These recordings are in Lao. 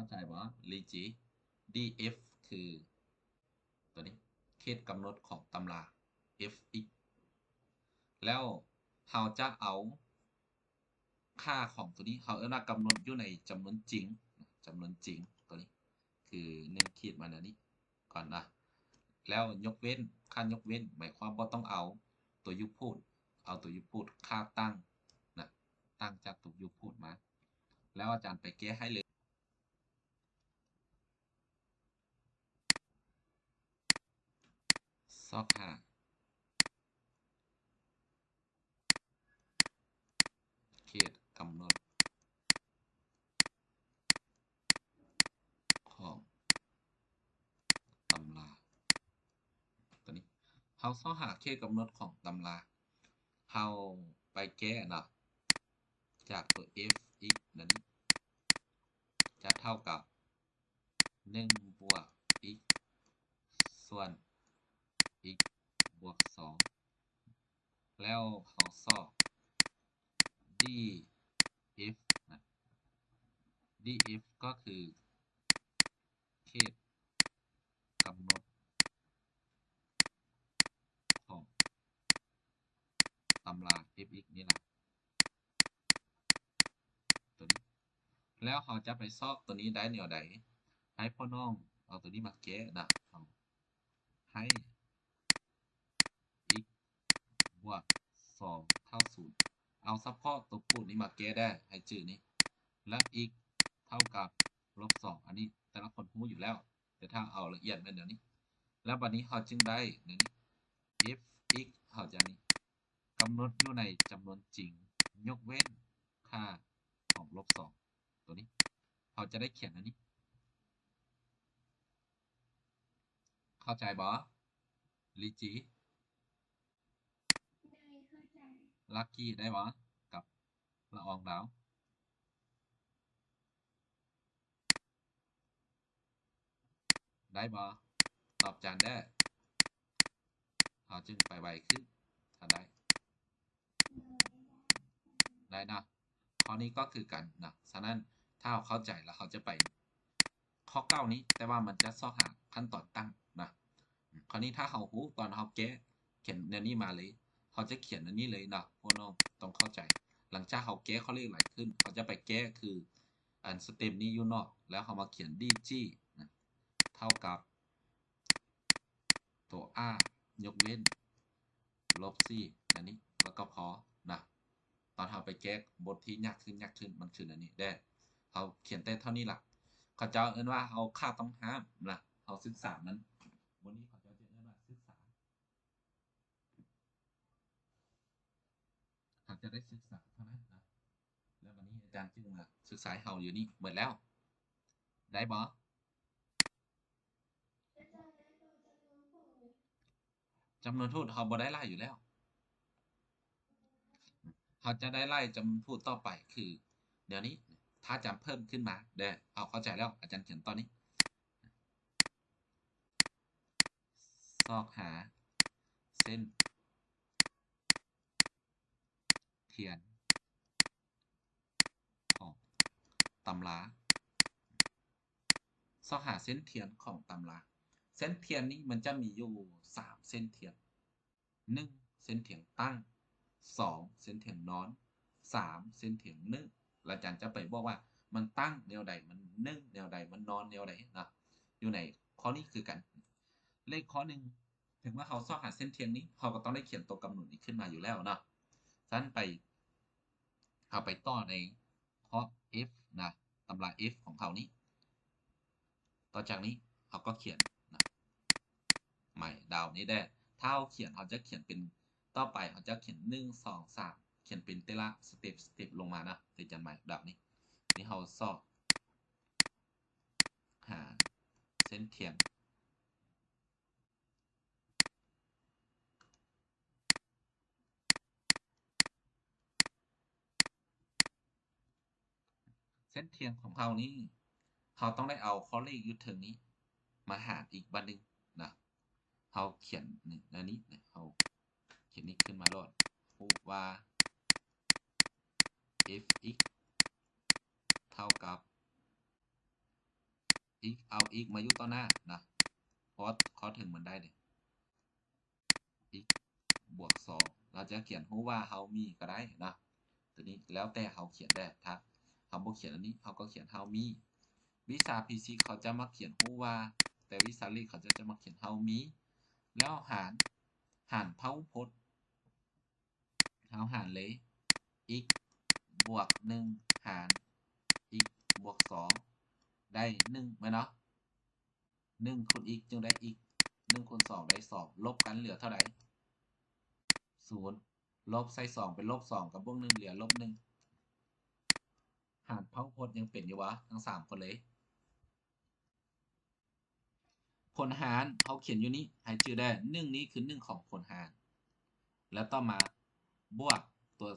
ເຂົ້າໃຈບໍ່? ລີຈີ ດີເອັຟ ຄືຕົວນີ້ ເຂດກຳນົດຂອງຕຳລາ ເອັຟເອັກ ແລ້ວເຮົາຈະເອົາຄ່າຂອງຕົວນີ້ ເຮົາເອີ້ນວ່າກຳນົດຢູ່ໃນຈຳນວນຈິງ ຈຳນວນຈິງ ຕົວນີ້ຄືໜຶ່ງຂີດມາແນວນີ້ກ່ອນນະ ແລ້ວຍົກເວັ້ນ ຄ່າຍົກເວັ້ນ ໝາຍຄວາມບໍ່ຕ້ອງເອົາຕົວຢູພຸດ ເອົາຕົວຢູພຸດ ຄ່າຕັ້ງນະ ຕັ້ງຈາກຕົວຢູພຸດມາ ແລ້ວອາຈານໄປແກ້ໃຫ້ເລີຍ. ຊອກຫາເຂດກຳນົດຂອງຕຳລາ ຕົວນີ້ ເຮົາຊອກຫາເຂດກຳນົດຂອງຕຳລາ ເຮົາໄປແກ້ເນາະ ຈາກຕົວ ເອັຟເອັກ ນັ້ນ ຈະເທົ່າກັບ ໜຶ່ງບວກ x ສ່ວນ x ບວກສອງ ແລ້ວເຮົາຊອກ df ນະ df ກໍຄືເຂດກຳນົດຂອງຕຳລາ f x ນີ້ລະ ຕົວນີ້ ແລ້ວເຮົາຈະໄປຊອກຕົວນີ້ໄດ້ແນວໃດ? ໃຫ້ພວກນ້ອງເອົາຕົວນີ້ມາແກ້ນະ ເຮົາໃຫ້ x ບວກສອງເທົ່າສູນ ເອົາສະເພາະຕົວພູດນີ້ມາແກ້ເດີ ໃຫ້ຈື່ນີ້ ແລ້ວ x ເທົ່າກັບລົບສອງ ອັນນີ້ແຕ່ລະຄົນຮູ້ຢູ່ແລ້ວ ແຕ່ຖ້າເອົາລະອຽດແມ່ນແນວນີ້ ແລ້ວບັດນີ້ເຮົາຈຶ່ງໄດ້ແນວນີ້ f x ເຮົາຈະນີ້ ກຳນົດຢູ່ໃນຈຳນວນຈິງ ຍົກເວັ້ນຄ່າຂອງລົບສອງ ຕົວນີ້ ເຮົາຈະໄດ້ຂຽນອັນນີ້ ເຂົ້າໃຈບໍ່? ລີຈີ ລັກກີ້ ໄດ້ບໍ່? ກັບລະອອງດາວ ໄດ້ບໍ່? ຕອບຈານເດີ ເຮົາຈຶ່ງໄປໄວຂຶ້ນ ຖ້າໄດ້ ໄດ້ເນາະ ຂໍ້ນີ້ກໍຄືກັນເນາະ ສະນັ້ນ ຖ້າເຮົາເຂົ້າໃຈແລ້ວ ເຮົາຈະໄປຂໍ້ເກົ້ານີ້ ແຕ່ວ່າມັນຈະຊອກຫາຂັ້ນຕອນຕັ້ງນະ ຂໍ້ນີ້ຖ້າເຮົາຮູ້ຕອນເຮົາແກ້ ຂຽນແນວນີ້ມາເລີຍ ເຮົາຈະຂຽນອັນນີ້ເລີຍເນາະ ພວກນ້ອງຕ້ອງເຂົ້າໃຈ ຫຼັງຈາກເຮົາແກ້ຂໍ້ເລກຫຼາຍຂຶ້ນ ເຮົາຈະໄປແກ້ຄື ອັນສະເຕັບນີ້ຢູ່ນອກ ແລ້ວເຮົາມາຂຽນ dg ນະ ເທົ່າກັບ ໂຕ r ຍົກເວັ້ນ ລົບສີ່ ແນວນີ້ ແລ້ວກໍພໍນະ ຕອນເຮົາໄປແກ້ບົດທີ່ຍາກຂຶ້ນ ຍາກຂຶ້ນ ມັນຄືແນວນີ້ແດ່ ເຮົາຂຽນແຕ່ເທົ່ານີ້ລະ ເຂົາເຈົ້າເອີ້ນວ່າເຮົາຂາດຕ້ອງຫ້າມນະ ເຮົາສຶກສາມັນ ມື້ນີ້ເຂົາເຈົ້າຈະເອີ້ນວ່າສຶກສາ ເຮົາຈະໄດ້ສຶກສາເທົ່ານັ້ນນະ ແລ້ວບັດນີ້ອາຈານຈຶ່ງມາສຶກສາໃຫ້ເຮົາຢູ່ນີ້ໝົດແລ້ວ ໄດ້ບໍ່? ຈຳນວນພູດເຮົາບໍ່ໄດ້ໄລ່ຢູ່ແລ້ວ ເຮົາຈະໄດ້ໄລ່ຈຳນວນພູດຕໍ່ໄປຄືແນວນີ້ ຖ້າຈຳເພີ່ມຂຶ້ນມາເດີ ເຮົາເຂົ້າໃຈແລ້ວ ອາຈານຂຽນຕໍ່ນີ້ ຊອກຫາເສັ້ນທຽນຂອງຕຳລາ ຊອກຫາເສັ້ນທຽນຂອງຕຳລາ ເສັ້ນທຽນນີ້ມັນຈະມີຢູ່ສາມເສັ້ນທຽນ ໜຶ່ງ ເສັ້ນທຽນຕັ້ງ ສອງ ເສັ້ນທຽນນອນ ສາມ ເສັ້ນທຽນເນີ່ງ ແລ້ວອາຈານຈະໄປບອກວ່າມັນຕັ້ງແນວໃດ ມັນເນີ່ງແນວໃດ ມັນນອນແນວໃດເນາະ ຢູ່ໃນຂໍ້ນີ້ຄືກັນ ເລກຂໍ້ໜຶ່ງ ເຖິງວ່າເຮົາຊອກຫາເສັ້ນທຽນນີ້ ເຮົາກໍຕ້ອງໄດ້ຂຽນຕົວກຳນົດນີ້ຂຶ້ນມາຢູ່ແລ້ວເນາະ ສະນັ້ນໄປ ເຮົາໄປຕໍ່ໃນ ເພາະ F ນະ ຕຳລາ F ຂອງເຮົານີ້ ຕໍ່ຈາກນີ້ເຮົາກໍຂຽນນະ ໝາຍດາວນີ້ແດ່ ຖ້າເຮົາຂຽນ ເຮົາຈະຂຽນເປັນ ຕໍ່ໄປເຮົາຈະຂຽນ ໜຶ່ງ ສອງ ສາມ ຂຽນເປັນແຕ່ລະສະເຕັບ ສະເຕັບລົງມານະ ເຮັດຈັງໝາຍດາວນີ້ ນີ້ເຮົາຊອກຫາເສັ້ນທຽນ ເສັ້ນທຽນຂອງເຮົານີ້ ເຮົາຕ້ອງໄດ້ເອົາຂໍ້ເລກຢູ່ເທິງນີ້ມາຫານອີກບາດໜຶ່ງນະ ເຮົາຂຽນນີ້ ອັນນີ້ນະ ເຮົາຂຽນນີ້ຂຶ້ນມາໂລດ ຮູ້ວ່າ F x ເທົ່າກັບ x ເອົາ x ມາຢູ່ຕໍ່ໜ້ານະ ເພາະວ່າເຂົ້າເຖິງມັນໄດ້ເດ້ x ບວກສອງ ເຮົາຈະຂຽນຮູ້ວ່າເຮົາມີກໍໄດ້ນະ ຕົວນີ້ແລ້ວແຕ່ເຮົາຂຽນແດ່ ຖ້າເຮົາບໍ່ຂຽນອັນນີ້ ເຮົາກໍຂຽນເຮົາມີ. ວິຊາຟີຊິກເຂົາຈະມັກຂຽນຮູ້ວ່າ ແຕ່ວິຊາເລກເຂົາຈະ ຈະມັກຂຽນເຮົາມີ ແລ້ວຫານ ຫານພາຫຸພົດ ເຮົາຫານເລີຍ x ບວກໜຶ່ງ ຫານ x ບວກສອງ ໄດ້ໜຶ່ງ ແມ່ນເນາະ ໜຶ່ງຄູນ x ຈຶ່ງໄດ້ x ໜຶ່ງຄູນສອງໄດ້ສອງ ລົບກັນເຫຼືອເທົ່າໃດ? ສູນ ລົບໃສ່ສອງເປັນລົບສອງ ກັບບວກໜຶ່ງເຫຼືອລົບໜຶ່ງ ຫານພາຫຸພົດຍັງເປັນຢູ່ບໍ່ ທັງສາມຄົນເລີຍ? ຜົນຫານເຮົາຂຽນຢູ່ນີ້ ໃຫ້ຈື່ແດ່ ໜຶ່ງນີ້ຄືໜຶ່ງຂອງຜົນຫານ ແລ້ວຕໍ່ມາບວກຕົວ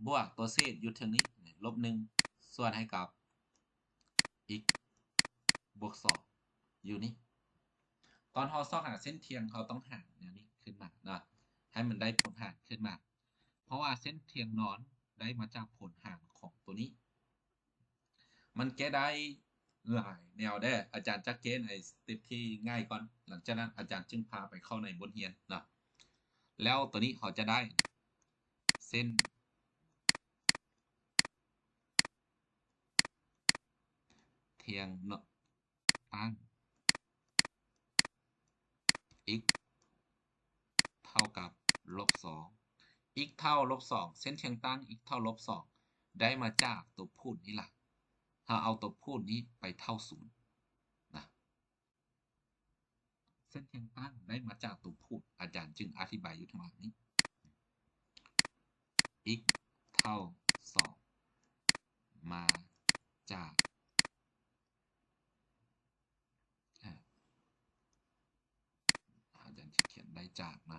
ບວກຕົວເສດຢູ່ເທິງນີ້ ລົບໜຶ່ງ ສ່ວນໃຫ້ກັບ x ບວກສອງ ຢູ່ນີ້. ຕອນເຮົາຊອກຫາເສັ້ນທ່ຽງ ເຮົາຕ້ອງຫາແນວນີ້ຂຶ້ນມາເນາະ ໃຫ້ມັນໄດ້ຜົນຫານຂຶ້ນມາ ເພາະວ່າເສັ້ນທ່ຽງນອນໄດ້ມາຈາກຜົນຫານຂອງຕົວນີ້. ມັນແກ້ໄດ້ຫຼາຍແນວເດີ້ ອາຈານຈະແກ້ໃນສະເຕັບທີ່ງ່າຍກ່ອນ ຫຼັງຈາກນັ້ນອາຈານຈຶ່ງພາໄປເຂົ້າໃນບົດຮຽນເນາະ. ແລ້ວຕົວນີ້ເຮົາຈະໄດ້ເສັ້ນທ່ຽງຕັ້ງ x ເທົ່າກັບລົບສອງ x ເທົ່າລົບສອງ ເສັ້ນທ່ຽງຕັ້ງ x ເທົ່າລົບສອງ ໄດ້ມາຈາກຕົວພູດນີ້ລະ ເຮົາເອົາຕົວພູດນີ້ໄປເທົ່າສູນນະ ເສັ້ນທ່ຽງຕັ້ງໄດ້ມາຈາກຕົວພູດ ອາຈານຈຶ່ງອະທິບາຍຢູ່ທາງຫຼັງນີ້ x ເທົ່າສອງ ມາຈາກ ອາ ອາຈານຊິຂຽນໄດ້ຈາກນະ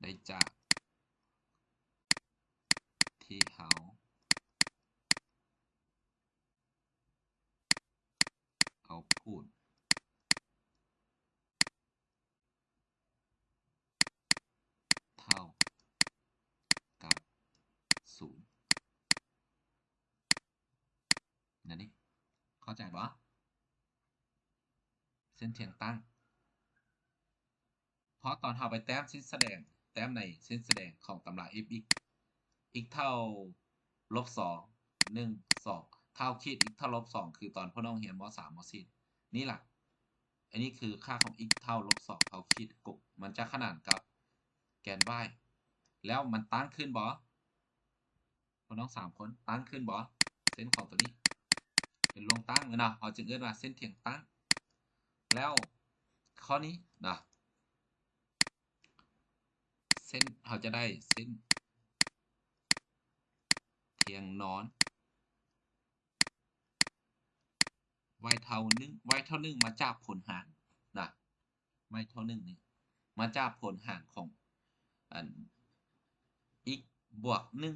ໄດ້ຈາກທີ່ເຮົາເອົາພູດເທົ່າກັບສູນ ແນວນີ້ ເຂົ້າໃຈບໍ່? ເສັ້ນທ່ຽງຕັ້ງ ເພາະຕອນເຮົາໄປແຕ້ມເສັ້ນສະແດງ ແຕ້ມໃນເສັ້ນສະແດງຂອງຕຳລາ f x x ເທົ່າລົບສອງ ໜຶ່ງ ສອງ ຖ້າເຮົາຂີດ x ເທົ່າລົບສອງ ຄືຕອນພວກນ້ອງຮຽນ ມໍສາມ ມໍສີ່ ນີ້ລະ ອັນນີ້ຄືຄ່າຂອງ x ເທົ່າລົບສອງ ເຮົາຂີດກົບ ມັນຈະຂະໜານກັບແກນ y ແລ້ວມັນຕັ້ງຂຶ້ນບໍ່? ພວກນ້ອງສາມຄົນຕັ້ງຂຶ້ນບໍ່? ເສັ້ນຂອງຕົວນີ້ເປັນລວງຕັ້ງແມ່ນບໍ່? ເຮົາຈຶ່ງເອີ້ນວ່າເສັ້ນທ່ຽງຕັ້ງ. ແລ້ວຂໍ້ນີ້ນະ ເສັ້ນ ເຮົາຈະໄດ້ເສັ້ນທ່ຽງນອນ y ເທົ່າໜຶ່ງ y ເທົ່າໜຶ່ງມາຈາກຜົນຫານນະ. y ເທົ່າໜຶ່ງນີ້ ມາຈາກຜົນຫານຂອງ ອັນ x ບວກໜຶ່ງ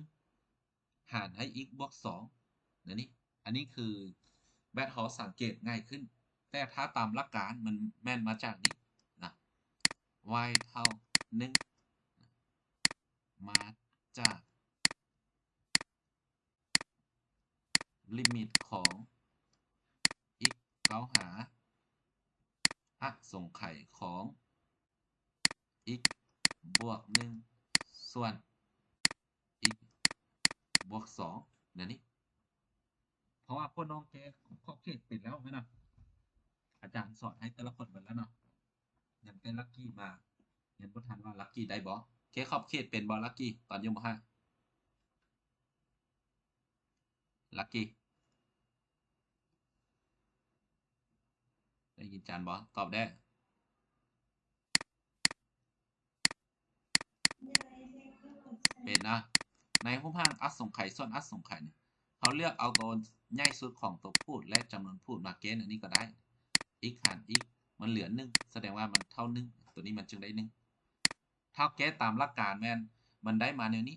ຫານໃຫ້ x ບວກສອງ ແນວນີ້. ອັນນີ້ຄືແບບເຮົາສັງເກດງ່າຍຂຶ້ນ ແຕ່ຖ້າຕາມຫຼັກການມັນແມ່ນມາຈາກນີ້ນະ y ເທົ່າໜຶ່ງ ມາຈາກ ລິມິດຂອງ x ເຂົ້າຫາອະສົງໄຂຂອງ x ບວກໜຶ່ງ ສ່ວນ x ບວກສອງ ແນວນີ້. ເພາະວ່າພວກນ້ອງແກ້ຂອບເຂດເປັນແລ້ວແມ່ນນະ? ອາຈານສອນໃຫ້ແຕ່ລະຄົນເບິດແລ້ວເນາະ. ຍັງແຕ່ລັກກີ້ມາ ຍັງບໍ່ທັນວ່າລັກກີ້ໄດ້ບໍ່? ແກ້ຂອບເຂດເປັນບໍ່ ລັກກີ້ ຕອນຢູ່ ມໍຫ້າ? ລັກກີ້ ໄດ້ຍິນຈານບໍ່? ຕອບແດ່. ເປັນນະ. ໃນຮູບຮ່າງອະສົງໄຂ ສ່ວນອະສົງໄຂນີ້ ເຮົາເລືອກເອົາໂຕໃຫຍ່ສຸດຂອງໂຕພູດ ແລະ ຈຳນວນພູດມາເກນອັນນີ້ກໍໄດ້ x ຫານ x ມັນເຫຼືອໜຶ່ງ ສະແດງວ່າມັນເທົ່າໜຶ່ງ ໂຕນີ້ມັນຈຶ່ງໄດ້ໜຶ່ງ. ຖ້າເຮົາແກ້ຕາມຫຼັກການແມ່ນມັນໄດ້ມາແນວນີ້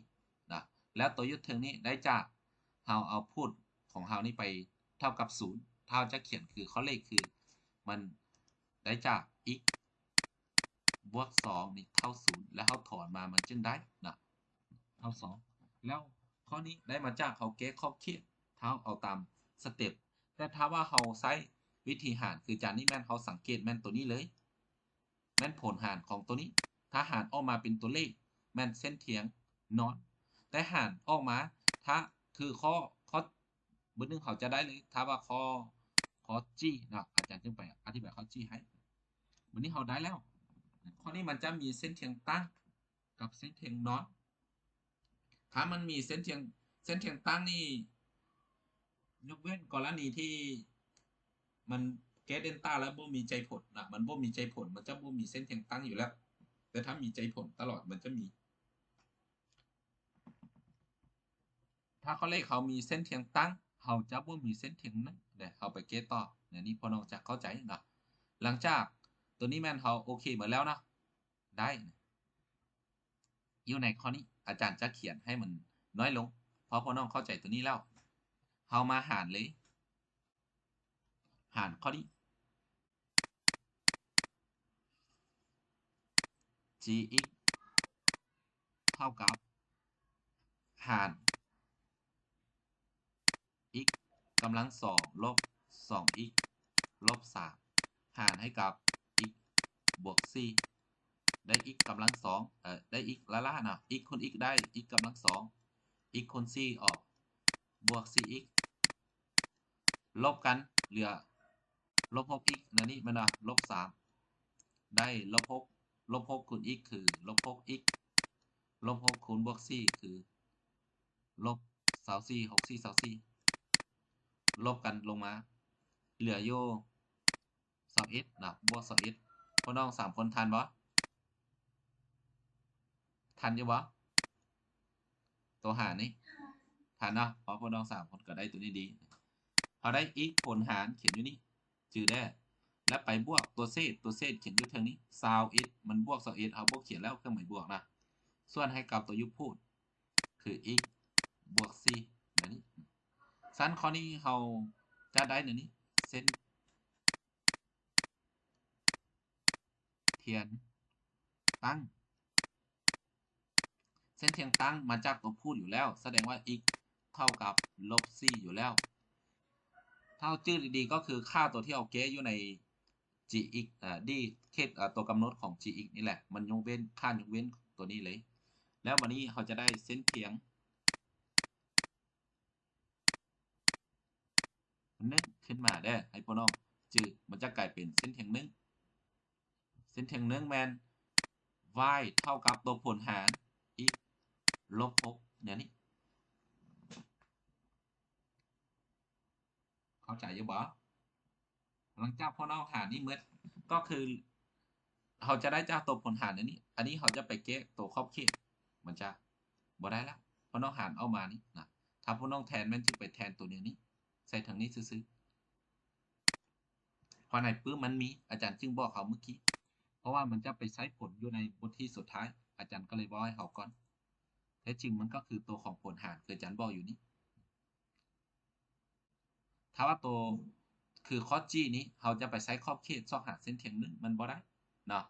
ນະ ແລ້ວໂຕຢູ່ເທິງນີ້ໄດ້ຈາກເຮົາເອົາພູດຂອງເຮົານີ້ໄປເທົ່າກັບສູນ ຖ້າເຮົາຈະຂຽນຄືຂໍ້ເລກຄືມັນໄດ້ຈາກ x ບວກສອງນີ້ເທົ່າສູນ ແລ້ວເຮົາຖອນມາມັນຈຶ່ງໄດ້ນະ ເທົ່າສອງ. ແລ້ວຂໍ້ນີ້ໄດ້ມາຈາກເຮົາແກ້ຂອບເຂດ ຖ້າເຮົາເອົາຕາມ ສະເຕັບ. ແຕ່ຖ້າວ່າເຮົາໃຊ້ວິທີຫານຄືຈານນີ້ ແມ່ນເຮົາສັງເກດແມ່ນໂຕນີ້ເລີຍ ແມ່ນຜົນຫານຂອງໂຕນີ້. ຖ້າຫານອອກມາເປັນຕົວເລກ ແມ່ນເສັ້ນທຽງນອນ. ແຕ່ຫານອອກມາ ຖ້າຄືຂໍ້ ຂໍ້ ບຶດໜຶ່ງເຮົາຈະໄດ້ເລີຍ ຖ້າວ່າຂໍ້ ຂໍ້ຈີເນາະ ອາຈານຈຶ່ງໄປອະທິບາຍຂໍ້ຈີໃຫ້. ບາດນີ້ເຮົາໄດ້ແລ້ວ ຂໍ້ນີ້ມັນຈະມີເສັ້ນທຽງຕັ້ງ ກັບເສັ້ນທຽງນອນ. ຖ້າມັນມີເສັ້ນທຽງ ເສັ້ນທຽງຕັ້ງນີ້ ຍົກເວັ້ນກໍລະນີທີ່ມັນແກ້ເດນຕາແລ້ວບໍ່ມີໃຈຜົນນະ ມັນບໍ່ມີໃຈຜົນ ມັນຈະບໍ່ມີເສັ້ນທຽງຕັ້ງຢູ່ແລ້ວ. ແຕ່ຖ້າມີໃຈຜົນຕະຫຼອດ ມັນຈະມີ. ຖ້າຂໍ້ເລກເຮົາມີເສັ້ນທຽງຕັ້ງ ເຮົາຈະບໍ່ມີເສັ້ນທຽງໜຶ່ງເດ້. ເຮົາໄປແກ້ຕໍ່ ແນວນີ້ພໍ່ນ້ອງຈະເຂົ້າໃຈເນາະ. ຫຼັງຈາກຕົວນີ້ແມ່ນເຮົາໂອເຄໝົດແລ້ວເນາະ ໄດ້ ຢູ່ໃນຂໍ້ນີ້ອາຈານຈະຂຽນໃຫ້ມັນນ້ອຍລົງ. ພໍພໍ່ນ້ອງເຂົ້າໃຈຕົວນີ້ແລ້ວ ເຮົາມາຫານເລີຍ ຫານຂໍ້ນີ້ ຈີເອັກເທົ່າກັບ ຫານ ເອັກກຳລັງສອງ ລົບສອງເອັກ ລົບສາມ ຫານໃຫ້ກັບ ເອັກບວກສີ່ ໄດ້ເອັກກຳລັງສອງ ເອີ ໄດ້ເອັກລ້າໆເນາະ ເອັກຄູນເອັກໄດ້ເອັກກຳລັງສອງ ເອັກຄູນສີ່ອອກ ບວກສີ່ເອັກ ລົບກັນເຫຼືອລົບຫົກເອັກ ແນວນີ້ແມ່ນບໍ່? ລົບສາມ ໄດ້ລົບຫົກ ລົບຫົກຄູນເອັກຄືລົບຫົກເອັກ ລົບຫົກຄູນບວກສີ່ຄື ລົບຊາວສີ່ ຫົກສີ່ຊາວສີ່ ລົບກັນລົງມາ ເຫຼືອຢູ່ຊາວເອັດນະ ບວກຊາວເອັດ. ພວກນ້ອງສາມຄົນທັນບໍ່? ທັນຢູ່ບໍ່? ໂຕຫານີ້ ທັນເນາະ ເພາະພວກນ້ອງສາມຄົນກໍໄດ້ໂຕນີ້ດີ. ເຮົາໄດ້ເອັກຜົນຫານຂຽນຢູ່ນີ້ ຈື່ແດ່ ແລ້ວໄປບວກຕົວເສດ ຕົວເສດຂຽນຢູ່ເທິງນີ້ ຊາວເອັດ ມັນບວກຊາວເອັດ ເຮົາບໍ່ຂຽນແລ້ວເຄື່ອງໝາຍບວກນະ ສ່ວນໃຫ້ກັບຕົວຢູ່ພູດ ຄືເອັກບວກສີ່ ແບບນີ້. ຊັ້ນຂໍ້ນີ້ເຮົາຈະໄດ້ແນວນີ້ ເສັ້ນທຽງຕັ້ງ ເສັ້ນທຽງຕັ້ງມາຈາກຕົວພູດຢູ່ແລ້ວ ສະແດງວ່າເອັກເທົ່າກັບລົບສີ່ຢູ່ແລ້ວ. ເຮົາຈື່ດີໆ ກໍຄືຄ່າຕົວທີ່ເຮົາແກ້ຢູ່ໃນຈີເອັກ ເອີ ດີເຂດ ເອີ ຕົວກຳນົດຂອງຈີເອັກນີ້ແຫຼະ ມັນຍົກເວັ້ນ ຄ່າຍົກເວັ້ນຕົວນີ້ເລີຍ. ແລ້ວບາດນີ້ເຮົາຈະໄດ້ເສັ້ນທຽງໜຶ່ງຂຶ້ນມາເດີ້ ໃຫ້ພວກນ້ອງຈື່ ມັນຈະກາຍເປັນເສັ້ນທຽງໜຶ່ງ ເສັ້ນທຽງໜຶ່ງແມ່ນວາຍເທົ່າກັບຕົວຜົນຫານເອັກລົບຫົກ ແນວນີ້. ເຂົ້າໃຈຢູ່ບໍ່? ຫຼັງຈາກພວກນ້ອງຫານີ້ໝົດ ກໍຄືເຮົາຈະໄດ້ຈາກຕົວຜົນຫານອັນນີ້ ອັນນີ້ເຮົາຈະໄປແກ້ຕົວຂອບເຂດ ມັນຈະບໍ່ໄດ້ລະ ພວກນ້ອງຫານອອກມານີ້ນະ. ຖ້າພວກນ້ອງແທນແມ່ນຈະໄປແທນຕົວນີ້ ນີ້ ໃສ່ທາງນີ້ຊື່ໆ ເພາະໃນປຶ້ມມັນມີ ອາຈານຈຶ່ງບອກເຮົາມື້ກີ້ ເພາະວ່າມັນຈະໄປໃຊ້ຜົນຢູ່ໃນບົດທີສຸດທ້າຍ ອາຈານກໍເລີຍເວົ້າໃຫ້ເຮົາກ່ອນ. ແທ້ຈິງມັນກໍຄືຕົວຂອງຜົນຫານ ຄືອາຈານບອກຢູ່ນີ້. ຖ້າວ່າໂຕ ຄືຂໍ້ຈີນີ້ ເຮົາຈະໄປໃຊ້ຂອບເຂດຊອກຫາເສັ້ນທຽງໜຶ່ງ ມັນບໍ່ໄດ້ເນາະ.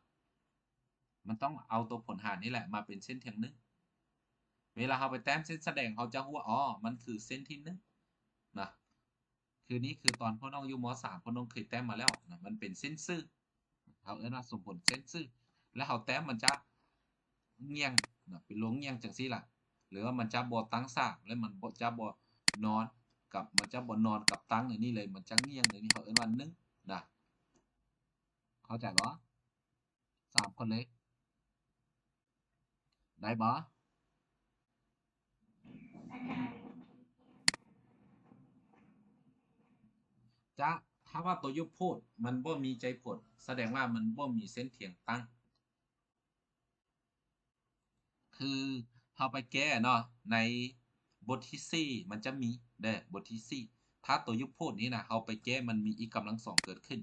ມັນຕ້ອງເອົາຕົວຜົນຫານນີ້ແຫຼະມາເປັນເສັ້ນທຽງໜຶ່ງ. ເວລາເຮົາໄປແຕ້ມເສັ້ນສະແດງ ເຮົາຈະຮູ້ວ່າ ອໍ ມັນຄືເສັ້ນທີໜຶ່ງນະ. ຄືນີ້ຄືຕອນພວກນ້ອງຢູ່ ມໍສາມ ພວກນ້ອງເຄີຍແຕ້ມມາແລ້ວນະ ມັນເປັນເສັ້ນຊື່ ເຮົາເອີ້ນວ່າສົມຜົນເສັ້ນຊື່ ແລ້ວເຮົາແຕ້ມມັນຈະງ່ຽງນະ ເປັນລວງງ່ຽງຈັ່ງຊີ້ລະ ຫຼືວ່າມັນຈະບໍ່ຕັ້ງສາກ ແລະ ມັນບໍ່ ຈະບໍ່ນອນກັບ ມັນຈະບໍ່ນອນກັບຕັ້ງໃນນີ້ເລີຍ ມັນຈະງ່ຽງໃນນີ້ ເຮົາເອີ້ນວ່າໜຶ່ງນະ. ເຂົ້າໃຈບໍ່? ສາມຄົນເລີຍ ໄດ້ບໍ່? ຈະ ຖ້າວ່າຕົວຢູ່ພູດມັນບໍ່ມີໃຈຜົນ ສະແດງວ່າມັນບໍ່ມີເສັ້ນທຽງຕັ້ງ. ຄືເຮົາໄປແກ້ເນາະ ໃນບົດທີສີ່ມັນຈະມີເດ້ ບົດທີສີ່ ຖ້າຕົວຢູ່ພູດນີ້ນະ ເຮົາໄປແກ້ມັນມີເອັກກຳລັງສອງເກີດຂຶ້ນ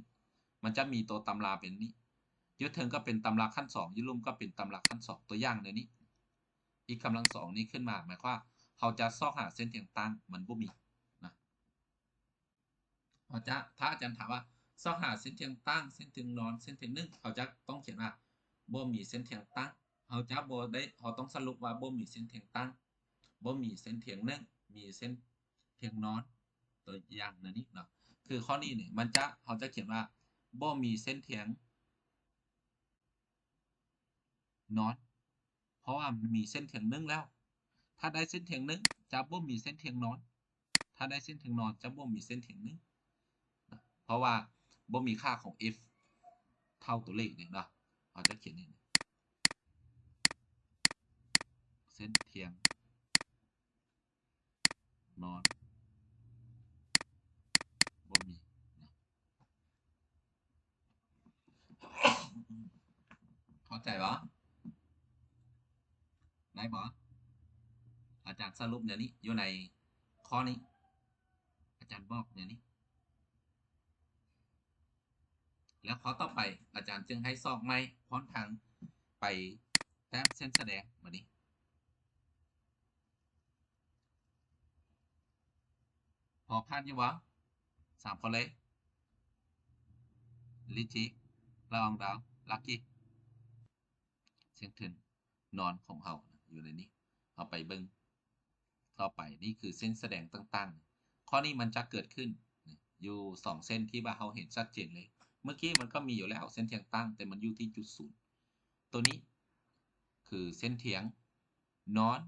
ມັນຈະມີຕົວຕຳລາເປັນນີ້ ຢູ່ເທິງກໍເປັນຕຳລາຂັ້ນສອງ ຢູ່ລຸ່ມກໍເປັນຕຳລາຂັ້ນສອງ ຕົວຢ່າງແນວນີ້ ເອັກກຳລັງສອງນີ້ຂຶ້ນມາ ໝາຍຄວາມວ່າເຮົາຈະຊອກຫາເສັ້ນທຽງຕັ້ງ ມັນບໍ່ມີນະ. ເຮົາຈະ ຖ້າອາຈານຖາມວ່າ ຊອກຫາເສັ້ນທຽງຕັ້ງ ເສັ້ນທຽງນອນ ເສັ້ນທຽງໜຶ່ງ ເຮົາຈະຕ້ອງຂຽນວ່າ ບໍ່ມີເສັ້ນທຽງຕັ້ງ ເຮົາຈະບໍ່ໄດ້ ເຮົາຕ້ອງສະຫຼຸບວ່າບໍ່ມີເສັ້ນທຽງຕັ້ງ ບໍ່ມີເສັ້ນທຽງໜຶ່ງ ມີເສັ້ນທຽງນອນ. ຕົວຢ່າງແນວນີ້ເນາະ ຄືຂໍ້ນີ້ນີ້ ມັນຈະ ເຮົາຈະຂຽນວ່າ ບໍ່ມີເສັ້ນທຽງນອນ ເພາະວ່າມັນມີເສັ້ນທຽງໜຶ່ງແລ້ວ. ຖ້າໄດ້ເສັ້ນທຽງໜຶ່ງ ຈະບໍ່ມີເສັ້ນທຽງນອນ. ຖ້າໄດ້ເສັ້ນທຽງນອນ ຈະບໍ່ມີເສັ້ນທຽງໜຶ່ງ ເພາະວ່າບໍ່ມີຄ່າຂອງ F ເທົ່າຕົວເລກນີ້ເນາະ. ເຮົາຈະຂຽນນີ້ ເສັ້ນທຽງ ນອນ ບໍ່ມີນະ. ເຂົ້າໃຈບໍ່? ໄດ້ບໍ່? ອາຈານສະຫຼຸບແນວນີ້ ຢູ່ໃນຂໍ້ນີ້ ອາຈານບອກແນວນີ້. ແລ້ວຂໍ້ຕໍ່ໄປ ອາຈານຈຶ່ງໃຫ້ຊອກໃໝ່ ພ້ອມທັງໄປແຕ້ມເສັ້ນສະແດງ. ບາດນີ້ ພໍຜ່ານຢູ່ບໍ່? ສາມຂໍ້ເລີຍ ລິຈິກ ລະອອງດາວ ລັກກີ້ ເສັງເທິນ ນອນຂອງເຮົາຢູ່ໃນນີ້. ເຮົາໄປເບິ່ງຕໍ່ໄປ ນີ້ຄືເສັ້ນສະແດງຕ່າງໆ. ຂໍ້ນີ້ມັນຈະເກີດຂຶ້ນຢູ່ສອງເສັ້ນທີ່ວ່າເຮົາເຫັນຊັດເຈນເລີຍ. ເມື່ອກີ້ມັນກໍມີຢູ່ແລ້ວ ເສັ້ນທຽງຕັ້ງ ແຕ່ມັນຢູ່ທີ່ຈຸດສູນ. ໂຕນີ້ຄືເສັ້ນທຽງນອນ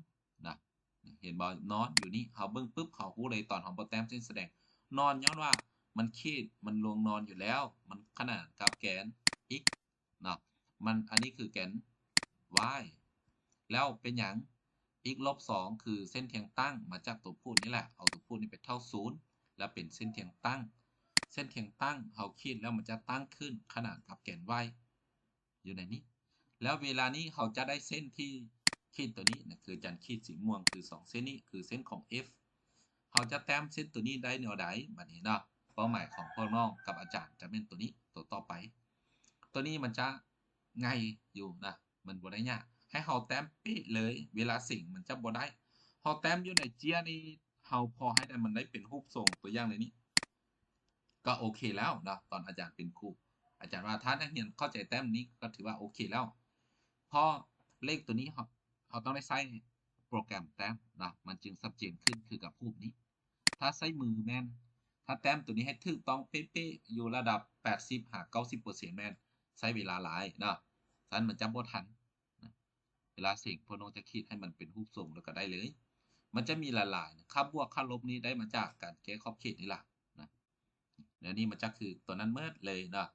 ນະ. ເຫັນບໍ່? ນອນຢູ່ນີ້ ເຮົາເບິ່ງປຶບ ເຮົາຮູ້ເລີຍ ຕອນເຮົາບໍ່ແຕ້ມເສັ້ນສະແດງ ນອນ ຍ້ອນວ່າມັນຂີດ ມັນລວງນອນຢູ່ແລ້ວ ມັນຂະໜານກັບແກນ x ເນາະ ມັນ ອັນນີ້ຄືແກນ y. ແລ້ວເປັນຫຍັງ x ລົບສອງ ຄືເສັ້ນທຽງຕັ້ງມາຈາກຕົວພູດນີ້ແຫຼະ ເອົາຕົວພູດນີ້ໄປເທົ່າສູນ ແລ້ວເປັນເສັ້ນທຽງຕັ້ງ. ເສັ້ນທຽງຕັ້ງເຮົາຂີດແລ້ວ ມັນຈະຕັ້ງຂຶ້ນຂະໜານກັບແກນ y ຢູ່ໃນນີ້. ແລ້ວເວລານີ້ເຮົາຈະໄດ້ເສັ້ນທີ່ຂີດຕົວນີ້ນະ ຄືອາຈານຂີດສີມ່ວງ ຄືສອງເສັ້ນນີ້ ຄືເສັ້ນຂອງ F. ເຮົາຈະແຕ້ມເສັ້ນຕົວນີ້ໄດ້ແນວໃດ? ບັດນີ້ເນາະ ເປົ້າໝາຍຂອງພວກນ້ອງກັບອາຈານຈະແມ່ນຕົວນີ້ ຕົວຕໍ່ໄປ. ຕົວນີ້ມັນຈະງ່າຍຢູ່ນະ ມັນບໍ່ໄດ້ຍາກ. ໃຫ້ເຮົາແຕ້ມເປະເລີຍ ເວລາເສັງມັນຈະບໍ່ໄດ້. ເຮົາແຕ້ມຢູ່ໃນເຈ້ຍນີ້ ເຮົາພໍໃຫ້ໄດ້ ມັນໄດ້ເປັນຮູບຊົງ ຕົວຢ່າງໃນນີ້ ກໍໂອເຄແລ້ວເນາະ. ຕອນອາຈານເປັນຄູ ອາຈານວ່າ ຖ້ານັກຮຽນເຂົ້າໃຈແຕ້ມນີ້ ກໍຖືວ່າໂອເຄແລ້ວ ເພາະເລກຕົວນີ້ເຮົາ ເຮົາຕ້ອງໄດ້ໃຊ້ໂປຣແກຣມແຕ້ມເນາະ ມັນຈຶ່ງຊັດເຈນຂຶ້ນຄືກັບຮູບນີ້. ຖ້າໃຊ້ມືແມ່ນ ຖ້າແຕ້ມຕົວນີ້ໃຫ້ຖືກຕ້ອງເປະໆ ຢູ່ລະດັບແປດສິບຫາເກົ້າສິບເປີເຊັນ ແມ່ນໃຊ້ເວລາຫຼາຍເນາະ ຊັ້ນມັນຈະບໍ່ທັນ. ເວລາເສັງ ພວກນ້ອງຈະຂີດໃຫ້ມັນເປັນຮູບຊົງແລ້ວກໍໄດ້ເລີຍ. ມັນຈະມີຫຼາຍໆ ຄ່າບວກຄ່າລົບນີ້ໄດ້ມາຈາກການແກ້ຂອບເຂດນີ້ລະນະ. ແນວນີ້ມັນຈະຄືຕົວນັ້ນໝົດເລີຍເນາະ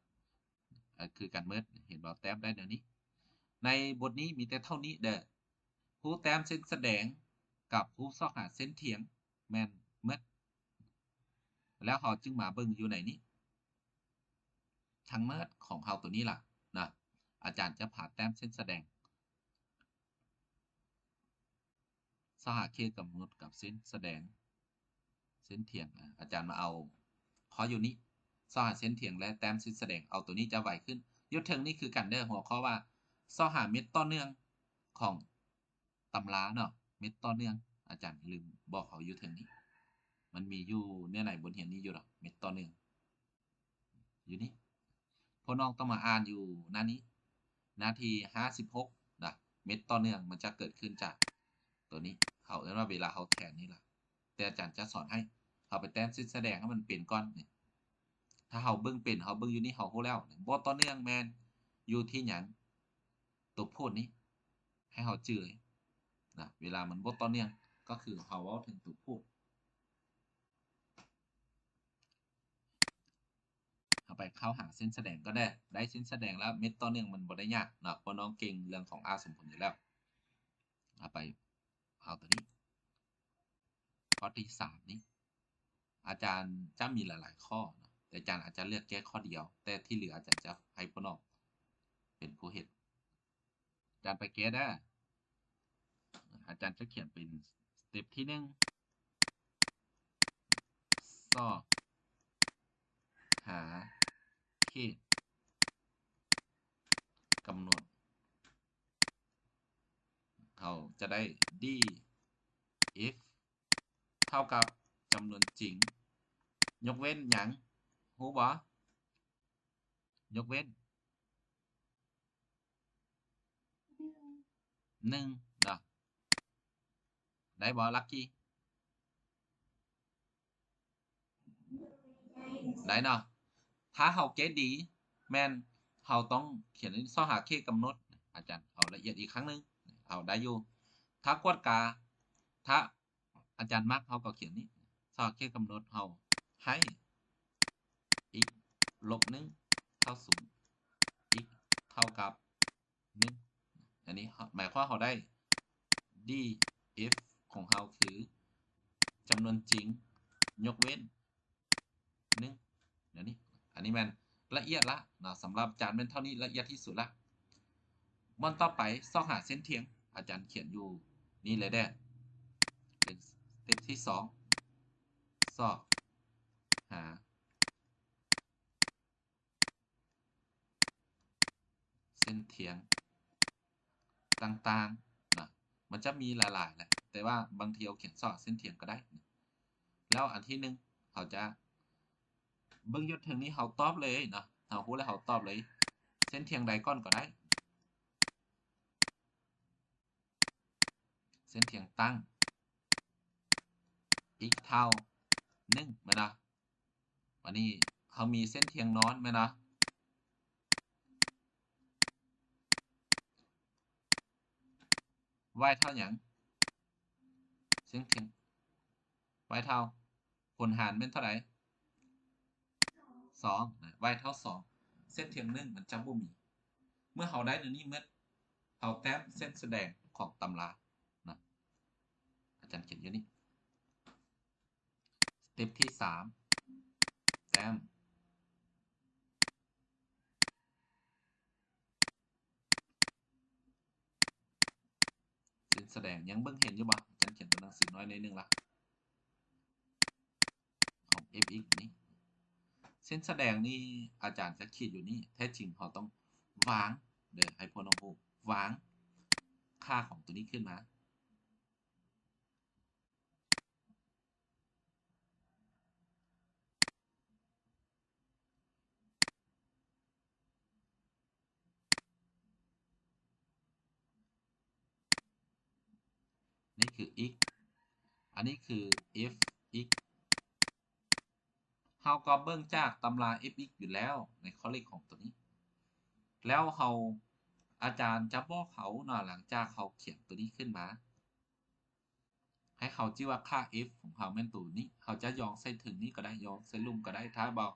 ຄືກັນໝົດ. ເຫັນບໍ່? ແຕ້ມໄດ້ແນວນີ້. ໃນບົດນີ້ມີແຕ່ເທົ່ານີ້ເດີ. ຮູບແຕ້ມເສັ້ນສະແດງກັບຮູບຊອກຫາເສັ້ນທຽງ ແມ່ນໝົດ. ແລ້ວເຮົາຈຶ່ງມາເບິ່ງຢູ່ໃນນີ້ ທັງໝົດຂອງເຮົາຕົວນີ້ລະນະ. ອາຈານຈະພາແຕ້ມເສັ້ນສະແດງ ຊອກຫາເຂດກຳນົດກັບເສັ້ນສະແດງ ເສັ້ນທຽງ. ອາ ອາຈານມາເອົາຂໍ້ຢູ່ນີ້ ຊອກຫາເສັ້ນທຽງ ແລະ ແຕ້ມເສັ້ນສະແດງ. ເອົາຕົວນີ້ຈະໄວຂຶ້ນ. ຢູ່ເທິງນີ້ຄືກັນເດີ ຫົວຂໍ້ວ່າ ຊອກຫາເມັດຕໍ່ເນື່ອງຂອງ ຕຳລາເນາະ ເມັດຕໍ່ເນື່ອງ. ອາຈານລືມບອກເຮົາຢູ່ເທິງນີ້ ມັນມີຢູ່ເນື້ອໃນບົດຮຽນນີ້ຢູ່ດອກ ເມັດຕໍ່ເນື່ອງຢູ່ນີ້. ພວກນ້ອງຕ້ອງມາອ່ານຢູ່ໜ້ານີ້ ໜ້າທີຫ້າສິບຫົກນະ. ເມັດຕໍ່ເນື່ອງມັນຈະເກີດຂຶ້ນຈາກຕົວນີ້ ເຂົາເອີ້ນວ່າເວລາເຮົາແທນນີ້ລະ. ແຕ່ອາຈານຈະສອນໃຫ້ເຮົາໄປແຕ້ມເສັ້ນສະແດງໃຫ້ມັນເປັນກ່ອນນີ້. ຖ້າເຮົາເບິ່ງເປັນ ເຮົາເບິ່ງຢູ່ນີ້ ເຮົາຮູ້ແລ້ວ ບໍ່ຕໍ່ເນື່ອງແມ່ນຢູ່ທີ່ຫຍັງ? ຕົວໂພດນີ້ ໃຫ້ເຮົາຈື່ເລີຍນະ. ເວລາມັນບໍ່ຕໍ່ເນື່ອງ ກໍຄືເຮົາເວົ້າເຖິງຕົວໂພດ. ເຮົາໄປເຂົ້າຫາເສັ້ນສະແດງກໍໄດ້ ໄດ້ເສັ້ນສະແດງແລ້ວ ເມັດຕໍ່ເນື່ອງມັນບໍ່ໄດ້ຍາກເນາະ ເພາະນ້ອງເກັ່ງເລື່ອງຂອງອາສົມຜົນຢູ່ແລ້ວ. ເອົາໄປ ເອົາຕົວນີ້ ຂໍ້ທີສາມນີ້ ອາຈານຈະມີຫຼາຍໆຂໍ້ເນາະ ແຕ່ອາຈານອາດຈະເລືອກແກ້ຂໍ້ດຽວ ແຕ່ທີ່ເຫຼືອອາຈານຈະໃຫ້ພວກນ້ອງເປັນຜູ້ເຮັດ. ອາຈານໄປແກ້ເດີ ອາຈານຈະຂຽນເປັນສະເຕັບທີໜຶ່ງ ຊອກຫາເຂດກຳນົດ ເຮົາຈະໄດ້ D F ເທົ່າກັບຈຳນວນຈິງ ຍົກເວັ້ນຫຍັງ? ຮູ້ບໍ່? ຍົກເວັ້ນໜຶ່ງເນາະ ໄດ້ບໍ່ ລັກກີ້? ໄດ້ເນາະ. ຖ້າເຮົາເກດດີ ແມ່ນເຮົາຕ້ອງຂຽນຊອກຫາເຂດກຳນົດ. ອາຈານເອົາລະອຽດອີກຄັ້ງໜຶ່ງ ເອົາໄດ້ຢູ່. ຖ້າກວດກາ ຖ້າອາຈານມັກ ເຮົາກໍຂຽນນີ້ ຊອກເຂດກຳນົດ ເຮົາໃຫ້ x ລົບໜຶ່ງ ເທົ່າສູນ x ເທົ່າກັບໜຶ່ງ. ອັນນີ້ໝາຍຄວາມເຮົາໄດ້ df ຂອງເຮົາຄືຈຳນວນຈິງ ຍົກເວັ້ນໜຶ່ງ. ອັນນີ້ ອັນນີ້ແມ່ນລະອຽດລະເນາະ. ສຳລັບອາຈານແມ່ນເທົ່ານີ້ ລະອຽດທີ່ສຸດລະ. ບ່ອນຕໍ່ໄປ ຊອກຫາເສັ້ນທຽງ. ອາຈານຂຽນຢູ່ນີ້ເລີຍເດີ້ ເປັນສະເຕັບທີສອງ ຊອກຫາ ເສັ້ນທຽງຕ່າງໆນະ. ມັນຈະມີຫຼາຍໆແຫຼະ ແຕ່ວ່າບາງທີເຮົາຂຽນຊອກເສັ້ນທຽງກໍໄດ້. ແລ້ວອັນທີໜຶ່ງ ເຮົາຈະເບິ່ງຢູ່ເທິງນີ້ ເຮົາຕອບເລີຍເນາະ. ເຮົາຮູ້ແລ້ວ ເຮົາຕອບເລີຍ ເສັ້ນທຽງໃດກ່ອນກໍໄດ້. ເສັ້ນທຽງຕັ້ງ x ເທົ່າໜຶ່ງ ແມ່ນບໍ່? ບາດນີ້ເຮົາມີເສັ້ນທຽງນອນ ແມ່ນບໍ່? y ເທົ່າຫຍັງ? ເສັ້ນທຽງ y ເທົ່າ ຜົນຫານແມ່ນເທົ່າໃດ? ສອງນະ y ເທົ່າສອງ. ເສັ້ນທຽງໜຶ່ງມັນຈະບໍ່ມີ. ເມື່ອເຮົາໄດ້ແນວນີ້ໝົດ ເຮົາແຕ້ມເສັ້ນສະແດງຂອງຕຳລານະ. ອາຈານຂຽນຢູ່ນີ້ ສະເຕັບທີສາມ ແຕ້ມ ເສັ້ນສະແດງ ຍັງເບິ່ງເຫັນຢູ່ບໍ່? ອາຈານຂຽນຕົວໜັງສືນ້ອຍໜ້ອຍໜຶ່ງລະ ຂອງ fx ນີ້. ເສັ້ນສະແດງນີ້ອາຈານຈະຂີດຢູ່ນີ້ ແທ້ຈິງເຮົາຕ້ອງວາງເດີ້ ໃຫ້ພວກນ້ອງຮູ້ ວາງຄ່າຂອງຕົວນີ້ຂຶ້ນມາ. ນີ້ຄື x ອັນນີ້ຄື fx. ເຮົາກໍເບິ່ງຈາກຕຳລາ fx ຢູ່ແລ້ວໃນຂໍ້ເລກຂອງຕົວນີ້. ແລ້ວເຮົາ ອາຈານຈະບອກເຮົາເນາະ ຫຼັງຈາກເຮົາຂຽນຕົວນີ້ຂຶ້ນມາ ໃຫ້ເຮົາຈື່ວ່າຄ່າ f ຂອງເຮົາແມ່ນໂຕນີ້ ເຮົາຈະຢອງໃສ່ເທິງນີ້ກໍໄດ້ ຢອງໃສ່ລຸ່ມກໍໄດ້. ຖ້າບໍ່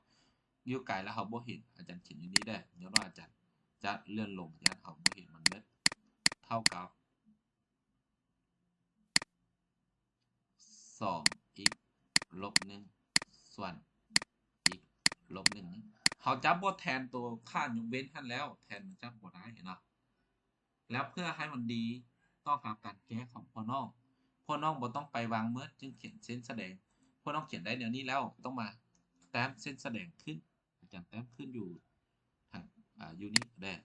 ຢູ່ໄກແລ້ວເຮົາບໍ່ເຫັນ ອາຈານຂຽນຢູ່ນີ້ເດີ້ ຍ້ອນວ່າອາຈານຈະເລື່ອນລົງ ຢ້ານເຮົາບໍ່ເຫັນມັນເບິດ ເທົ່າກັບ ສອງ x ລົບໜຶ່ງ ສ່ວນ x ລົບໜຶ່ງ. ເຮົາຈະບໍ່ແທນໂຕຄ່າຍົກເວັ້ນຫັ້ນແລ້ວ ແທນມັນຈະບໍ່ໄດ້ເນາະ. ແລ້ວເພື່ອໃຫ້ມັນດີຕໍ່ກັບການແກ້ຂອງພວກນ້ອງ ພວກນ້ອງບໍ່ຕ້ອງໄປວາງເມີດ ຈຶ່ງຂຽນເສັ້ນສະແດງ. ພວກນ້ອງຂຽນໄດ້ແນວນີ້ແລ້ວ ຕ້ອງມາແຕ້ມເສັ້ນສະແດງຂຶ້ນ. ອາຈານແຕ້ມຂຶ້ນຢູ່ທາງ ອາ ຢູ່ນີ້ແດ່.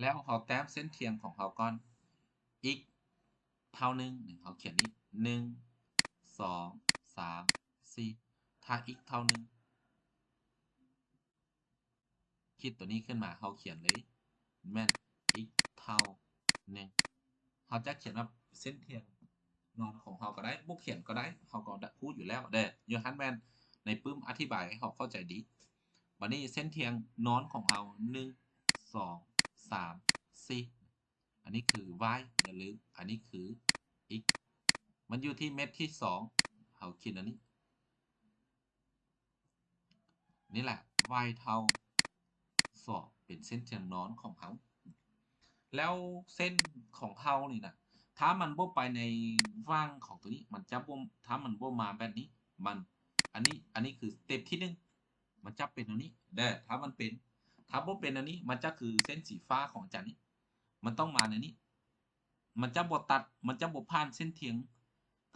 ແລ້ວເຮົາແຕ້ມເສັ້ນທຽງຂອງເຮົາກ່ອນ x ເທົ່າໜຶ່ງ ເຮົາຂຽນນີ້ ໜຶ່ງ ສອງ ສາມ ສີ່ ຖ້າ x ເທົ່າໜຶ່ງ ຂີດຕົວນີ້ຂຶ້ນມາ ເຮົາຂຽນເລີຍ ແມ່ນ x ເທົ່າໜຶ່ງ. ເຮົາຈະຂຽນວ່າເສັ້ນທຽງນອນຂອງເຮົາກໍໄດ້ ບໍ່ຂຽນກໍໄດ້ ເຮົາກໍຮູ້ຢູ່ແລ້ວເດ້ ຢູ່ຫັ້ນແມ່ນໃນປຶ້ມອະທິບາຍໃຫ້ເຮົາເຂົ້າໃຈດີ. ບາດນີ້ເສັ້ນທຽງນອນຂອງເຮົາ ໜຶ່ງ ສອງ ສາມ ສີ່ ອັນນີ້ຄື y ຢ່າລືມ ອັນນີ້ຄື x ມັນຢູ່ທີ່ເມັດທີສອງ ເຮົາຂຽນອັນນີ້ ນີ້ແຫຼະ y ເທົ່າສອງ ເປັນເສັ້ນທຽງນອນຂອງເຮົາ. ແລ້ວເສັ້ນຂອງເຮົານີ້ນະ ຖ້າມັນບໍ່ໄປໃນຫວ່າງຂອງຕົວນີ້ ມັນຈະບໍ່ ຖ້າມັນບໍ່ມາແບບນີ້ ມັນ ອັນນີ້ ອັນນີ້ຄືສະເຕັບທີໜຶ່ງ ມັນຈະເປັນແນວນີ້ເດີ້ ຖ້າມັນເປັນ. ຖ້າບໍ່ເປັນແນວນີ້ ມັນຈະຄືເສັ້ນສີຟ້າຂອງອາຈານນີ້ ມັນຕ້ອງມາແນວນີ້ ມັນຈະບໍ່ຕັດ ມັນຈະບໍ່ຜ່ານເສັ້ນທຽງ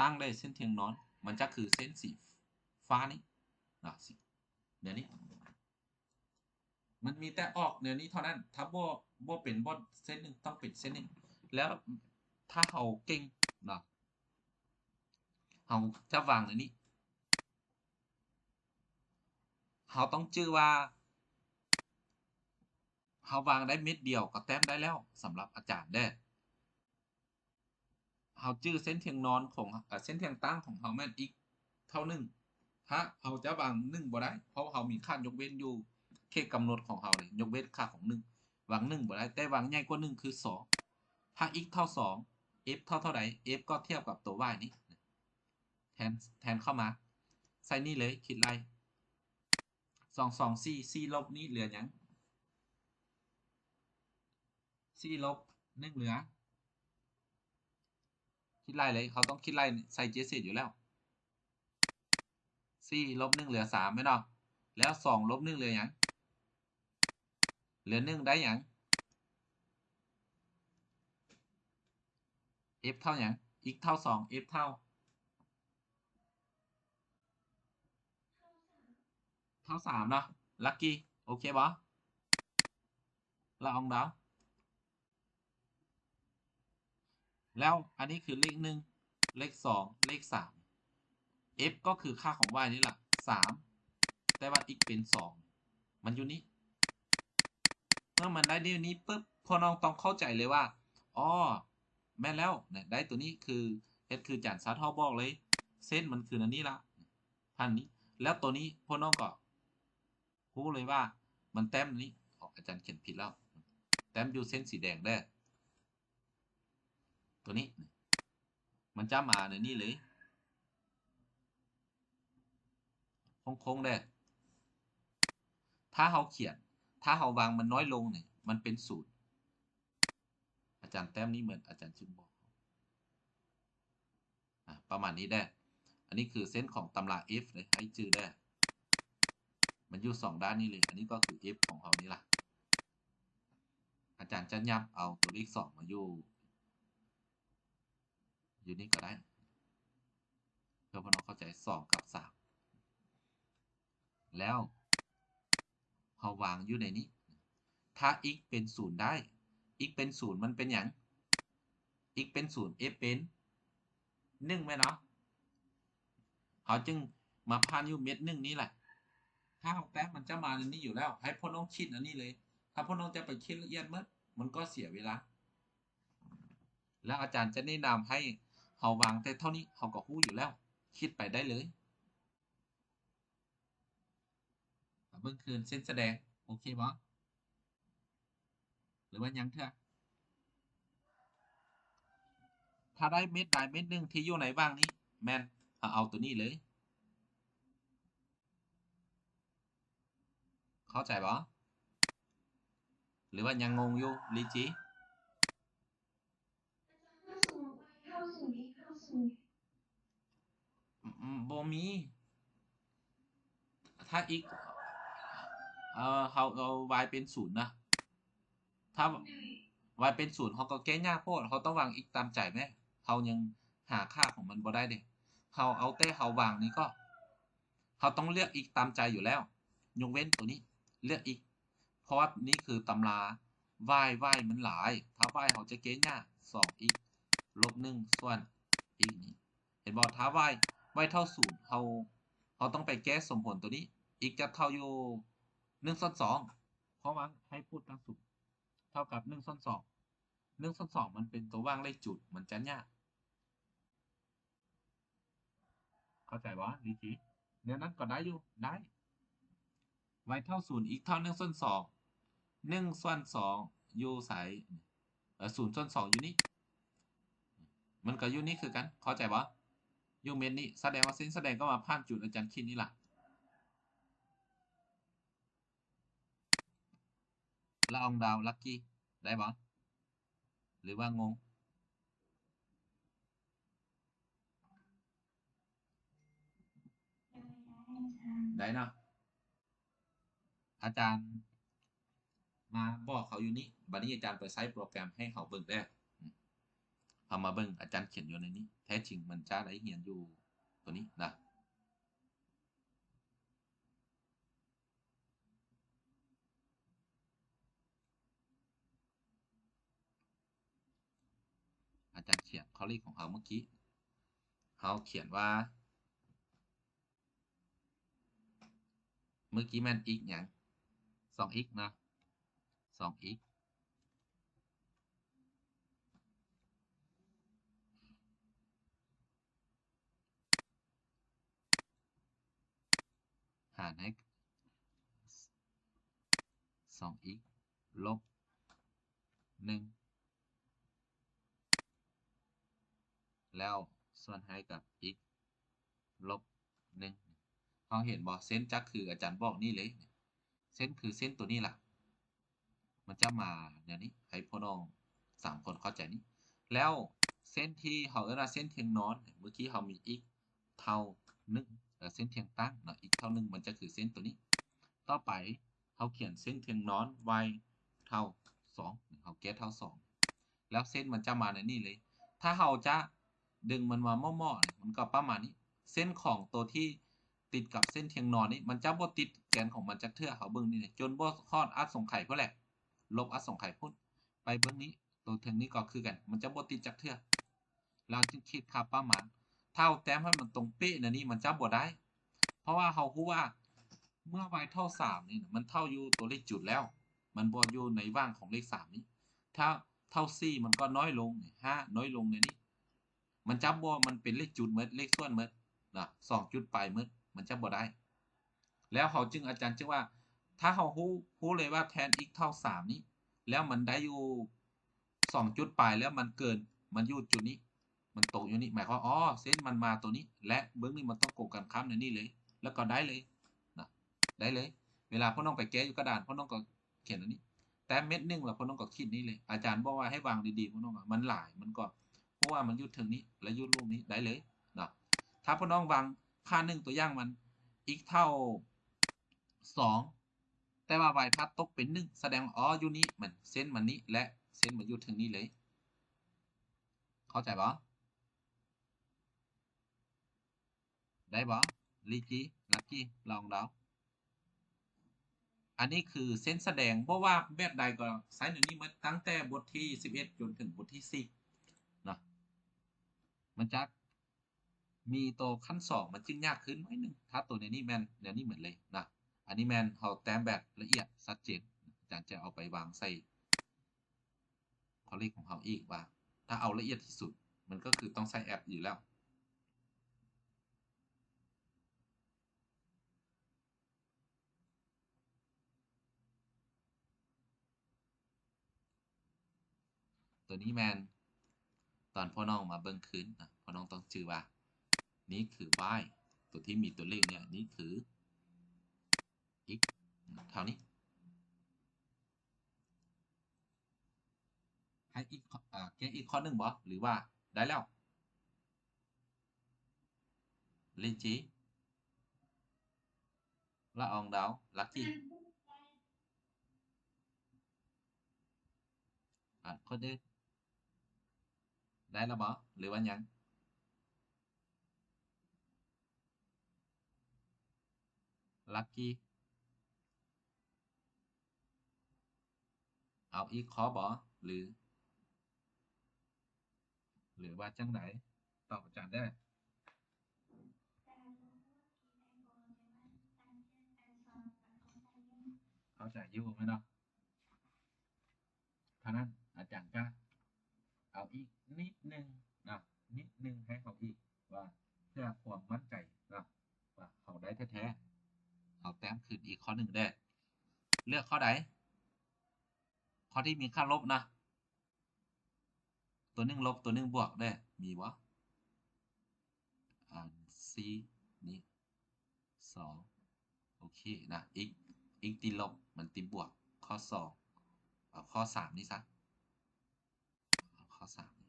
ຕັ້ງ ແລະ ເສັ້ນທຽງນອນ ມັນຈະຄືເສັ້ນສີຟ້ານີ້ເນາະ ແນວນີ້ ມັນມີແຕ່ອອກແນວນີ້ເທົ່ານັ້ນ ຖ້າບໍ່ ບໍ່ເປັນບ່ອນເສັ້ນໜຶ່ງ ຕ້ອງເປັນເສັ້ນນີ້. ແລ້ວຖ້າເຮົາເກັ່ງເນາະ ເຮົາຈະວາງແນວນີ້ ເຮົາຕ້ອງຈື່ວ່າ ເຮົາວາງໄດ້ເມັດດຽວກໍແຕ້ມໄດ້ແລ້ວ ສຳລັບອາຈານເດ້. ເຮົາຈື່ເສັ້ນທຽງນອນຂອງ ເອີ ເສັ້ນທຽງຕັ້ງຂອງເຮົາແມ່ນ x ເທົ່າໜຶ່ງ. ຖ້າເຮົາຈະວາງໜຶ່ງບໍ່ໄດ້ ເພາະເຮົາມີຄ່າຍົກເວັ້ນຢູ່ເຂດກຳນົດຂອງເຮົາເດ້ ຍົກເວັ້ນຄ່າຂອງໜຶ່ງ ວາງໜຶ່ງບໍ່ໄດ້ ແຕ່ວາງໃຫຍ່ກວ່າໜຶ່ງຄືສອງ. ຖ້າ x ເທົ່າສອງ f ເທົ່າເທົ່າໃດ f ກໍທຽບກັບຕົວ y ນີ້ ແທນ ແທນເຂົ້າມາ ໃສ່ນີ້ເລີຍ ຄິດໄລ່ ສອງ ສອງ ສີ່ ສີ່ລົບນີ້ເຫຼືອຫຍັງ? ສີ່ລົບໜຶ່ງເຫຼືອ ຄິດໄລ່ເລີຍ ເຮົາຕ້ອງຄິດໄລ່ໃສ່ເຈເສດຢູ່ແລ້ວ. ສີ່ລົບໜຶ່ງເຫຼືອສາມແມ່ນບໍ່? ແລ້ວສອງລົບໜຶ່ງເຫຼືອຫຍັງ? ເຫຼືອໜຶ່ງ ໄດ້ຫຍັງ? f ເທົ່າຫຍັງ? x ເທົ່າສອງ f ເທົ່າ ເທົ່າສາມເນາະ ລັກກີ້ ໂອເຄບໍ່? ລະອອງດາວ ແລ້ວອັນນີ້ຄືເລກໜຶ່ງ ເລກສອງ ເລກສາມ f ກໍຄືຄ່າຂອງ y ນີ້ລະ ສາມ ແຕ່ວ່າ x ເປັນສອງ ມັນຢູ່ນີ້. ເມື່ອມັນໄດ້ແນວນີ້ປຶບ ພວກນ້ອງຕ້ອງເຂົ້າໃຈເລີຍວ່າ ອໍ ແມ່ນແລ້ວ ໄດ້ໂຕນີ້ຄື ເຮັດຄືອາຈານຊາເທົາບອກເລີຍ ເສັ້ນມັນຄືອັນນີ້ລະ ພັນນີ້ ແລ້ວໂຕນີ້ພວກນ້ອງກໍຮູ້ເລີຍວ່າມັນແຕ້ມນີ້ ອາຈານຂຽນຜິດແລ້ວ ແຕ້ມຢູ່ເສັ້ນສີແດງເດີ້ ໂຕນີ້ ມັນຈະມາໃນນີ້ເລີຍ ໂຄ້ງໆເດີ້. ຖ້າເຮົາຂຽນ ຖ້າເຮົາວາງມັນນ້ອຍລົງນີ້ ມັນເປັນສູນ ອາຈານແຕ້ມນີ້ເໝືອນອາຈານຊຶມບອກ ອາ ປະມານນີ້ເດີ້. ອັນນີ້ຄືເສັ້ນຂອງຕຳລາ F ເດີ້ ໃຫ້ຈື່ເດີ້ ມັນຢູ່ສອງດ້ານນີ້ເລີຍ. ອັນນີ້ກໍຄື F ຂອງເຮົານີ້ລະ ອາຈານຈະຫຍັບເອົາຕົວເລກສອງມາຢູ່ ຢູ່ນີ້ກໍໄດ້ ເພື່ອພວກນ້ອງເຂົ້າໃຈ ສອງກັບສາມ ແລ້ວເຮົາວາງຢູ່ໃນນີ້. ຖ້າ x ເປັນສູນໄດ້ x ເປັນສູນມັນເປັນຫຍັງ? x ເປັນສູນ f ເປັນໜຶ່ງແມ່ນບໍ່? ເຮົາຈຶ່ງມາຜ່ານຢູ່ເມັດໜຶ່ງນີ້ແຫຼະ. ຖ້າເຮົາແຕ້ມມັນຈະມາໃນນີ້ຢູ່ແລ້ວ ໃຫ້ພວກນ້ອງຄິດອັນນີ້ເລີຍ. ຖ້າພວກນ້ອງຈະໄປຄິດລະອຽດໝົດ ມັນກໍເສຍເວລາ. ແລ້ວອາຈານຈະແນະນຳໃຫ້ເຮົາວາງແຕ່ເທົ່ານີ້ ເຮົາກໍຮູ້ຢູ່ແລ້ວ ຄິດໄປໄດ້ເລີຍ. ມາເບິ່ງຄືນເສັ້ນສະແດງ ໂອເຄບໍ່? ຫຼືວ່າຍັງເທື່ອ? ຖ້າໄດ້ເມັດໃດເມັດໜຶ່ງທີ່ຢູ່ໃນຫວ່າງນີ້ ແມ່ນເຮົາເອົາໂຕນີ້ເລີຍ. ເຂົ້າໃຈບໍ່? ຫຼືວ່າຍັງງົງຢູ່ ລີຈີ? ອືມ ບໍ່ມີ. ຖ້າ x ເອີ ເຮົາເອົາ y ເປັນສູນນະ ຖ້າ y ເປັນສູນ ເຮົາກໍແກ້ຍາກໂພດ. ເຮົາຕ້ອງວາງ x ຕາມໃຈແມ້. ເຮົາຍັງຫາຄ່າຂອງມັນບໍ່ໄດ້ເດ້. ເຮົາເອົາແຕ່ເຮົາວາງນີ້ກໍ ເຮົາຕ້ອງເລືອກ x ຕາມໃຈຢູ່ແລ້ວ ຍົກເວັ້ນໂຕນີ້ ເລືອກ x ເພາະວ່ານີ້ຄືຕຳລາ y y ມັນຫຼາຍ. ຖ້າ y ເຮົາຈະແກ້ຍາກ ສອງ x ລົບໜຶ່ງ ສ່ວນ x ນີ້ ເຫັນບໍ່? ຖ້າ y y ເທົ່າສູນ ເຮົາ ເຮົາຕ້ອງໄປແກ້ສົມຜົນໂຕນີ້ x ຈະເທົ່າຢູ່ໜຶ່ງສ່ວນສອງ ເພາະວ່າໃຫ້ພູດຕັ້ງສູນເທົ່າກັບໜຶ່ງສ່ວນສອງ ໜຶ່ງສ່ວນສອງ ມັນເປັນຕົວຫວ່າງເລກຈຸດ ມັນຈະຍາກ. ເຂົ້າໃຈບໍ່ ດີຈີ? ແນວນັ້ນກໍໄດ້ຢູ່ ໄດ້. y ເທົ່າສູນ x ເທົ່າໜຶ່ງສ່ວນສອງ ໜຶ່ງສ່ວນສອງຢູ່ໃສ? ເອີ ສູນສ່ວນສອງຢູ່ນີ້ ມັນກໍຢູ່ນີ້ຄືກັນ ເຂົ້າໃຈບໍ່? ຢູ່ເມັດນີ້ ສະແດງວ່າເສັ້ນສະແດງກໍມາຜ່ານຈຸດອາຈານຂີດນີ້ລະ. ລະອອງດາວ ລັກກີ້ ໄດ້ບໍ່? ຫຼືວ່າງົງ? ໄດ້ເນາະ ອາຈານມາບອກເຂົາຢູ່ນີ້ ບັດນີ້ອາຈານໄປໃຊ້ໂປຣແກຣມໃຫ້ເຂົາເບິ່ງເດີ້. ເຮົາມາເບິ່ງອາຈານຂຽນຢູ່ໃນນີ້ ແທ້ຈິງມັນຈະໄດ້ຮຽນຢູ່ໂຕນີ້ນະ. ອາຈານຂຽນຂໍ້ເລກຂອງເຮົາເມື່ອກີ້ ເຮົາຂຽນວ່າ ເມື່ອກີ້ແມ່ນ x ຫຍັງ? ສອງ x ເນາະ. ສອງ x ຫານໃຫ້ ສອງ x ລົບ ໜຶ່ງ ແລ້ວສ່ວນໃຫ້ກັບ x ລົບ ໜຶ່ງ. ເຮົາເຫັນບໍ່? ເສັ້ນຈັກຄືອາຈານບອກນີ້ເລີຍ, ເສັ້ນຄືເສັ້ນໂຕນີ້ລະ. ມັນຈະມາແນວນີ້ ໃຫ້ພວກນ້ອງສາມຄົນເຂົ້າໃຈນີ້. ແລ້ວເສັ້ນທີ່ເຮົາເອີ້ນວ່າເສັ້ນທ່ຽງນອນ, ເມື່ອກີ້ເຮົາມີ x ເທົ່າ ໜຶ່ງ ເອີ ເສັ້ນທ່ຽງຕັ້ງເນາະ x ເທົ່າ ໜຶ່ງ ມັນຈະຄືເສັ້ນໂຕນີ້. ຕໍ່ໄປເຮົາຂຽນເສັ້ນທ່ຽງນອນ y ເທົ່າ ສອງ ເຮົາແກ້ເທົ່າ ສອງ ແລ້ວເສັ້ນມັນຈະມາແນວນີ້ເລີຍ. ຖ້າເຮົາຈະດຶງມັນມາໝໍ້ໆ ມັນກໍປະມານນີ້. ເສັ້ນຂອງໂຕທີ່ຕິດກັບເສັ້ນທ່ຽງນອນນີ້ ມັນຈະບໍ່ຕິດແກນຂອງມັນຈັກເທື່ອ. ເຮົາເບິ່ງນີ້ ຈົນບໍ່ຮອດອັດສົງໄຂພຸ້ນແຫຼະ, ລົບອັດສົງໄຂພຸ້ນ. ໄປເບິ່ງນີ້ ໂຕເທິງນີ້ກໍຄືກັນ ມັນຈະບໍ່ຕິດຈັກເທື່ອ. ລາວຈຶ່ງຄິດຄ່າປະມານ. ຖ້າເຮົາແຕ້ມໃຫ້ມັນຕົງເປະແນວນີ້ ມັນຈະບໍ່ໄດ້ ເພາະວ່າເຮົາຮູ້ວ່າເມື່ອ y ເທົ່າ ສາມ ນີ້ນະ ມັນເທົ່າຢູ່ຕົວເລກຈຸດແລ້ວ, ມັນບໍ່ຢູ່ໃນຫວ່າງຂອງເລກ ສາມ ນີ້. ຖ້າເທົ່າ ສີ່ ມັນກໍນ້ອຍລົງ ຫ້າ ນ້ອຍລົງແນວນີ້. ມັນຈະບໍ່ ມັນເປັນເລກຈຸດໝົດ ເລກສ່ວນໝົດນະ ສອງຈຸດປາຍໝົດ ມັນຈະບໍ່ໄດ້. ແລ້ວເຮົາຈຶ່ງ ອາຈານຈຶ່ງວ່າ ຖ້າເຮົາຮູ້ ຮູ້ເລີຍວ່າແທນ x ເທົ່າ ສາມ ນີ້ ແລ້ວມັນໄດ້ຢູ່ ສອງຈຸດປາຍ ແລ້ວມັນເກີນ ມັນຢູ່ຈຸດນີ້ ມັນຕົກຢູ່ນີ້ ໝາຍຄວາມ ອໍ ເສັ້ນມັນມາຕົວນີ້ ແລະ ເບື້ອງນີ້ມັນຕ້ອງກົງກັນຂ້າມໃນນີ້ເລີຍ ແລ້ວກໍໄດ້ເລີຍນະ ໄດ້ເລີຍ. ເວລາພວກນ້ອງໄປແກ້ຢູ່ກະດານ ພວກນ້ອງກໍຂຽນອັນນີ້ ແຕ້ມເມັດໜຶ່ງ ແລ້ວພວກນ້ອງກໍຂີດນີ້ເລີຍ. ອາຈານບອກວ່າໃຫ້ວາງດີໆ ພວກນ້ອງ ມັນຫຼາຍ ມັນກໍ ເພາະວ່າມັນຢູ່ເທິງນີ້ ແລະ ຢູ່ລຸ່ມນີ້ ໄດ້ເລີຍນະ. ຖ້າພວກນ້ອງວາງຄ່າ ໜຶ່ງ ຕົວຢ່າງມັນ x ເທົ່າ ສອງ ແຕ່ວ່າ y ພັດຕົກເປັນ ໜຶ່ງ ສະແດງວ່າ ອໍ ຢູ່ນີ້ ມັນ ເສັ້ນມັນນີ້ ແລະ ເສັ້ນມັນຢູ່ເທິງນີ້ເລີຍ. ເຂົ້າໃຈບໍ່? ໄດ້ບໍ່? ລີຈີ ລັກກີ ລອງເດົາ. ອັນນີ້ຄືເສັ້ນສະແດງ ບໍ່ວ່າແບບໃດກໍໃຊ້ແນວນີ້ໝົດ ຕັ້ງແຕ່ບົດທີສິບເອັດ ຈົນເຖິງບົດທີສິບເນາະ. ມັນຈະ ມີໂຕຂັ້ນສອງ ມັນຈຶ່ງຍາກຂຶ້ນໜ້ອຍໜຶ່ງ. ຖ້າໂຕໃນນີ້ແມ່ນແນວນີ້ໝົດເລີຍນະ. ອັນນີ້ແມ່ນເຮົາແຕ້ມແບບລະອຽດຊັດເຈນ. ອາຈານຈະເອົາໄປວາງໃສ່ຂໍ້ເລກຂອງເຮົາອີກວ່າ ຖ້າເອົາລະອຽດທີ່ສຸດ ມັນກໍຄືຕ້ອງໃຊ້ແອັບຢູ່ແລ້ວ. ໂຕນີ້ແມ່ນຕອນພວກນ້ອງມາເບິ່ງຄືນນະ ພວກນ້ອງຕ້ອງຈື່ວ່າ ນີ້ຄື y ໂຕທີ່ມີຕົວເລກເນີ້ຍ ນີ້ຄື x ເທົ່ານີ້. ໃຫ້ອີກ ອາ ແກ້ອີກຂໍ້ໜຶ່ງບໍ່ ຫຼືວ່າໄດ້ແລ້ວ? ລີຈີ ລະອອງດາວ ລັກກີ ອາ ຄົນອື່ນ ໄດ້ແລ້ວບໍ່ ຫຼືວ່າຍັງ? ລັກກີ ເອົາອີກຂໍ້ບໍ່ ຫຼື ຫຼືວ່າຈັ່ງໃດ? ຕອບອາຈານເດີ້. ເຂົ້າໃຈຢູ່ແມ່ນເນາະ? ເທົ່ານັ້ນ ອາຈານກະເອົາອີກນິດໜຶ່ງນະ ນິດໜຶ່ງໃຫ້ເຮົາອີກ ວ່າເພື່ອຄວາມໝັ້ນໃຈນະ ວ່າເຮົາໄດ້ແທ້ໆ. ເອົາແຕ້ມຄືນອີກຂໍ້ໜຶ່ງເດີ້. ເລືອກຂໍ້ໃດ? ຂໍ້ທີ່ມີຄ່າລົບນະ. ຕົວໜຶ່ງລົບ ຕົວໜຶ່ງບວກເດີ້ ມີບໍ່? ອັນ C ນີ້ ສອງ ໂອເຄນະ. x x ຕິດລົບ ມັນຕິດບວກ. ຂໍ້ສອງ ເອົາຂໍ້ສາມນີ້ຊະ ເອົາຂໍ້ສາມນີ້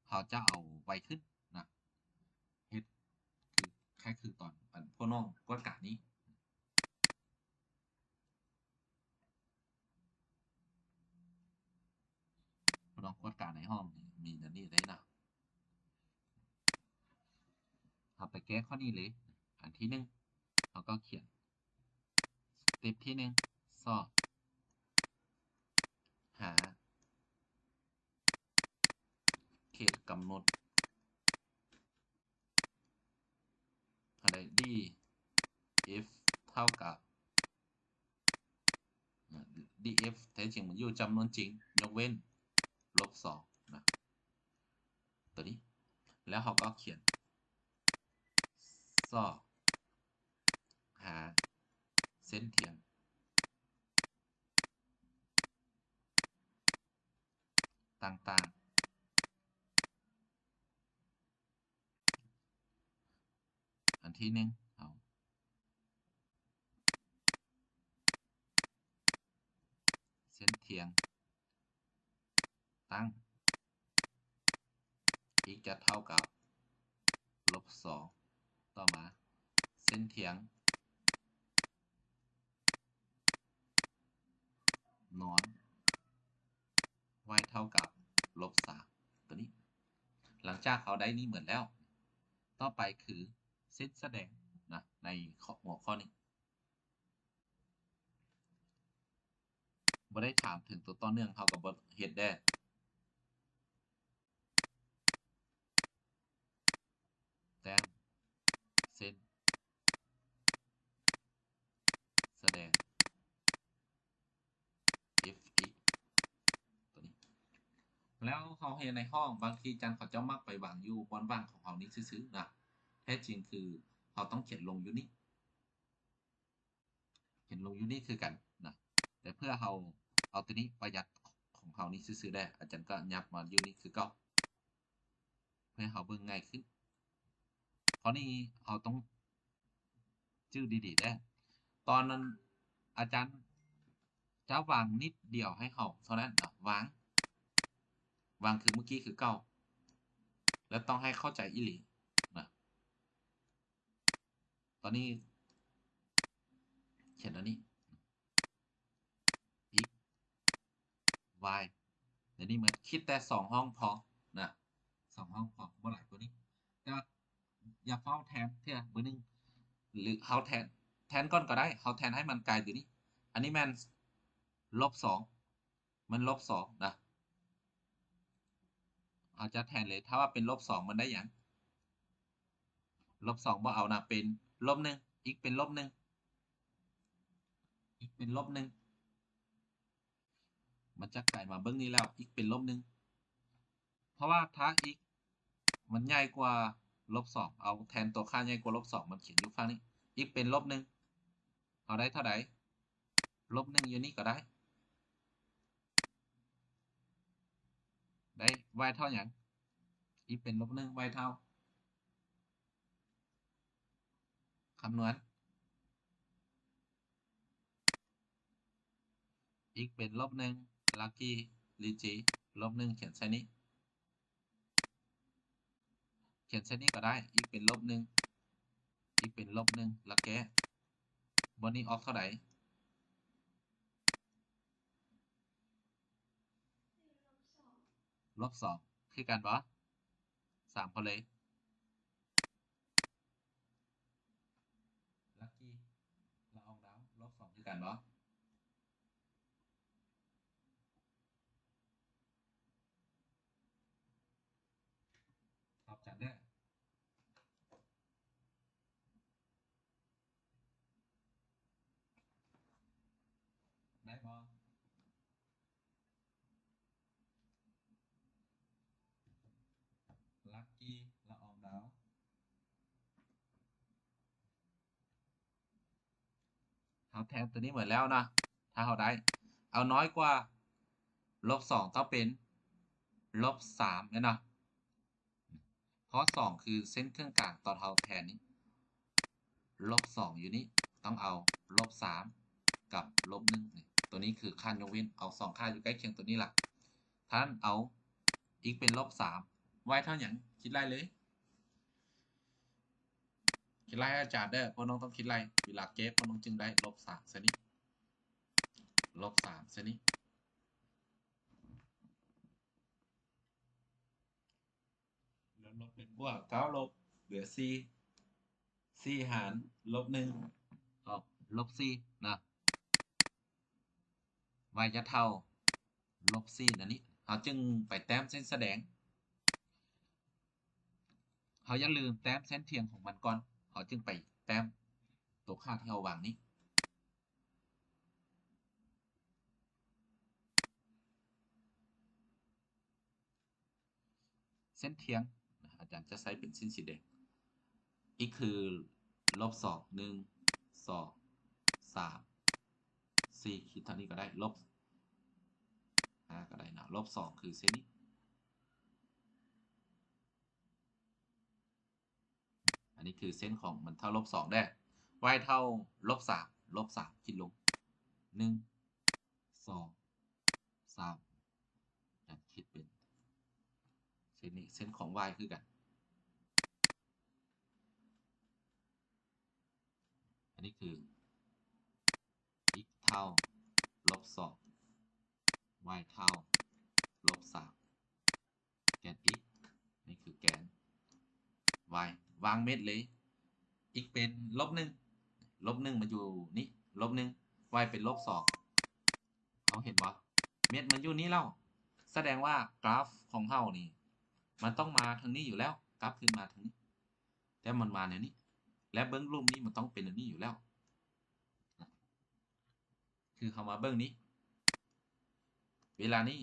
ເຮົາຈະເອົາໄວຂຶ້ນນະ ເຮັດຄື ຄ້າຍຄືຕອນ ອັນ ພວກນ້ອງກວດການີ້. ພວກນ້ອງກວດກາໃນຫ້ອງນີ້ ມີແນວນີ້ເດ້ນະ. ເຮົາໄປແກ້ຂໍ້ນີ້ເລີຍ. ອັນທີໜຶ່ງ ເຮົາກໍຂຽນ ສະເຕັບທີໜຶ່ງ ຊອກຫາ ເຂດກຳນົດ ເທົ່າໃດ? D if ເທົ່າກັບ df ແທ້ຈິງມັນຢູ່ຈຳນວນຈິງ ຍົກເວັ້ນລົບສອງນະ ຕົວນີ້ ແລ້ວເຮົາກໍຂຽນ ຊອກຫາເສັ້ນທຽງຕ່າງໆ ອັນທີໜຶ່ງ ເຮົາເສັ້ນທຽງຕັ້ງ x ຈະເທົ່າກັບລົບສອງ ຕໍ່ມາເສັ້ນທຽງນອນ y ເທົ່າກັບລົບສາມ ຕົວນີ້. ຫຼັງຈາກເຮົາໄດ້ນີ້ໝົດແລ້ວ ຕໍ່ໄປຄືເສັ້ນສະແດງນະ ໃນຫົວຂໍ້ນີ້ ບໍ່ໄດ້ຖາມເຖິງຕົວຕໍ່ເນື່ອງ ເຮົາກໍບໍ່ເຮັດແດ່. ແຕ້ມເສັ້ນສະແດງ fx ຕົວນີ້ ແລ້ວເຮົາເຮັດໃນຫ້ອງ ບາງທີອາຈານເຂົາເຈົ້າມັກໄປວາງຢູ່ບ່ອນວ່າງຂອງເຮົານີ້ຊື່ໆນະ ແທ້ຈິງຄືເຮົາຕ້ອງຂຽນລົງຢູ່ນີ້ ຂຽນລົງຢູ່ນີ້ຄືກັນນະ ແຕ່ເພື່ອເຮົາເອົາຕົວນີ້ປະຢັດຂອງເຮົານີ້ຊື່ໆໄດ້ ອາຈານກໍຫຍັບມາຢູ່ນີ້ຄືເກົ່າ ເພື່ອໃຫ້ເຮົາເບິ່ງງ່າຍຂຶ້ນ. ຂໍ້ນີ້ເຮົາຕ້ອງຈື່ດີໆເດີ້ ຕອນນັ້ນອາຈານຈະວາງນິດດຽວໃຫ້ເຮົາເທົ່ານັ້ນນະ ວາງ ວາງຄືມື້ກີ້ຄືເກົ່າ ແລ້ວຕ້ອງໃຫ້ເຂົ້າໃຈອີ່ຫຼີນະ. ຕອນນີ້ຂຽນອັນນີ້ x y ດຽວນີ້ໝົດ ຄິດແຕ່ສອງຫ້ອງພໍນະ ສອງຫ້ອງພໍ ບໍ່ຫຼາຍກວ່ານີ້. ແຕ່ວ່າຢ່າຟ້າວແທນເທື່ອເບີໜຶ່ງ ຫຼືເຮົາແທນ ແທນກ່ອນກໍໄດ້ ເຮົາແທນໃຫ້ມັນກາຍຕົວນີ້ ອັນນີ້ແມ່ນລົບສອງ ມັນລົບສອງນະ ເຮົາຈະແທນເລີຍ ຖ້າວ່າເປັນລົບສອງ ມັນໄດ້ຫຍັງ? ລົບສອງ ບໍ່ເອົານະ ເປັນລົບໜຶ່ງ x ເປັນລົບໜຶ່ງ x ເປັນລົບໜຶ່ງ ມັນຈະກາຍມາເບິ່ງນີ້ແລ້ວ x ເປັນລົບໜຶ່ງ ເພາະວ່າຖ້າ x ມັນໃຫຍ່ກວ່າລົບສອງ ເອົາແທນຕົວຄ່າໃຫຍ່ກວ່າລົບສອງ ມັນຂຽນຢູ່ຝັ່ງນີ້ x ເປັນລົບໜຶ່ງ ເຮົາໄດ້ເທົ່າໃດ? ລົບໜຶ່ງ ຢູ່ນີ້ກໍໄດ້ ໄດ້ y ເທົ່າຫຍັງ? x ເປັນລົບໜຶ່ງ y ເທົ່າ ຄຳນວນ x ເປັນລົບໜຶ່ງ ລັກກີ້ ລີຈີ ລົບໜຶ່ງ ຂຽນໃສ່ນີ້ ຂຽນໃສ່ນີ້ກໍໄດ້ x ເປັນລົບໜຶ່ງ x ເປັນລົບໜຶ່ງ ລະແກ້ ບ່ອນນີ້ອອກເທົ່າໃດ? ລົບສອງ ຄືກັນບໍ່? ສາມພໍເລີຍ ລັກກີ້ ລະອອງດາວ ລົບສອງ ຄືກັນບໍ່? ຕອບຈັດເດີ້ ໄດ້ບໍ່? ລັກກີ້ ລະອອງດາວ ເຮົາແທນຕົວນີ້ໝົດແລ້ວເນາະ ຖ້າເຮົາໄດ້ ເອົານ້ອຍກວ່າລົບສອງ ຕ້ອງເປັນລົບສາມແມ່ນເນາະ ເພາະສອງ ຄືເສັ້ນເຄິ່ງກາງ ຕອນເຮົາແທນນີ້ ລົບສອງ ຢູ່ນີ້ ຕ້ອງເອົາລົບສາມ ກັບລົບໜຶ່ງ ນີ້ ຕົວນີ້ຄືຄ່າຍົກເວັ້ນ ເອົາສອງຄ່າຢູ່ໃກ້ຄຽງຕົວນີ້ລະ ທ່ານເອົາ x ເປັນລົບສາມ y ເທົ່າຫຍັງ? ຄິດໄລ່ເລີຍ ຄິດໄລ່ໃຫ້ອາຈານເດີ້ ພວກນ້ອງຕ້ອງຄິດໄລ່ ເວລາແກ້ພວກນ້ອງຈຶ່ງໄດ້ລົບສາມໃສ່ນີ້ ລົບສາມໃສ່ນີ້ ແລ້ວລົບເປັນບວກ ເກົ້າລົບ ເຫຼືອສີ່ ສີ່ຫານລົບໜຶ່ງ ອອກລົບສີ່ນະ y ຈະເທົ່າລົບສີ່ ນັ້ນນີ້ ເຮົາຈຶ່ງໄປແຕ້ມເສັ້ນສະແດງ ເຮົາຢ່າລືມແຕ້ມເສັ້ນທຽງຂອງມັນກ່ອນ ເຮົາຈຶ່ງໄປແຕ້ມຕົວຄ່າທີ່ເຮົາວາງນີ້. ເສັ້ນທ່ຽງນະ ອາຈານຈະໃຊ້ເປັນເສັ້ນສີແດງ. ອີກຄືລົບສອງ ໜຶ່ງ ສອງ ສາມ ສີ່ ຄິດເທົ່ານີ້ກໍໄດ້ ລົບຫ້າກໍໄດ້ເນາະ ລົບສອງຄືເສັ້ນນີ້. ອັນນີ້ຄືເສັ້ນຂອງມັນເທົ່າລົບສອງເດ້ y ເທົ່າລົບສາມ ລົບສາມ ຄິດລົງ ໜຶ່ງ ສອງ ສາມ ແລ້ວຄິດເປັນເສັ້ນນີ້ ເສັ້ນຂອງ y ຄືກັນ. ອັນນີ້ຄື x ເທົ່າລົບສອງ y ເທົ່າລົບສາມ ແກນ x ນີ້ຄືແກນ y ວາງເມັດເລີຍ x ເປັນລົບໜຶ່ງ ລົບໜຶ່ງມັນຢູ່ນີ້ ລົບໜຶ່ງ y ເປັນລົບສອງ ເຮົາເຫັນບໍ່ ເມັດມັນຢູ່ນີ້ແລ້ວ ສະແດງວ່າກຣາຟຂອງເຮົານີ້ ມັນຕ້ອງມາທາງນີ້ຢູ່ແລ້ວ ກັບຄືນມາທາງນີ້ ແຕ່ມັນມາແນວນີ້ ແລະເບື້ອງລຸ່ມນີ້ມັນຕ້ອງເປັນແນວນີ້ຢູ່ແລ້ວ. ຄືເຮົາມາເບິ່ງນີ້ ເວລານີ້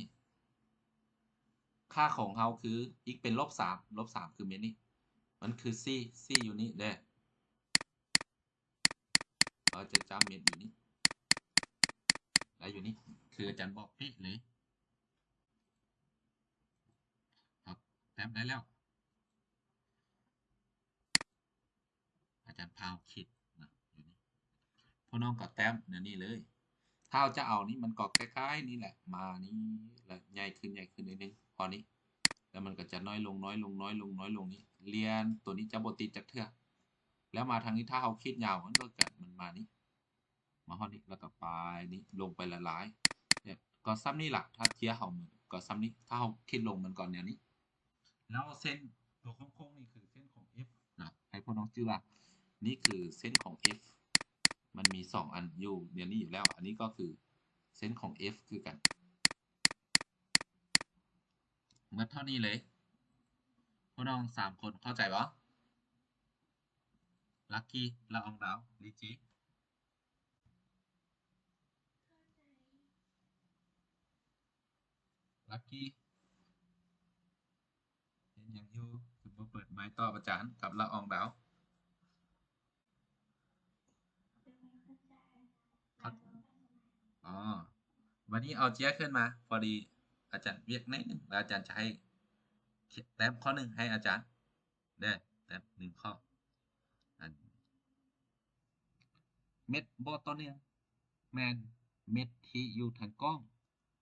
ຄ່າຂອງເຮົາຄື x ເປັນລົບສາມ ລົບສາມຄືເມັດນີ້ ມັນຄືສີ່ ສີ່ຢູ່ນີ້ເດ້ ເຮົາຈະຈ້ຳເມັດຢູ່ນີ້ ແລະຢູ່ນີ້ ຄືອາຈານບອກເປະເລີຍ ເຮົາແຕ້ມໄດ້ແລ້ວ. ອາຈານພາວຄິດນະ ຢູ່ນີ້ ພວກນ້ອງກໍແຕ້ມແນວນີ້ເລີຍ ຖ້າເຮົາຈະເອົານີ້ ມັນກໍຄ້າຍໆນີ້ແຫຼະ ມານີ້ ແລ້ວໃຫຍ່ຂຶ້ນ ໃຫຍ່ຂຶ້ນໜ້ອຍໜຶ່ງ ພໍນີ້ ແລ້ວມັນກໍຈະນ້ອຍລົງ ນ້ອຍລົງ ນ້ອຍລົງ ນ້ອຍລົງນີ້ ລຽນໂຕນີ້ຈະບໍ່ຕິດຈັກເທື່ອ ແລ້ວມາທາງນີ້ ຖ້າເຮົາຄິດຍາວ ມັນກໍກັນ ມັນມານີ້ ມາຮອດນີ້ ແລ້ວກໍປາຍນີ້ ລົງໄປຫຼາຍໆ ເນຍ ກໍສ່ຳນີ້ລະ ຖ້າເຈຍເຮົາ ມັນກໍສ່ຳນີ້ ຖ້າເຮົາຄິດລົງ ມັນກໍແນວນີ້. ແລ້ວເສັ້ນຕົວໂຄ້ງໆນີ້ຄືເສັ້ນຂອງ F ນະ ໃຫ້ພວກນ້ອງຈື່ວ່າ ນີ້ຄືເສັ້ນຂອງ F ມັນມີສອງອັນຢູ່ດຽວນີ້ຢູ່ແລ້ວ ອັນນີ້ກໍຄືເສັ້ນຂອງ F ຄືກັນ. ໝົດເທົ່ານີ້ເລີຍ ພວກນ້ອງສາມຄົນເຂົ້າໃຈບໍ່? ລັກກີ ລະອອງດາວ ລີຈີ ລັກກີ ເຮັດຫຍັງຢູ່? ຄືບໍ່ເປີດໄມຕອບອາຈານກັບລະອອງດາວ? ອໍ ວັນນີ້ເອົາເຈຍຂຶ້ນມາ ພໍດີອາຈານວຽກໜ້ອຍໜຶ່ງ ແລ້ວອາຈານຈະໃຫ້ແຕ້ມຂໍ້ໜຶ່ງໃຫ້ອາຈານເດີ້ ແຕ້ມໜຶ່ງຂໍ້. ອັນ ເມັດບໍ່ຕໍ່ເນື່ອງ ແມ່ນເມັດທີ່ຢູ່ທາງກ້ອງ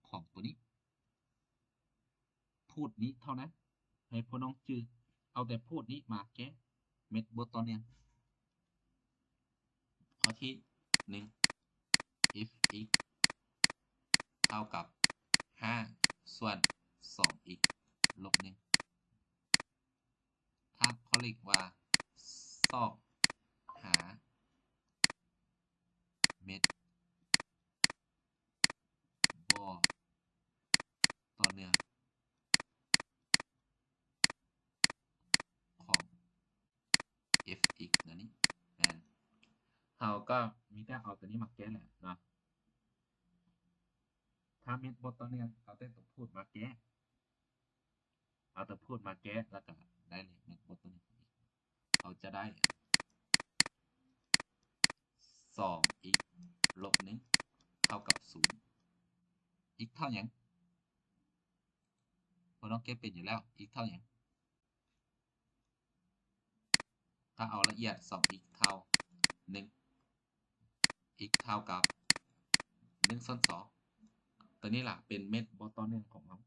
ຂອງໂຕນີ້. ພູດນີ້ເທົ່ານັ້ນ ໃຫ້ພວກນ້ອງຈື່ ເອົາແຕ່ພູດນີ້ມາແກ້ ເມັດບໍ່ຕໍ່ເນື່ອງ. ຂໍ້ທີໜຶ່ງ f x ເທົ່າກັບຫ້າສ່ວນສອງ x ລົບໜຶ່ງ. ຖ້າຂໍ້ເລກວ່າຊອກຫາເມັດບໍ່ຕໍ່ເນື່ອງຂອງ f x ແນວນີ້ ແມ່ນ ເຮົາກໍມີແຕ່ເອົາຕົວນີ້ມາແກ້ແຫຼະເນາະ. ຖ້າເມັດບໍ່ຕໍ່ເນື່ອງ ເອົາແຕ່ຕົວພູດມາແກ້ ເອົາຕົວພູດມາແກ້ ແລ້ວກໍໄດ້ເລີຍ ເມັດບໍ່ຕໍ່ເນື່ອງຂອງ x ເຮົາຈະໄດ້ສອງ x ລົບໜຶ່ງ ເທົ່າກັບສູນ. x ເທົ່າຫຍັງ? ພວກນ້ອງແກ້ເປັນຢູ່ແລ້ວ x ເທົ່າຫຍັງ? ຖ້າເອົາລະອຽດ ສອງ x ເທົ່າໜຶ່ງ x ເທົ່າກັບໜຶ່ງສ່ວນສອງ ຕົວນີ້ລະເປັນເມັດບໍ່ຕໍ່ເນື່ອງຂອງເຮົາ.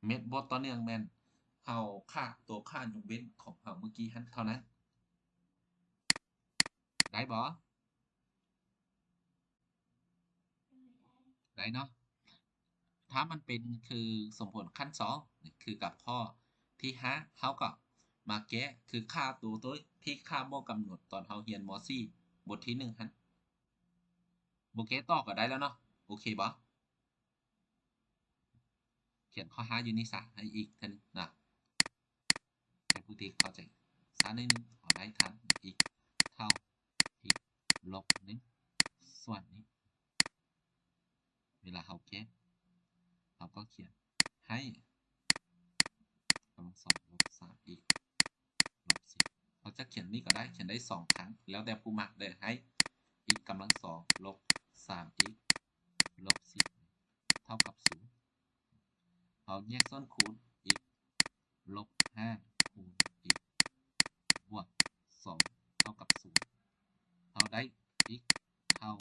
ເມັດບໍ່ຕໍ່ເນື່ອງແມ່ນເຮົາຂາດຕົວຄ່າຍົກເວັ້ນຂອງເຮົາມື້ກີ້ຫັ້ນເທົ່ານັ້ນ ໄດ້ບໍ່? ໄດ້ເນາະ. ຖ້າມັນເປັນຄືສົມຜົນຂັ້ນສອງ ຄືກັບຂໍ້ທີຫ້າ ເຮົາກໍມາແກ້ຄືຄ່າໂຕ ໂຕທີ່ຄ່າບໍ່ກຳນົດຕອນເຮົາຮຽນ ມໍສີ່ ບົດທີໜຶ່ງຫັ້ນ ບໍ່ແກ້ຕໍ່ກໍໄດ້ແລ້ວເນາະ ໂອເຄບໍ່? ຂຽນຂໍ້ຫ້າຢູ່ນີ້ຊະ ໃຫ້ອີກເທື່ອໜຶ່ງນະ ໃຫ້ຜູ້ທີ່ເຂົ້າໃຈຊ້າໜ້ອຍໜຶ່ງ ເອົາໄດ້ທັນອີກ ນີ້ກໍໄດ້ ຂຽນໄດ້ສອງຄັ້ງ ແລ້ວແຕ່ຜູ້ມັກເດີ້ ໃຫ້ x ກຳລັງສອງ ລົບ ສາມ x ລົບ ສິບ ເທົ່າກັບ ສູນ. ເຮົາແຍກສ່ວນຄູນ x ລົບ ຫ້າ ຄູນ x ບວກ ສອງ ເທົ່າກັບ ສູນ. ເຮົາໄດ້ x ເທົ່າ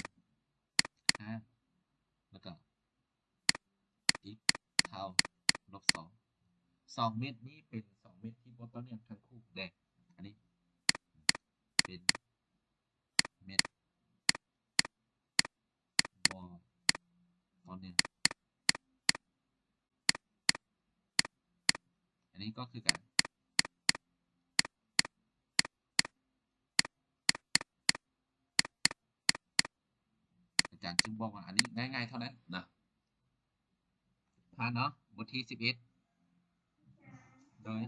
ຫ້າ ແລ້ວກໍ x ເທົ່າ ລົບ ສອງ. ສອງເມັດນີ້ເປັນສອງເມັດທີ່ບໍ່ຕໍ່ເນື່ອງທັງຄູ່ເດ້. ອັນນີ້ເປັນເມັດບໍ່ຕໍ່ເນື່ອງ. ອັນນີ້ກໍຄືກັນ. ອາຈານຈຶ່ງບອກວ່າອັນນີ້ງ່າຍໆເທົ່ານັ້ນນະ. ຜ່ານເນາະ ບົດທີສິບເອັດ. ໂດຍ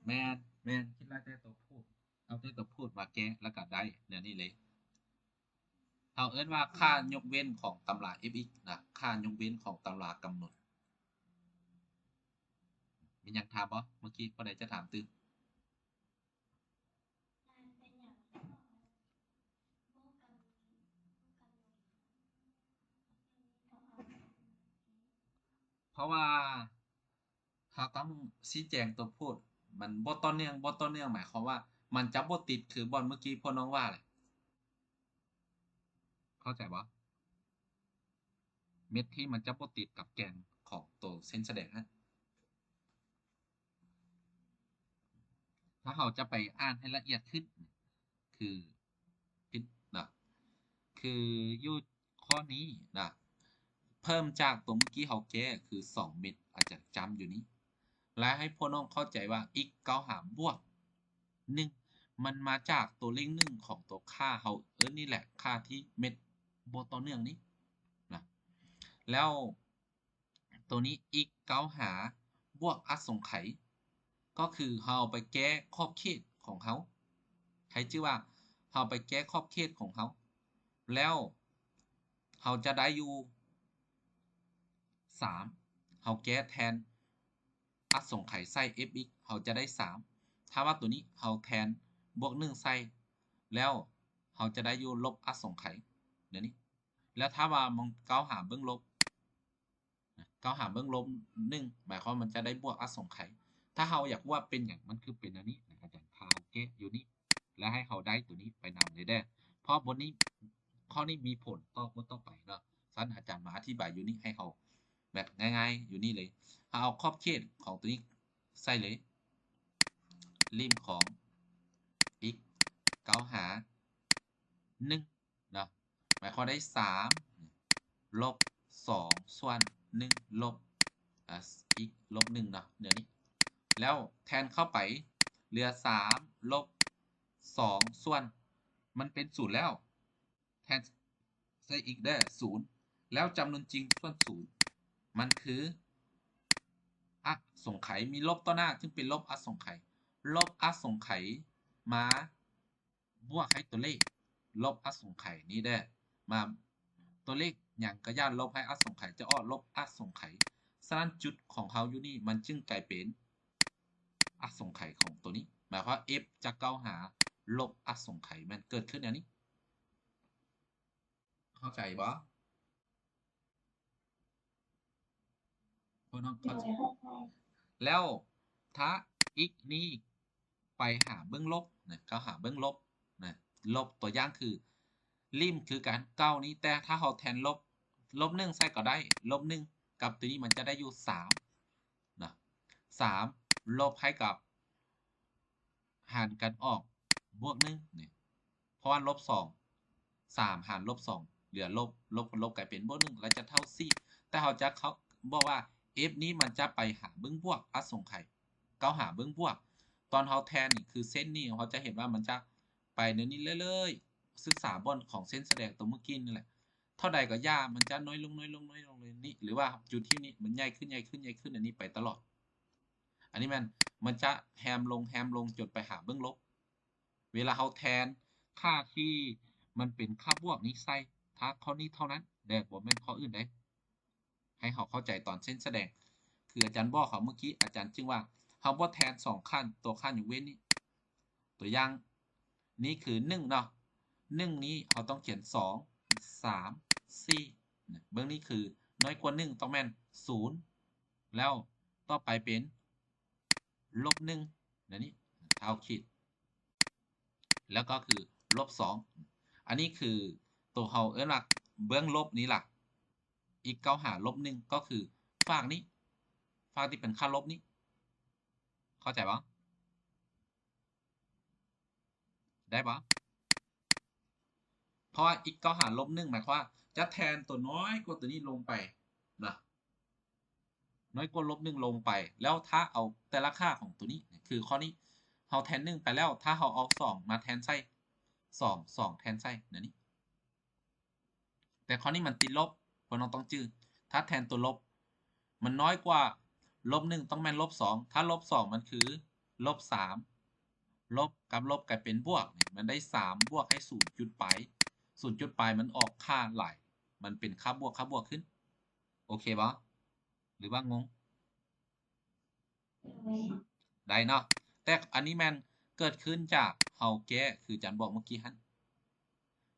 ແມ່ນ ແມ່ນ ຄິດໄລ່ແຕ່ຕົວພູດ ເອົາແຕ່ຕົວພູດມາແກ້ ແລ້ວກໍໄດ້ແນວນີ້ເລີຍ. ເຮົາເອີ້ນວ່າຄ່າຍົກເວັ້ນຂອງຕຳລາ ເອັຟເອັກ ນະ, ຄ່າຍົກເວັ້ນຂອງຕຳລາກຳນົດ. ມີຫຍັງຖາມບໍ່? ເມື່ອກີ້ຜູ້ໃດຈະຖາມຕື່ມ? ເພາະວ່າ ເຮົາຕ້ອງຊີ້ແຈງຕົວພູດ ມັນບໍ່ຕໍ່ເນື່ອງ, ບໍ່ຕໍ່ເນື່ອງໝາຍຄວາມວ່າມັນຈະບໍ່ຕິດ ຄືບ່ອນເມື່ອກີ້ພວກນ້ອງວ່າແຫຼະ. ເຂົ້າໃຈບໍ່? ເມັດທີ່ມັນຈະບໍ່ຕິດກັບແກນຂອງໂຕເສັ້ນສະແດງຫັ້ນ. ຖ້າເຮົາຈະໄປອ່ານໃຫ້ລະອຽດຂຶ້ນ ຄື ຜິດນະ ຄືຢູ່ຂໍ້ນີ້ນະ ເພີ່ມຈາກຕົວເມື່ອກີ້ເຮົາແກ້ຄືສອງເມັດ ອາຈານຈ້ຳຢູ່ນີ້ ແລະ ໃຫ້ພວກນ້ອງເຂົ້າໃຈວ່າ x ເກົ້າຫາບວກໜຶ່ງ ມັນມາຈາກຕົວເລກໜຶ່ງຂອງຕົວຄ່າເຮົາເອີ້ນນີ້ແຫຼະ ຄ່າທີ່ເມັດບໍ່ຕໍ່ເນື່ອງນີ້ນະ ແລ້ວ ໂຕນີ້ x ເກົ້າຫາບວກອະສົງໄຂ ກໍຄືເຮົາໄປແກ້ຂອບເຂດຂອງເຮົາ ໃຫ້ຈື່ວ່າເຮົາໄປແກ້ຂອບເຂດຂອງເຮົາ ແລ້ວເຮົາຈະໄດ້ຢູ່ສາມ ເຮົາແກ້ແທນອະສົງໄຂໃສ່ f(x) ເຮົາຈະໄດ້ສາມ ຖ້າວ່າໂຕນີ້ເຮົາແທນບວກໜຶ່ງໃສ່ ແລ້ວເຮົາຈະໄດ້ຢູ່ລົບອະສົງໄຂ ແນວນີ້ ແລ້ວຖ້າວ່າມັນເກົ້າຫາເບື້ອງລົບ ເກົ້າຫາເບື້ອງລົບໜຶ່ງ ໝາຍຄວາມມັນຈະໄດ້ບວກອະສົງໄຂ. ຖ້າເຮົາຢາກຮູ້ວ່າເປັນຫຍັງມັນຄືເປັນແນວນີ້ ອາຈານພາເຮົາແກ້ຢູ່ນີ້ ແລະ ໃຫ້ເຮົາໄດ້ຕົວນີ້ໄປນຳເລີຍເດີ້ ເພາະບົດນີ້ ຂໍ້ນີ້ມີຜົນຕໍ່ບົດຕໍ່ໄປເນາະ. ຊັ້ນອາຈານມາອະທິບາຍຢູ່ນີ້ໃຫ້ເຮົາແບບງ່າຍໆຢູ່ນີ້ເລີຍ. ເຮົາເອົາຂອບເຂດຂອງຕົວນີ້ໃສ່ເລີຍ ລິມຂອງ x ເກົ້າຫາໜຶ່ງ ເນາະ ໝາຍຄວາມໄດ້ສາມລົບສອງສ່ວນໜຶ່ງລົບ ອາ x ລົບໜຶ່ງເນາະ ແນວນີ້ ແລ້ວແທນເຂົ້າໄປເຫຼືອສາມລົບສອງສ່ວນ ມັນເປັນສູນແລ້ວ ແທນໃສ່ x ເດີ້ ສູນ ແລ້ວຈຳນວນຈິງສ່ວນສູນ ມັນຄືອະສົງໄຂ ມີລົບຕໍ່ໜ້າ ຈຶ່ງເປັນລົບອະສົງໄຂ ລົບອະສົງໄຂມາ ບວກໃຫ້ຕົວເລກລົບອະສົງໄຂນີ້ເດີ້ ມາ ຕົວເລກຫຍັງກໍຢ່າ ລົບໃຫ້ອະສົງໄຂຈະອອກລົບອະສົງໄຂ. ສະນັ້ນຈຸດຂອງເຮົາຢູ່ນີ້ ມັນຈຶ່ງກາຍເປັນອະສົງໄຂຂອງຕົວນີ້ ໝາຍຄວາມ f ຈະເກົ້າຫາລົບອະສົງໄຂ ແມ່ນເກີດຂຶ້ນແນວນີ້. ເຂົ້າໃຈບໍ່? ພວກນ້ອງເຂົ້າໃຈ ແລ້ວຖ້າ x ນີ້ໄປຫາເບື້ອງລົບນະ ເຂົ້າຫາເບື້ອງລົບນະ ລົບ ຕົວຢ່າງຄືລິມຄືກັນເກົ້ານີ້ ແຕ່ຖ້າເຮົາແທນລົບ ລົບໜຶ່ງໃສ່ກໍໄດ້ ລົບໜຶ່ງກັບຕົວນີ້ມັນຈະໄດ້ຢູ່ສາມນະ ສາມລົບໃຫ້ກັບ ຫານກັນອອກບວກໜຶ່ງນີ້ ເພາະວ່າລົບສອງ ສາມຫານລົບສອງ ເຫຼືອລົບ ລົບກັບລົບກາຍເປັນບວກໜຶ່ງ ແລ້ວຈະເທົ່າສີ່ ແຕ່ເຮົາຈະເຂົ້າ ບອກວ່າ f ນີ້ມັນຈະໄປຫາເບື້ອງບວກອະສົງໄຂ ເກົ້າຫາເບື້ອງບວກ ຕອນເຮົາແທນນີ້ ຄືເສັ້ນນີ້ ເຮົາຈະເຫັນວ່າມັນຈະໄປແນວນີ້ເລື້ອຍໆ ສຶກສາບ່ອນຂອງເສັ້ນສະແດງຕົວເມື່ອກີ້ນີ້ແຫຼະ ເທົ່າໃດກໍຢ່າ ມັນຈະນ້ອຍລົງ ນ້ອຍລົງ ນ້ອຍລົງເລີຍນີ້ ຫຼືວ່າຈຸດທີ່ນີ້ມັນໃຫຍ່ຂຶ້ນ ໃຫຍ່ຂຶ້ນ ໃຫຍ່ຂຶ້ນ ອັນນີ້ໄປຕະຫຼອດ. ອັນນີ້ແມ່ນ ມັນຈະແຮມລົງ ແຮມລົງຈົນໄປຫາເບື້ອງລົບ ເວລາເຮົາແທນຄ່າທີ່ມັນເປັນຄ່າບວກນີ້ໃສ່ ຖ້າຂໍ້ນີ້ເທົ່ານັ້ນເດີ້ ບໍ່ແມ່ນຂໍ້ອື່ນເດ້ ໃຫ້ເຮົາເຂົ້າໃຈຕອນເສັ້ນສະແດງ ຄືອາຈານບອກເຮົາເມື່ອກີ້ ອາຈານຈຶ່ງວ່າ ເຮົາບໍ່ແທນສອງຂັ້ນ ຕົວຂັ້ນຍົກເວັ້ນນີ້ ຕົວຢ່າງ ນີ້ຄືໜຶ່ງເນາະ ໜຶ່ງນີ້ເຮົາຕ້ອງຂຽນສອງ ສາມ ສີ່ ເບື້ອງນີ້ຄືນ້ອຍກວ່າໜຶ່ງຕ້ອງແມ່ນສູນ ແລ້ວຕໍ່ໄປເປັນລົບໜຶ່ງ ແນວນີ້ ຖ້າເຮົາຂີດ ແລ້ວກໍຄືລົບສອງ ອັນນີ້ຄືໂຕເຮົາເອີ້ນວ່າເບື້ອງລົບນີ້ລະ x ເຂົ້າຫາລົບໜຶ່ງ ກໍຄືຟາກນີ້ ຟາກທີ່ເປັນຄ່າລົບນີ້ ເຂົ້າໃຈບໍ່? ໄດ້ບໍ່? ເພາະວ່າ x ເຂົ້າຫາລົບໜຶ່ງ ໝາຍຄວາມວ່າຈະແທນຕົວນ້ອຍກວ່າຕົວນີ້ລົງໄປນະ ນ້ອຍກວ່າລົບໜຶ່ງລົງໄປ ແລ້ວຖ້າເອົາແຕ່ລະຄ່າຂອງຕົວນີ້ ຄືຂໍ້ນີ້ ເຮົາແທນໜຶ່ງໄປແລ້ວ ຖ້າເຮົາເອົາສອງມາແທນໃສ່ ສອງ ສອງແທນໃສ່ ແນວນີ້ ແຕ່ຂໍ້ນີ້ມັນຕິດລົບ ພວກນ້ອງຕ້ອງຈື່ ຖ້າແທນຕົວລົບ ມັນນ້ອຍກວ່າລົບໜຶ່ງ ຕ້ອງແມ່ນລົບສອງ ຖ້າລົບສອງ ມັນຄືລົບສາມ ລົບກັບລົບກາຍເປັນບວກ ມັນໄດ້ສາມບວກໃຫ້ສູນຈຸດປາຍ ສູນຈຸດປາຍ ມັນອອກຄ່າຫຼາຍ ມັນເປັນຄ່າບວກ ຄ່າບວກຂຶ້ນ ໂອເຄບໍ່? ຫຼືວ່າງົງ? ໄດ້ເນາະ ແຕ່ອັນນີ້ແມ່ນເກີດຂຶ້ນຈາກເຮົາແກ້ ຄືອາຈານບອກເມື່ອກີ້ຫັ້ນ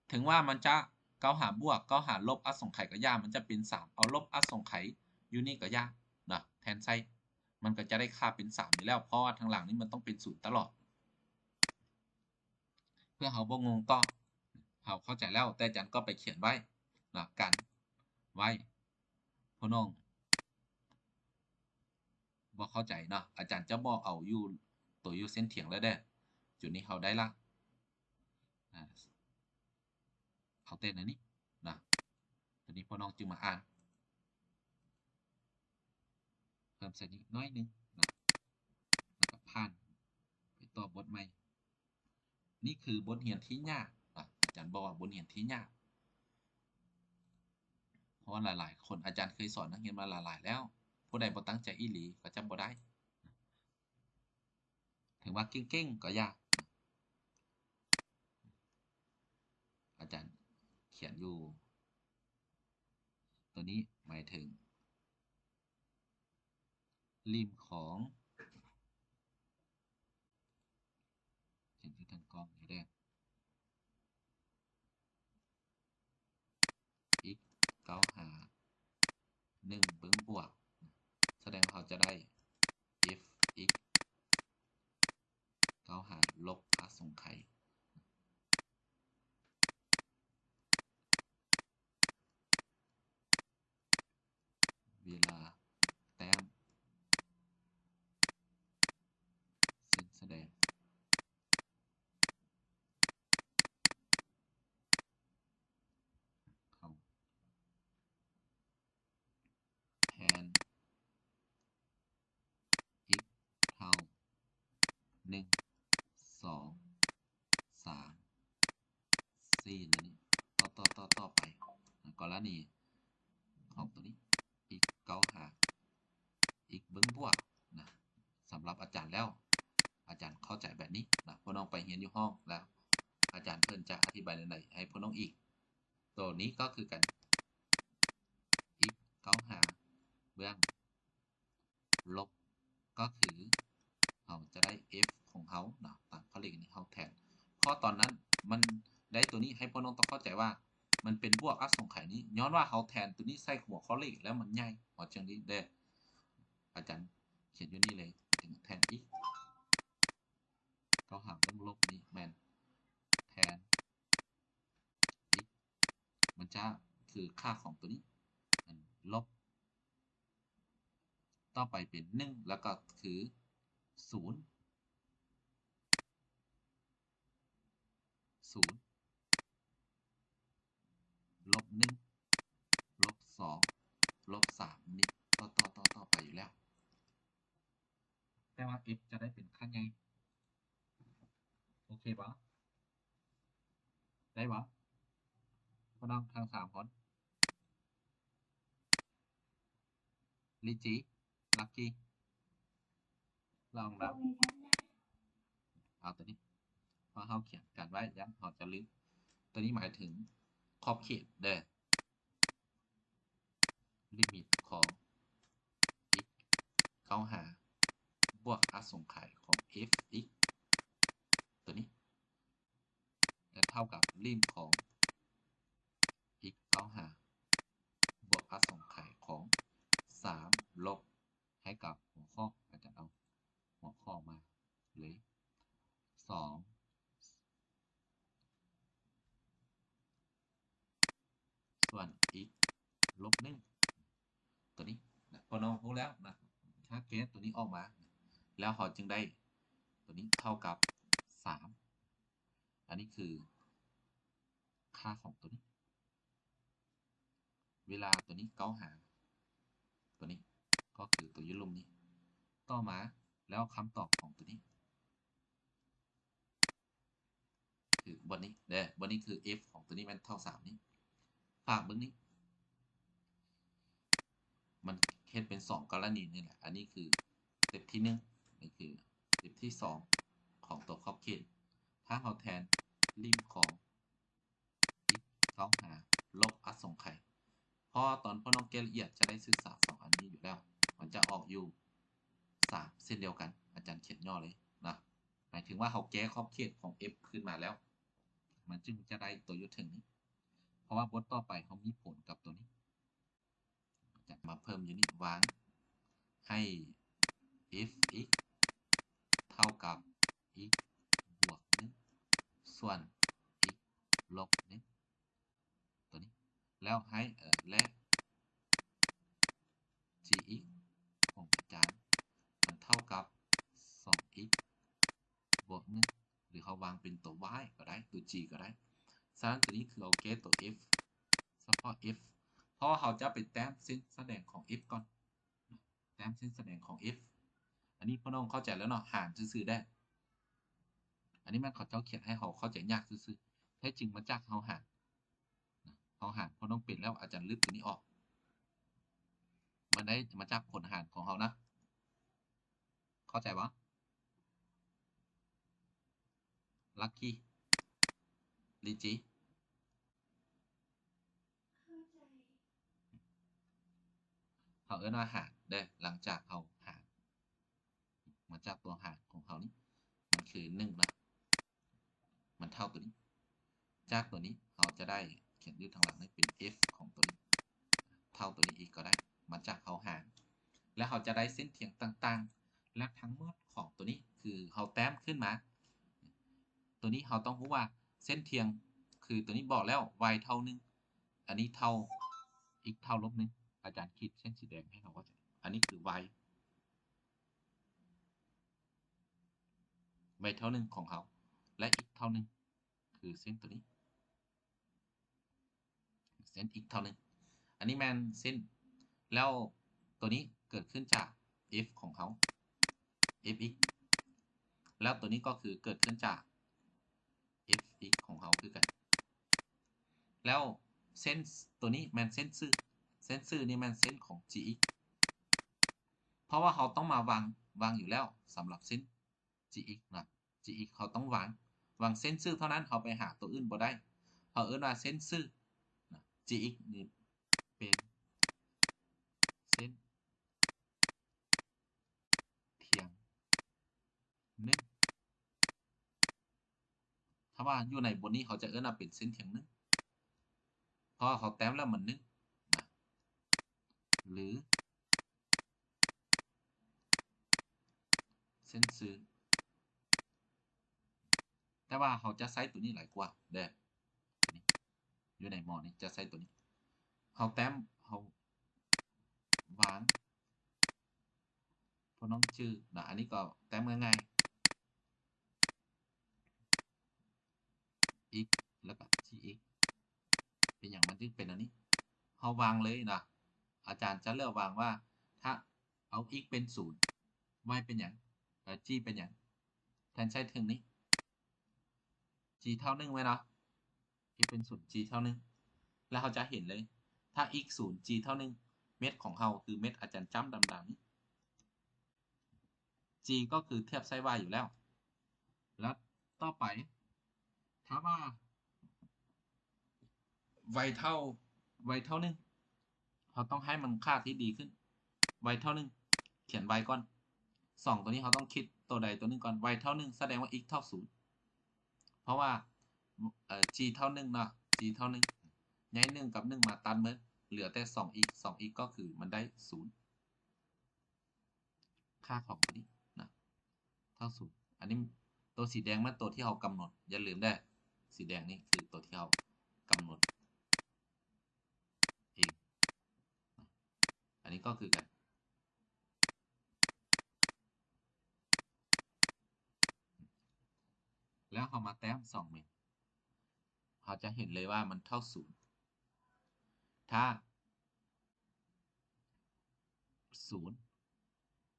ເຖິງວ່າມັນຈະເຂົ້າຫາບວກ ເຂົ້າຫາລົບອະສົງໄຂກໍຢ່າ ມັນຈະເປັນສາມ ເອົາລົບອະສົງໄຂຢູ່ນີ້ກໍຢ່າເນາະ ແທນໃສ່ ມັນກໍຈະໄດ້ຄ່າເປັນສາມຢູ່ແລ້ວ ເພາະວ່າທາງຫຼັງນີ້ມັນຕ້ອງເປັນສູນຕະຫຼອດ. ເພື່ອເຮົາບໍ່ງົງຕໍ່ ເຮົາເຂົ້າໃຈແລ້ວ ແຕ່ອາຈານກໍໄປຂຽນໄວ້ນະ ກັນໄວ້ ພວກນ້ອງບໍ່ເຂົ້າໃຈເນາະ ອາຈານຈະບໍ່ເອົາຢູ່ ໂຕຢູ່ເສັ້ນຖຽງແລ້ວເດີ້ ຈຸດນີ້ເຮົາໄດ້ລະ ອາ ເອົາແຕ່ໃນນີ້ນະ ໂຕນີ້ພວກນ້ອງຈຶ່ງມາອ່ານ ເພີ່ມໃສ່ນີ້ໜ້ອຍໜຶ່ງນະ ແລ້ວກໍຜ່ານໄປຕໍ່ບົດໃໝ່. ນີ້ຄືບົດຮຽນທີ່ຍາກນະ ອາຈານບອກວ່າບົດຮຽນທີ່ຍາກ ເພາະວ່າຫຼາຍໆຄົນ ອາຈານເຄີຍສອນນັກຮຽນມາຫຼາຍໆແລ້ວ ຜູ້ໃດບໍ່ຕັ້ງໃຈອີ່ຫຼີກໍຈະບໍ່ໄດ້ ເຖິງວ່າເກັ່ງໆກໍຢ່າ ອາຈານຂຽນຢູ່ ໂຕນີ້ໝາຍເຖິງ ລິມຂອງ ຂຽນຢູ່ທາງກ້ອງນີ້ເດີ້ x ເຂົ້າຫາໜຶ່ງເບື້ອງບວກ ສະແດງວ່າເຮົາຈະໄດ້ f x ເຂົ້າຫາລົບອະສົງໄຂ ເວລາແຕ້ມເສັ້ນສະແດງ ເຮົາແທນ x ເທົ່າໜຶ່ງ ສອງ ສາມ ສີ່ ແນວນີ້ ຕໍ່ໆໆໄປ ກໍລະນີຂອງໂຕນີ້ x ເຂົ້າຫາ x ເບື້ອງບວກນະ ສຳລັບອາຈານແລ້ວ ອາຈານເຂົ້າໃຈແບບນີ້ນະ ພວກນ້ອງໄປຮຽນຢູ່ຫ້ອງແລ້ວ ອາຈານເພິ່ນຈະອະທິບາຍແນວໃດໃຫ້ພວກນ້ອງອີກ ໂຕນີ້ກໍຄືກັນ x ເຂົ້າຫາເບື້ອງ ລົບ ກໍຄືເຮົາຈະໄດ້ f ຂອງເຮົາເນາະ ຕາມຂໍ້ເລກນີ້ເຮົາແທນ ເພາະຕອນນັ້ນມັນໄດ້ໂຕນີ້ ໃຫ້ພວກນ້ອງຕ້ອງເຂົ້າໃຈວ່າມັນເປັນບວກອະສົງໄຂນີ້ ຍ້ອນວ່າເຮົາແທນໂຕນີ້ໃສ່ຫົວຂໍ້ເລກແລ້ວມັນໃຫຍ່ ເຮົາຈຶ່ງໄດ້ ອາຈານຂຽນຢູ່ນີ້ເລີຍ ເຖິງແທນ x ເຂົ້າຫາເບື້ອງລົບນີ້ແມ່ນແທນ x ມັນຈະຄືຄ່າຂອງໂຕນີ້ ອັນລົບ ຕໍ່ໄປເປັນໜຶ່ງ ແລ້ວກໍຄືສູນ ສູນ ລົບໜຶ່ງ ລົບສອງ ລົບສາມ ນີ້ ຕໍ່ໆໆໄປຢູ່ແລ້ວ ແຕ່ວ່າ f ຈະໄດ້ເປັນຄ່າໃຫຍ່ ໂອເຄບໍ່? ໄດ້ບໍ່? ພວກນ້ອງທັງສາມຄົນ ລິຈີ ລັກກີ ລອງເດົາ ເອົາໂຕນີ້ ເພາະເຮົາຂຽນກັນໄວ້ ຢ້ານເຮົາຈະລືມ ໂຕນີ້ໝາຍເຖິງຂອບເຂດເດີ້ ລິມິດຂອງ x ເຂົ້າຫາບວກອະ ສົງໄຂຂອງ f x ຕົວນີ້ ແລະ ເທົ່າກັບ lim ຂອງ x ເຂົ້າຫາ ບວກອະສົງໄຂຂອງ ສາມ ລົບ ໃຫ້ກັບຫົວຂໍ້ ອາຈານເອົາຫົວຂໍ້ມາເລີຍ ສອງ ສ່ວນ x ລົບໜຶ່ງ ຕົວນີ້ນະ ພໍນ້ອງຮູ້ແລ້ວນະ ຖ້າແກ້ຕົວນີ້ອອກມາ ແລ້ວເຮົາຈຶ່ງໄດ້ຕົວນີ້ເທົ່າກັບ ສາມ ອັນນີ້ຄືຄ່າຂອງຕົວນີ້ ເວລາຕົວນີ້ເຂົ້າຫາຕົວນີ້ ກໍຄືຕົວຢູ່ລຸ່ມນີ້ ຕໍ່ມາ ແລ້ວຄຳຕອບຂອງຕົວນີ້ ຄືບ່ອນນີ້ເດ້ ບ່ອນນີ້ຄື f ຂອງຕົວນີ້ແມ່ນເທົ່າ ສາມ ນີ້ ຝາກເບິ່ງນີ້ ມັນເຮັດເປັນ ສອງ ກໍລະນີນີ້ແຫຼະ ອັນນີ້ຄືສະເຕັບທີ ໜຶ່ງ ນີ້ຄືສະເຕັບທີ ສອງ ຂອງຕົວຂອບເຂດ ຖ້າເຮົາແທນ lim ຂອງ x ເຂົ້າຫາ ລົບອະສົງໄຂ ເພາະວ່າຕອນພວກນ້ອງແກ້ລະອຽດຈະໄດ້ສຶກສາ ສອງ ອັນນີ້ຢູ່ແລ້ວ ມັນຈະອອກຢູ່ ສາມ ເຊັ່ນດຽວກັນ ອາຈານຂຽນຫຍໍ້ເລີຍນະ ໝາຍເຖິງວ່າເຮົາແກ້ຂອບເຂດຂອງ f ຂຶ້ນມາແລ້ວ ມັນຈຶ່ງຈະໄດ້ຕົວຢູ່ເທິງນີ້ ເພາະວ່າບົດຕໍ່ໄປເຮົາມີຜົນກັບຕົວນີ້ ຈະມາເພີ່ມຢູ່ນີ້ ວາງໃຫ້ f x ເທົ່າກັບ x ບວກ ໜຶ່ງ ສ່ວນ x ລົບ ໜຶ່ງ ຕົວນີ້ ແລ້ວໃຫ້ ເອີ ແລະ gx ຂອງອາຈານ ມັນເທົ່າກັບ ສອງ x ບວກ ໜຶ່ງ ຫຼືເຮົາວາງເປັນຕົວ y ກໍໄດ້ ຕົວ g ກໍໄດ້ ສະນັ້ນຕົວນີ້ຄືເຮົາແກ້ຕົວ f ສະເພາະ f ເພາະວ່າເຮົາຈະໄປແຕ້ມເສັ້ນສະແດງຂອງ f ກ່ອນ ແຕ້ມເສັ້ນສະແດງຂອງ f ອັນນີ້ພວກນ້ອງເຂົ້າໃຈແລ້ວເນາະ ຫານຊື່ໆ ໄດ້ ອັນນີ້ແມ່ນເຂົາເຈົ້າຂຽນໃຫ້ເຮົາເຂົ້າໃຈຍາກຊື່ໆ ແທ້ຈິງມາຈາກເຮົາຫານ ເຮົາຫານ ພວກນ້ອງເປັນແລ້ວ ອາຈານລຶບຕົວນີ້ອອກ ມັນໄດ້ມາຈາກຜົນຫານຂອງເຮົານະ ເຂົ້າໃຈບໍ່? ລັກກີ້ ລິນຈີ ເຮົາເອີ້ນວ່າຫານເດ້ ຫຼັງຈາກເຮົາຫານ ມາຈາກຕົວຫານຂອງເຮົານີ້ ມັນຄື ໜຶ່ງ ນະ ມັນເທົ່າຕົວນີ້ ຈາກຕົວນີ້ເຮົາຈະໄດ້ຂຽນຢູ່ທາງຫຼັງນີ້ເປັນ f ຂອງຕົວນີ້ ເທົ່າຕົວນີ້ອີກກໍໄດ້ ມາຈາກເຮົາຫານ ແລ້ວເຮົາຈະໄດ້ເສັ້ນທຽງຕ່າງໆ ແລະ ທັງໝົດຂອງຕົວນີ້ຄືເຮົາແຕ້ມຂຶ້ນມາ ຕົວນີ້ເຮົາຕ້ອງຮູ້ວ່າເສັ້ນທຽງຄືຕົວນີ້ບອກແລ້ວ y ເທົ່າ ໜຶ່ງ ອັນນີ້ເທົ່າ x ເທົ່າ ລົບ ໜຶ່ງ ອາຈານຂີດເສັ້ນສີແດງໃຫ້ເຮົາເຂົ້າໃຈ ອັນນີ້ຄື y y ເທົ່າ ໜຶ່ງ ຂອງເຮົາ ແລະ x ເທົ່າ ໜຶ່ງ ຄືເສັ້ນຕົວນີ້ ເສັ້ນ x ເທົ່າ ໜຶ່ງ ອັນນີ້ແມ່ນເສັ້ນ ແລ້ວຕົວນີ້ເກີດຂຶ້ນຈາກ f ຂອງເຮົາ fx ແລ້ວຕົວນີ້ກໍຄືເກີດຂຶ້ນຈາກ fx ຂອງເຮົາຄືກັນ ແລ້ວເສັ້ນຕົວນີ້ແມ່ນເສັ້ນຊື່ ເສັ້ນຊື່ນີ້ແມ່ນເສັ້ນຂອງ gx ເພາະວ່າເຮົາຕ້ອງມາວາງ ວາງຢູ່ແລ້ວ ສຳລັບເສັ້ນ gx ນະ gx ເຮົາຕ້ອງວາງ ວາງເສັ້ນຊື່ເທົ່ານັ້ນ ເຮົາໄປຫາຕົວອື່ນບໍ່ໄດ້ ເຮົາເອີ້ນວ່າເສັ້ນຊື່ນະ gx ນີ້ເປັນເສັ້ນທຽງ ໜຶ່ງ ຖ້າວ່າຢູ່ໃນບົດນີ້ເຮົາຈະເອີ້ນວ່າເປັນເສັ້ນທຽງ ໜຶ່ງ ເພາະວ່າເຮົາແຕ້ມແລ້ວມັນ ໜຶ່ງ ນະ ຫຼື ເສັ້ນຊື່ ແຕ່ວ່າເຮົາຈະໃຊ້ຕົວນີ້ຫຼາຍກວ່າເດ້ ຕົວນີ້ ຢູ່ໃນມໍນີ້ຈະໃຊ້ຕົວນີ້ ເຮົາແຕ້ມ ເຮົາວາງ ພວກນ້ອງຈື່ນະ ອັນນີ້ກໍແຕ້ມງ່າຍໆ x ແລ້ວກໍ gx ເປັນຫຍັງມັນຈຶ່ງເປັນອັນນີ້ ເຮົາວາງເລີຍນະ ອາຈານຈະເລືອກວາງວ່າ ຖ້າເອົາ x ເປັນ ສູນ y ເປັນຫຍັງ ແລ້ວ g ເປັນຫຍັງ ແທນໃສ່ເທິງນີ້ g ເທົ່າ ໜຶ່ງ ແມ່ນບໍ່? x ເປັນ ສູນ g ເທົ່າ ໜຶ່ງ ແລ້ວເຮົາຈະເຫັນເລີຍ ຖ້າ x ສູນ g ເທົ່າ ໜຶ່ງ ເມັດຂອງເຮົາຄືເມັດອາຈານຈ້ຳດຳໆນີ້ g ກໍຄືທຽບໃສ່ y ຢູ່ແລ້ວ ແລ້ວຕໍ່ໄປ ຖ້າວ່າ y ເທົ່າ y ເທົ່າ ໜຶ່ງ ເຮົາຕ້ອງໃຫ້ມັນຄ່າທີ່ດີຂຶ້ນ y ເທົ່າ ໜຶ່ງ ຂຽນ y ກ່ອນ ສອງ ຕົວນີ້ເຮົາຕ້ອງຄິດຕົວໃດຕົວໜຶ່ງກ່ອນ y ເທົ່າໜຶ່ງ ສະແດງວ່າ x ເທົ່າສູນ ເພາະວ່າ g ເທົ່າໜຶ່ງເນາະ g ເທົ່າໜຶ່ງ ຍ້າຍໜຶ່ງກັບໜຶ່ງມາຕັດໝົດ ເຫຼືອແຕ່ສອງ x ສອງ x ກໍຄືມັນໄດ້ສູນ ຄ່າຂອງຕົວນີ້ນະ ເທົ່າສູນ ອັນນີ້ຕົວສີແດງແມ່ນຕົວທີ່ເຮົາກຳນົດ ຢ່າລືມເດີ ສີແດງນີ້ຄືຕົວທີ່ເຮົາກຳນົດເອງ ອັນນີ້ກໍຄືກັນ ແລ້ວເຮົາມາແຕ້ມສອງເມັດ ເຮົາຈະເຫັນເລີຍວ່າມັນເທົ່າສູນ ຖ້າສູນ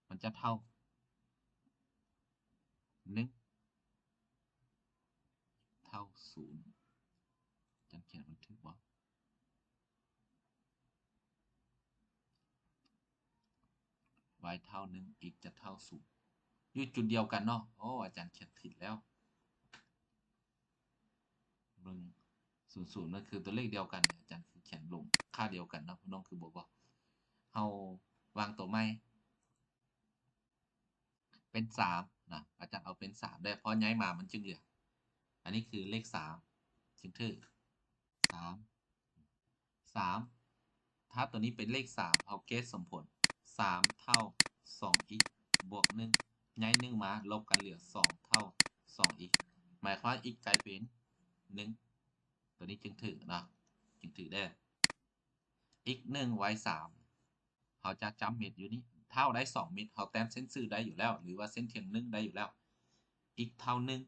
ມັນຈະເທົ່າໜຶ່ງ ເທົ່າສູນ ອາຈານຂຽນມັນຖືກບໍ່? y ເທົ່າໜຶ່ງ x ຈະເທົ່າສູນ ຢູ່ຈຸດດຽວກັນເນາະ ໂອ້ ອາຈານຂຽນຜິດແລ້ວ ເບິ່ງ ສູນສູນ ມັນຄືຕົວເລກດຽວກັນ ອາຈານຄືຂຽນລົງຄ່າດຽວກັນເນາະ ນ້ອງຄືບໍ່ບອກ ເຮົາວາງຕົວໃໝ່ ເປັນສາມນະ ອາຈານເອົາເປັນສາມໄດ້ ເພາະຍ້າຍມາມັນຈຶ່ງເຫຼືອ ອັນນີ້ຄືເລກສາມ ຈຶ່ງຖືກ ສາມ ສາມ ຖ້າຕົວນີ້ເປັນເລກສາມ ເຮົາແກ້ສົມຜົນ ສາມເທົ່າສອງ x ບວກໜຶ່ງ ຍ້າຍໜຶ່ງມາລົບກັນເຫຼືອສອງເທົ່າສອງ x ໝາຍຄວາມວ່າ x ກາຍເປັນໜຶ່ງ ຕົວນີ້ຈຶ່ງຖືກເນາະ ຈຶ່ງຖືກເດີ້ x ໜຶ່ງ y ສາມ ເຮົາຈະຈຳເມັດຢູ່ນີ້ ຖ້າເຮົາໄດ້ສອງເມັດ ເຮົາແຕ້ມເສັ້ນຊື່ໄດ້ຢູ່ແລ້ວ ຫຼືວ່າເສັ້ນທຽງໜຶ່ງໄດ້ຢູ່ແລ້ວ x ເທົ່າໜຶ່ງ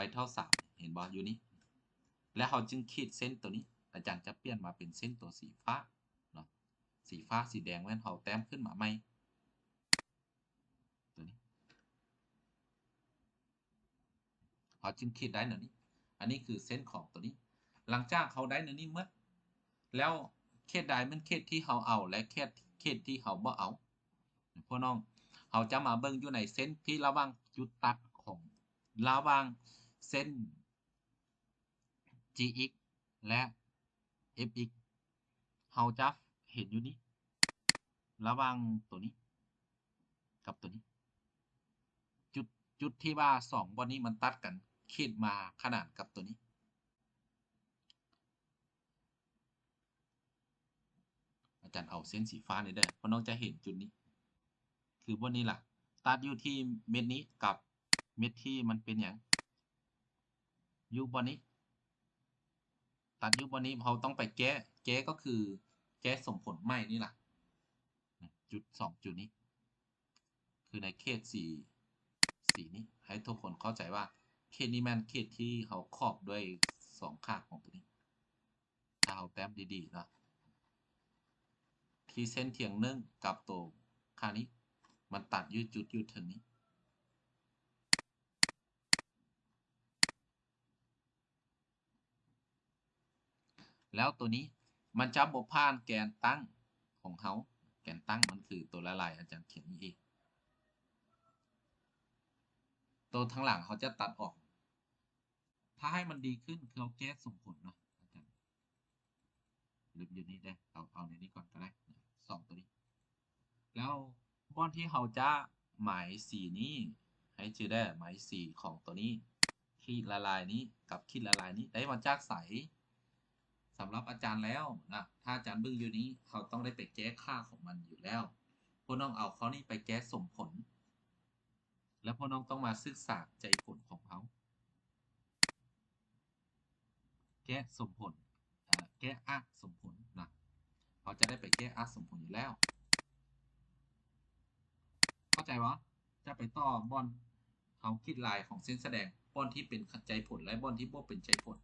y ເທົ່າສາມ ເຫັນບໍ່? ຢູ່ນີ້ ແລ້ວເຮົາຈຶ່ງຂີດເສັ້ນຕົວນີ້ ອາຈານຈະປ່ຽນມາເປັນເສັ້ນຕົວສີຟ້າເນາະ ສີຟ້າ ສີແດງແມ່ນເຮົາແຕ້ມຂຶ້ນມາໃໝ່ ຕົວນີ້ ເຮົາຈຶ່ງຂີດໄດ້ແນວນີ້ ອັນນີ້ຄືເສັ້ນຂອງຕົວນີ້ ຫຼັງຈາກເຮົາໄດ້ແນວນີ້ໝົດ ແລ້ວເຂດໃດແມ່ນເຂດທີ່ເຮົາເອົາ ແລະ ເຂດ ເຂດທີ່ເຮົາບໍ່ເອົາ ພວກນ້ອງ ເຮົາຈະມາເບິ່ງຢູ່ໃນເສັ້ນທີ່ລະຫວ່າງຈຸດຕັດຂອງ ລະຫວ່າງເສັ້ນ gx ແລະ fx ເຮົາຈະເຫັນຢູ່ນີ້ ລະຫວ່າງຕົວນີ້ກັບຕົວນີ້ ຈຸດ ຈຸດທີ່ວ່າສອງບ່ອນນີ້ມັນຕັດກັນ ຂີດມາຂະໜານກັບຕົວນີ້ ອາຈານເອົາເສັ້ນສີຟ້ານີ້ເດີ້ ພວກນ້ອງຈະເຫັນຈຸດນີ້ ຄືບ່ອນນີ້ລະ ຕັດຢູ່ທີ່ເມັດນີ້ກັບເມັດທີ່ມັນເປັນຫຍັງ ຢູ່ບ່ອນນີ້ ຕັດຢູ່ບ່ອນນີ້ ເຮົາຕ້ອງໄປແກ້ ແກ້ກໍຄືແກ້ສົມຜົນໃໝ່ນີ້ລະ ຈຸດສອງຈຸດນີ້ ຄືໃນເຂດສີ ສີນີ້ ໃຫ້ທຸກຄົນເຂົ້າໃຈວ່າ ເຂດນີ້ແມ່ນເຂດທີ່ເຮົາຂອບດ້ວຍສອງຂ້າງຂອງຕົວນີ້ ຖ້າເຮົາແຕ້ມດີໆເນາະ ທີ່ເສັ້ນທຽງໜຶ່ງກັບໂຕຂ້າງນີ້ ມັນຕັດຢູ່ຈຸດຢູ່ເທິງນີ້ ແລ້ວໂຕນີ້ມັນຈະບໍ່ຜ່ານແກນຕັ້ງຂອງເຮົາ ແກນຕັ້ງມັນຄືໂຕລາຍໆ ອາຈານຂຽນນີ້ເອງ ໂຕທາງຫຼັງເຮົາຈະຕັດອອກ ຖ້າໃຫ້ມັນດີຂຶ້ນ ຄືເຮົາແກ້ສົມຜົນເນາະ ອາຈານ ເລັບຢູ່ນີ້ເດ້ ເອົາ ເອົາໃນນີ້ກ່ອນກໍໄດ້ ສອງໂຕນີ້ ແລ້ວບ່ອນທີ່ເຮົາຈະໝາຍສີນີ້ ໃຫ້ຈື່ເດີ້ ໝາຍສີຂອງໂຕນີ້ ຂີດລາຍໆນີ້ກັບຂີດລາຍໆນີ້ ໄດ້ມາຈາກໃສ? ສຳລັບອາຈານແລ້ວນະ ຖ້າອາຈານເບິ່ງຢູ່ນີ້ ເຮົາຕ້ອງໄດ້ໄປແກ້ຄ່າຂອງມັນຢູ່ແລ້ວ. ພວກນ້ອງເອົາຂໍ້ນີ້ໄປແກ້ສົມຜົນ ແລ້ວພວກນ້ອງຕ້ອງມາສຶກສາໃຈຜົນຂອງເຮົາ. ແກ້ສົມຜົນ ເອີ ແກ້ອະສົມຜົນນະ ເຮົາຈະໄດ້ໄປແກ້ອະສົມຜົນຢູ່ແລ້ວ ເຂົ້າໃຈບໍ່? ຈະໄປຕໍ່ບ່ອນເຮົາຂີດລາຍຂອງເສັ້ນສະແດງ ບ່ອນທີ່ເປັນໃຈຜົນ ແລະ ບ່ອນທີ່ບໍ່ເປັນໃຈຜົນ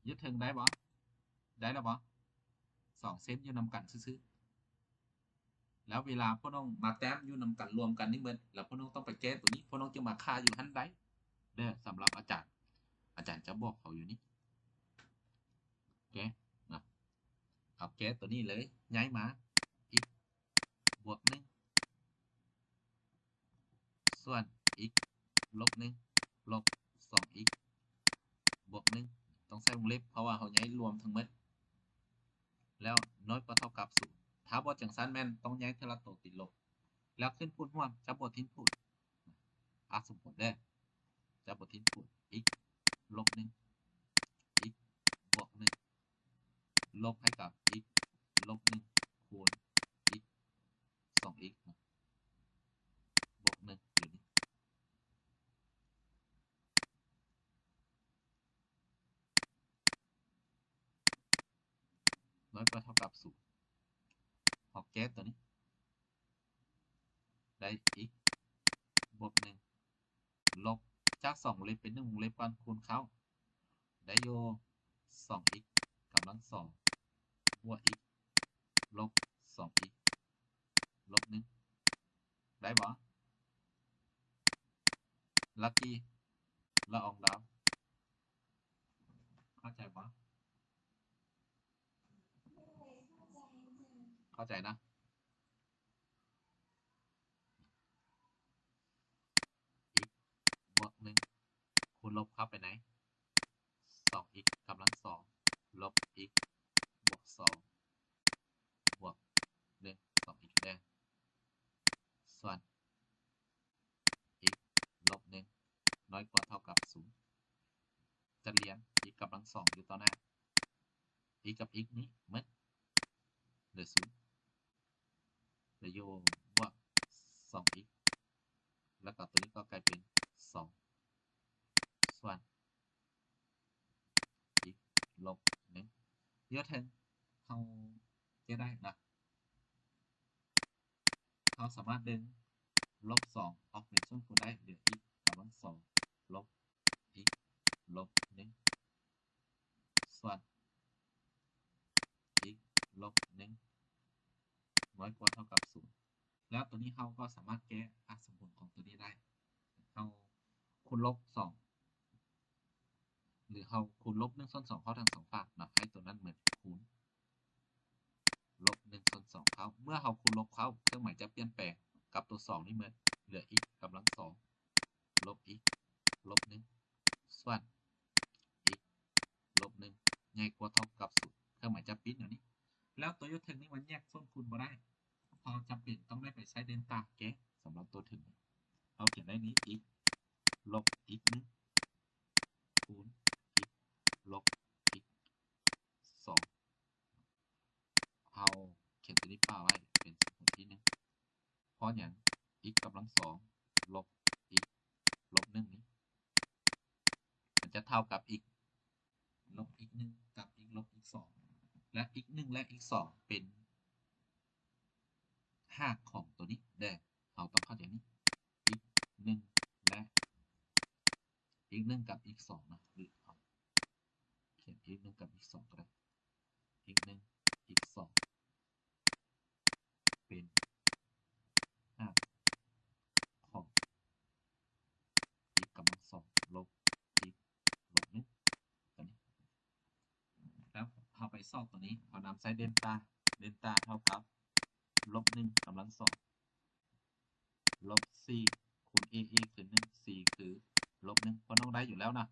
ຢູ່ເທິງໄດ້ບໍ່? ໄດ້ແລ້ວບໍ່? ສອງເສັ້ນຢູ່ນຳກັນຊື່ໆ ແລ້ວເວລາພວກນ້ອງມາແຕ້ມຢູ່ນຳກັນລວມກັນນີ້ເໝິດ ແລ້ວພວກນ້ອງຕ້ອງໄປແກ້ຕົວນີ້ ພວກນ້ອງຈຶ່ງມາຄ່າຢູ່ຫັ້ນໄດ້ເດີ້ ສຳລັບອາຈານ ອາຈານຈະບອກເຂົາຢູ່ນີ້ ແກ້ນະ ເອົາແກ້ຕົວນີ້ເລີຍ ຍ້າຍມາ x ບວກໜຶ່ງ ສ່ວນ x ລົບໜຶ່ງ ລົບສອງ x ບວກໜຶ່ງ ຕ້ອງໃສ່ວົງເລັບ ເພາະວ່າເຮົາຍ້າຍລວມທັງໝົດ ແລ້ວນ້ອຍກວ່າເທົ່າກັບສູນ. ຖ້າບໍ່ຈັ່ງຊັ້ນແມ່ນຕ້ອງແຍກເທື່ອລະໂຕຕິດລົບ ແລ້ວຂຶ້ນພູດຮ່ວມຈະບໍ່ຖິ້ມພູດ. ອາ ສົມມຸດເດີ ຈະບໍ່ຖິ້ມພູດ x ລົບໜຶ່ງ x ບວກໜຶ່ງ ລົບໃຫ້ກັບ x ລົບໜຶ່ງ ຄູນ x ສອງ x ເນາະ ບວກໜຶ່ງ ຢູ່ນີ້ ນ້ອຍກວ່າເທົ່າກັບສູນ. ເຮົາແກ້ຕົວນີ້ ໄດ້ x ບວກໜຶ່ງ ລົບ ຈາກສອງວົງເລັບເປັນໜຶ່ງວົງເລັບກ່ອນ ຄູນເຂົ້າ ໄດ້ຢູ່ ສອງ x ກຳລັງສອງ ບວກ x ລົບ ສອງ x ລົບໜຶ່ງ ໄດ້ບໍ່? ລັກກີ້ ລະອອງດາວ ເຂົ້າໃຈບໍ່? ເຂົ້າໃຈນະ? x ບວກໜຶ່ງ ຄູນລົບເຂົ້າໄປໃນ ສອງ x ກຳລັງສອງ ລົບ x ບວກສອງ ບວກໜຶ່ງ ສອງ x ເດີ ສ່ວນ x ລົບໜຶ່ງ ນ້ອຍກວ່າເທົ່າກັບສູນ. ຈັດລຽງ x ກຳລັງສອງ ຢູ່ຕໍ່ໜ້າ x ກັບ x ນີ້ໝົດ ເຫຼືອສູນ ແລ້ວຢູ່ບວກ ສອງ x ແລ້ວກໍຕົວນີ້ກໍກາຍເປັນ ສອງ ສ່ວນ x ລົບໜຶ່ງ ຢູ່ເທິງ ເຮົາຈະໄດ້ນະ ເຮົາສາມາດດຶງ ລົບສອງ ອອກເປັນສ່ວນຄູນໄດ້ ເຫຼືອ x ກຳລັງສອງ ລົບ x ລົບໜຶ່ງ ສ່ວນ x ລົບໜຶ່ງ ນ້ອຍກວ່າເທົ່າກັບສູນ. ແລ້ວຕົວນີ້ເຮົາກໍສາມາດແກ້ອາສົມຜົນຂອງຕົວນີ້ໄດ້ ເຮົາຄູນລົບສອງ ຫຼືເຮົາຄູນລົບໜຶ່ງສ່ວນສອງເຂົ້າທັງສອງຟາກເນາະ ໃຫ້ຕົວນັ້ນເໝືອນຄູນລົບໜຶ່ງສ່ວນສອງເຂົ້າ. ເມື່ອເຮົາຄູນລົບເຂົ້າ ເຄື່ອງໝາຍຈະປ່ຽນແປງກັບຕົວສອງນີ້ເໝິດ ເຫຼືອ x ກຳລັງສອງ ລົບ x ລົບໜຶ່ງ ສ່ວນ x ລົບໜຶ່ງ ໃຫຍ່ກວ່າເທົ່າກັບສູນ ເຄື່ອງໝາຍຈະປິ່ນແນວນີ້. ແລ້ວຕົວຢູ່ເທິງນີ້ມັນແຍກສ່ວນຄູນບໍ່ໄດ້ ເຮົາຈຳເປັນຕ້ອງໄດ້ໄປໃຊ້ເດນຕາແກ້ສຳລັບຕົວເທິງ. ເຮົາຂຽນໄດ້ນີ້ x ລົບ x ໜຶ່ງ ຄູນ x ລົບ x ສອງ ເຮົາຂຽນຕົວນີ້ປະໄວ້ເປັນສົມມຸດທີໜຶ່ງ ເພາະຫຍັງ x ກຳລັງສອງ ລົບ x ລົບໜຶ່ງນີ້ ມັນຈະເທົ່າກັບ x ລົບ x ໜຶ່ງ ກັບ x ລົບ x ສອງ ແລະ x ໜຶ່ງ ແລະ x ສອງ ເປັນຮາກຂອງຕົວນີ້ເດີ ເຮົາຕ້ອງເຂົ້າໃຈນີ້ x ໜຶ່ງ ແລະ x ໜຶ່ງ ກັບ x ສອງ ນະ ຫຼືເຮົາຂຽນ x ໜຶ່ງ ກັບ x ສອງ ກໍໄດ້ x ໜຶ່ງ x ສອງ ເປັນຮາກຂອງ x ກຳລັງສອງ ລົບ x ລົບໜຶ່ງ ຕົວນີ້ ແລ້ວເຮົາໄປຊອກຕົວນີ້ ເຮົານຳໃຊ້ເດນຕາ ເດນຕາເທົ່າກັບ ລົບໜຶ່ງກຳລັງສອງ ລົບສີ່ຄູນ a a ຄືໜຶ່ງ c ຄືລົບໜຶ່ງ ເພາະນ້ອງໄດ້ຢູ່ແລ້ວນະ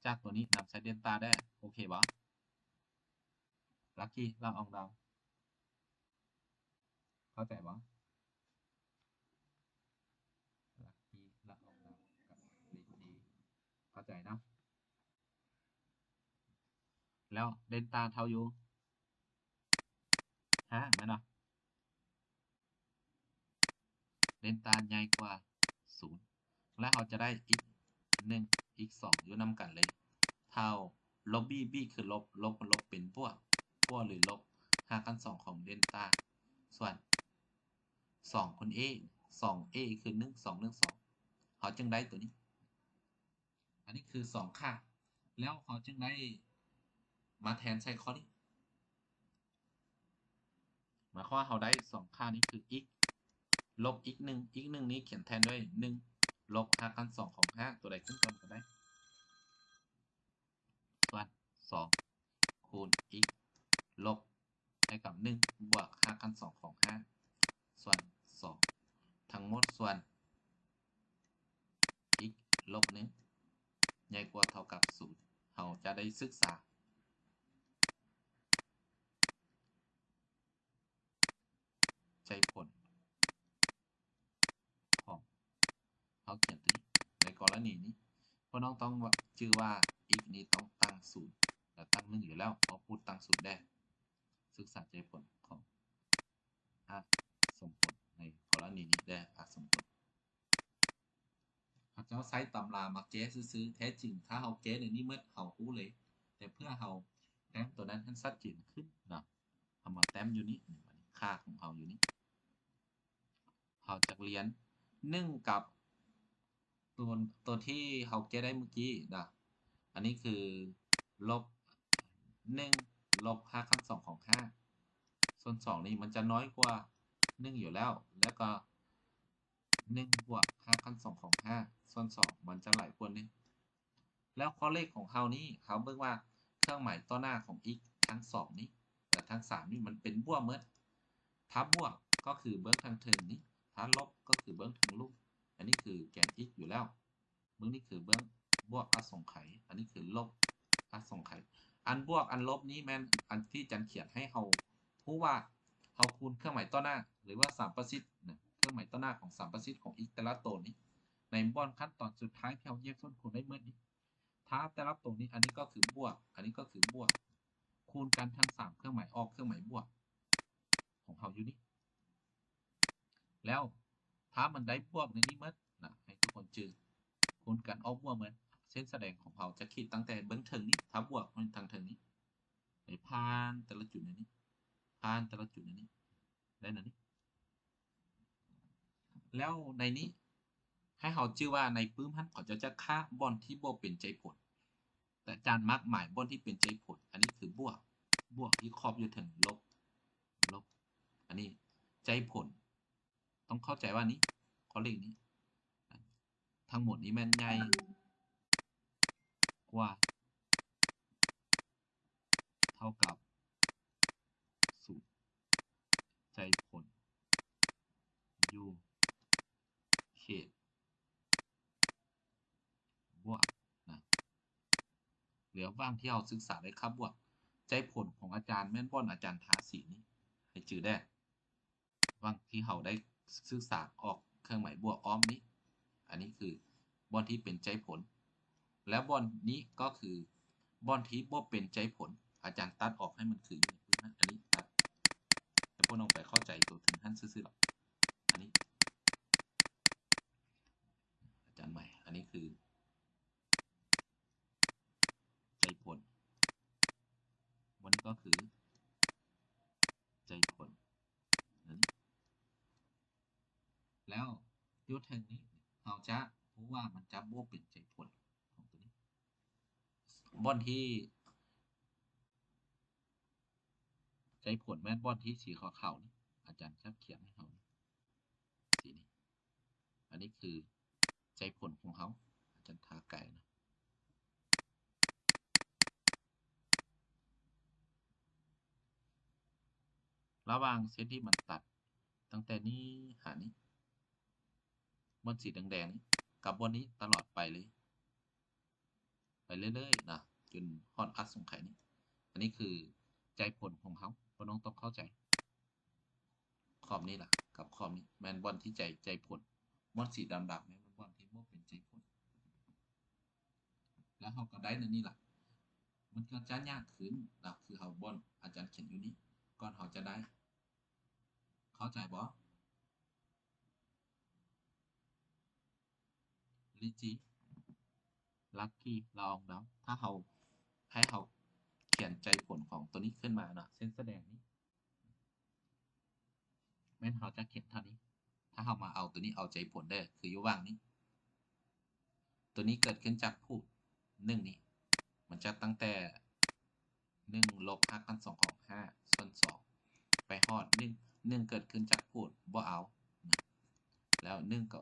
ຈາກຕົວນີ້ນຳໃຊ້ເດນຕາໄດ້ ໂອເຄບໍ່? ລັກກີ້ ລະອອງດາວ ເຂົ້າໃຈບໍ່? ລັກກີ້ ລະອອງດາວ ກັບ ເດນຕາ ເຂົ້າໃຈເນາະ? ແລ້ວເດນຕາເທົ່າຢູ່ຫ້າແມ່ນບໍ່? ເດນຕາໃຫຍ່ກວ່າສູນ ແລະ ເຮົາຈະໄດ້ x ໜຶ່ງ x ສອງ ຢູ່ນຳກັນເລີຍ ເທົ່າລົບ b b ຄືລົບ ລົບ ລົບເປັນບວກ ບວກ ຫຼື ລົບຮາກຂັ້ນສອງຂອງເດນຕາ ສ່ວນສອງຄູນ a ສອງ a ຄືໜຶ່ງ ສອງ ໜຶ່ງ ສອງ ເຮົາຈຶ່ງໄດ້ຕົວນີ້ ອັນນີ້ຄືສອງຄ່າ ແລ້ວເຮົາຈຶ່ງໄດ້ມາແທນໃສ່ຂໍ້ນີ້ ໝາຍຄວາມວ່າເຮົາໄດ້ສອງຄ່ານີ້ຄື x ລົບ x ໜຶ່ງ x ໜຶ່ງນີ້ຂຽນແທນດ້ວຍໜຶ່ງ ລົບຮາກຂັ້ນສອງຂອງຫ້າ ຕົວໃດຂຶ້ນກ່ອນກໍໄດ້ ສ່ວນສອງ ຄູນ x ລົບໃຫ້ກັບໜຶ່ງ ບວກຮາກຂັ້ນສອງຂອງຫ້າ ສ່ວນສອງ ທັງໝົດສ່ວນ x ລົບໜຶ່ງ ໃຫຍ່ກວ່າເທົ່າກັບສູນ ເຮົາຈະໄດ້ສຶກສາ ໃຈຜົນຂອງ ເຮົາຂຽນຕົວນີ້ ໃນກໍລະນີນີ້ ພວກນ້ອງຕ້ອງຈື່ວ່າ x ນີ້ຕ້ອງຕັ້ງສູນ ແລະ ຕັ້ງໜຶ່ງຢູ່ແລ້ວ ເພາະພູດຕັ້ງສູນແດ່. ສຶກສາໃຈຜົນຂອງອະສົມຜົນ ໃນກໍລະນີນີ້ແດ່ ອະສົມຜົນ. ເຂົາເຈົ້າໃຊ້ຕຳລາມາແກ້ຊື່ໆ ແທ້ຈິງຖ້າເຮົາແກ້ໃນນີ້ໝົດ ເຮົາຮູ້ເລີຍ. ແຕ່ເພື່ອເຮົາແຕ້ມຕົວນັ້ນໃຫ້ຊັດເຈນຂຶ້ນນະ ເຮົາມາແຕ້ມຢູ່ນີ້ ຄ່າຂອງເຮົາຢູ່ນີ້ ເຮົາຈະລຽນໜຶ່ງກັບຕົວ ຕົວທີ່ເຮົາແກ້ໄດ້ມື້ກີ້ນະ ອັນນີ້ຄືລົບໜຶ່ງ ລົບຮາກຂັ້ນສອງຂອງຫ້າ ສ່ວນສອງນີ້ມັນຈະນ້ອຍກວ່າໜຶ່ງຢູ່ແລ້ວ ແລ້ວກໍໜຶ່ງບວກຮາກຂັ້ນສອງຂອງຫ້າສ່ວນສອງ ມັນຈະຫຼາຍກວ່າໜຶ່ງ. ແລ້ວຂໍ້ເລກຂອງເຮົານີ້ ເຮົາເບິ່ງວ່າເຄື່ອງໝາຍຕໍ່ໜ້າຂອງ x ທັງສອງນີ້ ແລະ ທັງສາມນີ້ ມັນເປັນບວກໝົດ. ຖ້າບວກກໍຄືເບື້ອງທາງເທິງນີ້ ຖ້າລົບກໍຄືເບື້ອງທາງລຸ່ມ. ອັນນີ້ຄືແກນ x ຢູ່ແລ້ວ. ເບື້ອງນີ້ຄືເບື້ອງບວກອະສົງໄຂ ອັນນີ້ຄືລົບອະສົງໄຂ. ອັນບວກອັນລົບນີ້ແມ່ນອັນທີ່ຈັນຂຽນໃຫ້ເຮົາຮູ້ວ່າເຮົາຄູນເຄື່ອງໝາຍຕໍ່ໜ້າ ຫຼືວ່າສາມປະສິດນະ ເຄື່ອງໝາຍຕໍ່ໜ້າຂອງສາມປະສິດຂອງ x ແຕ່ລະໂຕນີ້ ໃນບ່ອນຂັ້ນຕອນສຸດທ້າຍທີ່ເຮົາແຍກສ່ວນຄູນໄດ້ໝົດນີ້ ຖ້າແຕ່ລະໂຕນີ້ ອັນນີ້ກໍຄືບວກ ອັນນີ້ກໍຄືບວກ ຄູນກັນທັງສາມເຄື່ອງໝາຍອອກເຄື່ອງໝາຍບວກຂອງເຮົາຢູ່ນີ້. ແລ້ວຖ້າມັນໄດ້ບວກໃນນີ້ໝົດນະ ໃຫ້ທຸກຄົນຈື່ ຄູນກັນອອກບວກໝົດ ເສັ້ນສະແດງຂອງເຮົາຈະຂີດຕັ້ງແຕ່ເບື້ອງເທິງນີ້ ຖ້າບວກແມ່ນທາງເທິງນີ້ ໄປຜ່ານແຕ່ລະຈຸດໃນນີ້ ຜ່ານແຕ່ລະຈຸດໃນນີ້ ໄດ້ແນວນີ້. ແລ້ວໃນນີ້ໃຫ້ເຮົາຈື່ວ່າໃນປຶ້ມຫັ້ນ ເຂົາເຈົ້າຈະຂ້າມບ່ອນທີ່ບໍ່ເປັນໃຈຜົນ ແຕ່ອາຈານມັກໝາຍບ່ອນທີ່ເປັນໃຈຜົນ. ອັນນີ້ຄືບວກ ບວກທີ່ຂອບຢູ່ເທິງ ລົບ ລົບ. ອັນນີ້ໃຈຜົນ ຕ້ອງເຂົ້າໃຈວ່ານີ້ ຂໍ້ເລກນີ້ ທັງໝົດນີ້ແມ່ນໃຫຍ່ກວ່າ ເທົ່າກັບສູນ ໃຈຜົນຢູ່ເຂດບວກນະ. ແລ້ວຫວ່າງທີ່ເຮົາສຶກສາໄດ້ຄ່າບວກ ໃຈຜົນຂອງອາຈານແມ່ນບ່ອນອາຈານທາສີນີ້ ໃຫ້ຈື່ແດ່. ຫວ່າງທີ່ເຮົາໄດ້ສຶກສາອອກເຄື່ອງໝາຍບວກອ້ອມນີ້ ອັນນີ້ຄືບ່ອນທີ່ເປັນໃຈຜົນ ແລະ ບ່ອນນີ້ກໍຄືບ່ອນທີ່ບໍ່ເປັນໃຈຜົນ ອາຈານຕັດອອກໃຫ້ມັນຄືຢູ່ໃນປຶ້ມຫັ້ນ ອັນນີ້ຕັດ ໃຫ້ພວກນ້ອງໄປເຂົ້າໃຈຕົວເທິງຫັ້ນຊື່ໆ ດອກ. ອັນນີ້ ອາຈານໃໝ່ ອັນນີ້ຄືໃຈຜົນ ບ່ອນນີ້ກໍຄືໃຈຜົນ ນັ້ນ. ແລ້ວຢູ່ເທິງນີ້ ເຮົາຈະຮູ້ວ່າມັນຈະບໍ່ເປັນໃຈຜົນຂອງຕົວນີ້ ບ່ອນທີ່ໃຈຜົນແມ່ນບ່ອນທີ່ສີຂາວໆນີ້ ອາຈານຈະຂຽນໃຫ້ເຮົານີ້ ສີນີ້ ອັນນີ້ຄືໃຈຜົນຂອງເຮົາ ອາຈານທາໄກນະ. ລະຫວ່າງເສັ້ນທີ່ມັນຕັດຕັ້ງແຕ່ນີ້ຫານີ້ ບ່ອນສີແດງໆນີ້ ກັບບ່ອນນີ້ຕະຫຼອດໄປເລີຍ ໄປເລື້ອຍໆນະ ຈົນຮອດອະສົງໄຂນີ້. ອັນນີ້ຄືໃຈຜົນຂອງເຮົາ ພວກນ້ອງຕ້ອງເຂົ້າໃຈ. ຂອບນີ້ລະ ກັບຂອບນີ້ ແມ່ນບ່ອນທີ່ໃຈ ໃຈຜົນ. ບ່ອນສີດຳໆນີ້ ແມ່ນບ່ອນທີ່ບໍ່ເປັນໃຈຜົນ. ແລ້ວເຮົາກໍໄດ້ແນວນີ້ລະ ມັນກໍຈະຍາກຂຶ້ນນະ ຄືເຮົາ ບ່ອນອາຈານຂຽນຢູ່ນີ້ ກ່ອນເຮົາຈະໄດ້. ເຂົ້າໃຈບໍ່? ລິຈີ ລັກກີ ລະອອງດຳ ຖ້າເຮົາ ໃຫ້ເຮົາຂຽນໃຈຜົນຂອງຕົວນີ້ຂຶ້ນມາເນາະ ເສັ້ນສະແດງນີ້ ແມ່ນເຮົາຈະຂຽນເທົ່ານີ້. ຖ້າເຮົາມາເອົາຕົວນີ້ ເອົາໃຈຜົນເດີ ຄືຢູ່ຫວ່າງນີ້ ຕົວນີ້ເກີດຂຶ້ນຈາກພູດໜຶ່ງນີ້ ມັນຈະຕັ້ງແຕ່ໜຶ່ງລົບຮາກຂັ້ນສອງຂອງຫ້າສ່ວນສອງ ໄປຮອດໜຶ່ງ ໜຶ່ງເກີດຂຶ້ນຈາກພູດ ບໍ່ເອົານະ ແລ້ວໜຶ່ງກໍ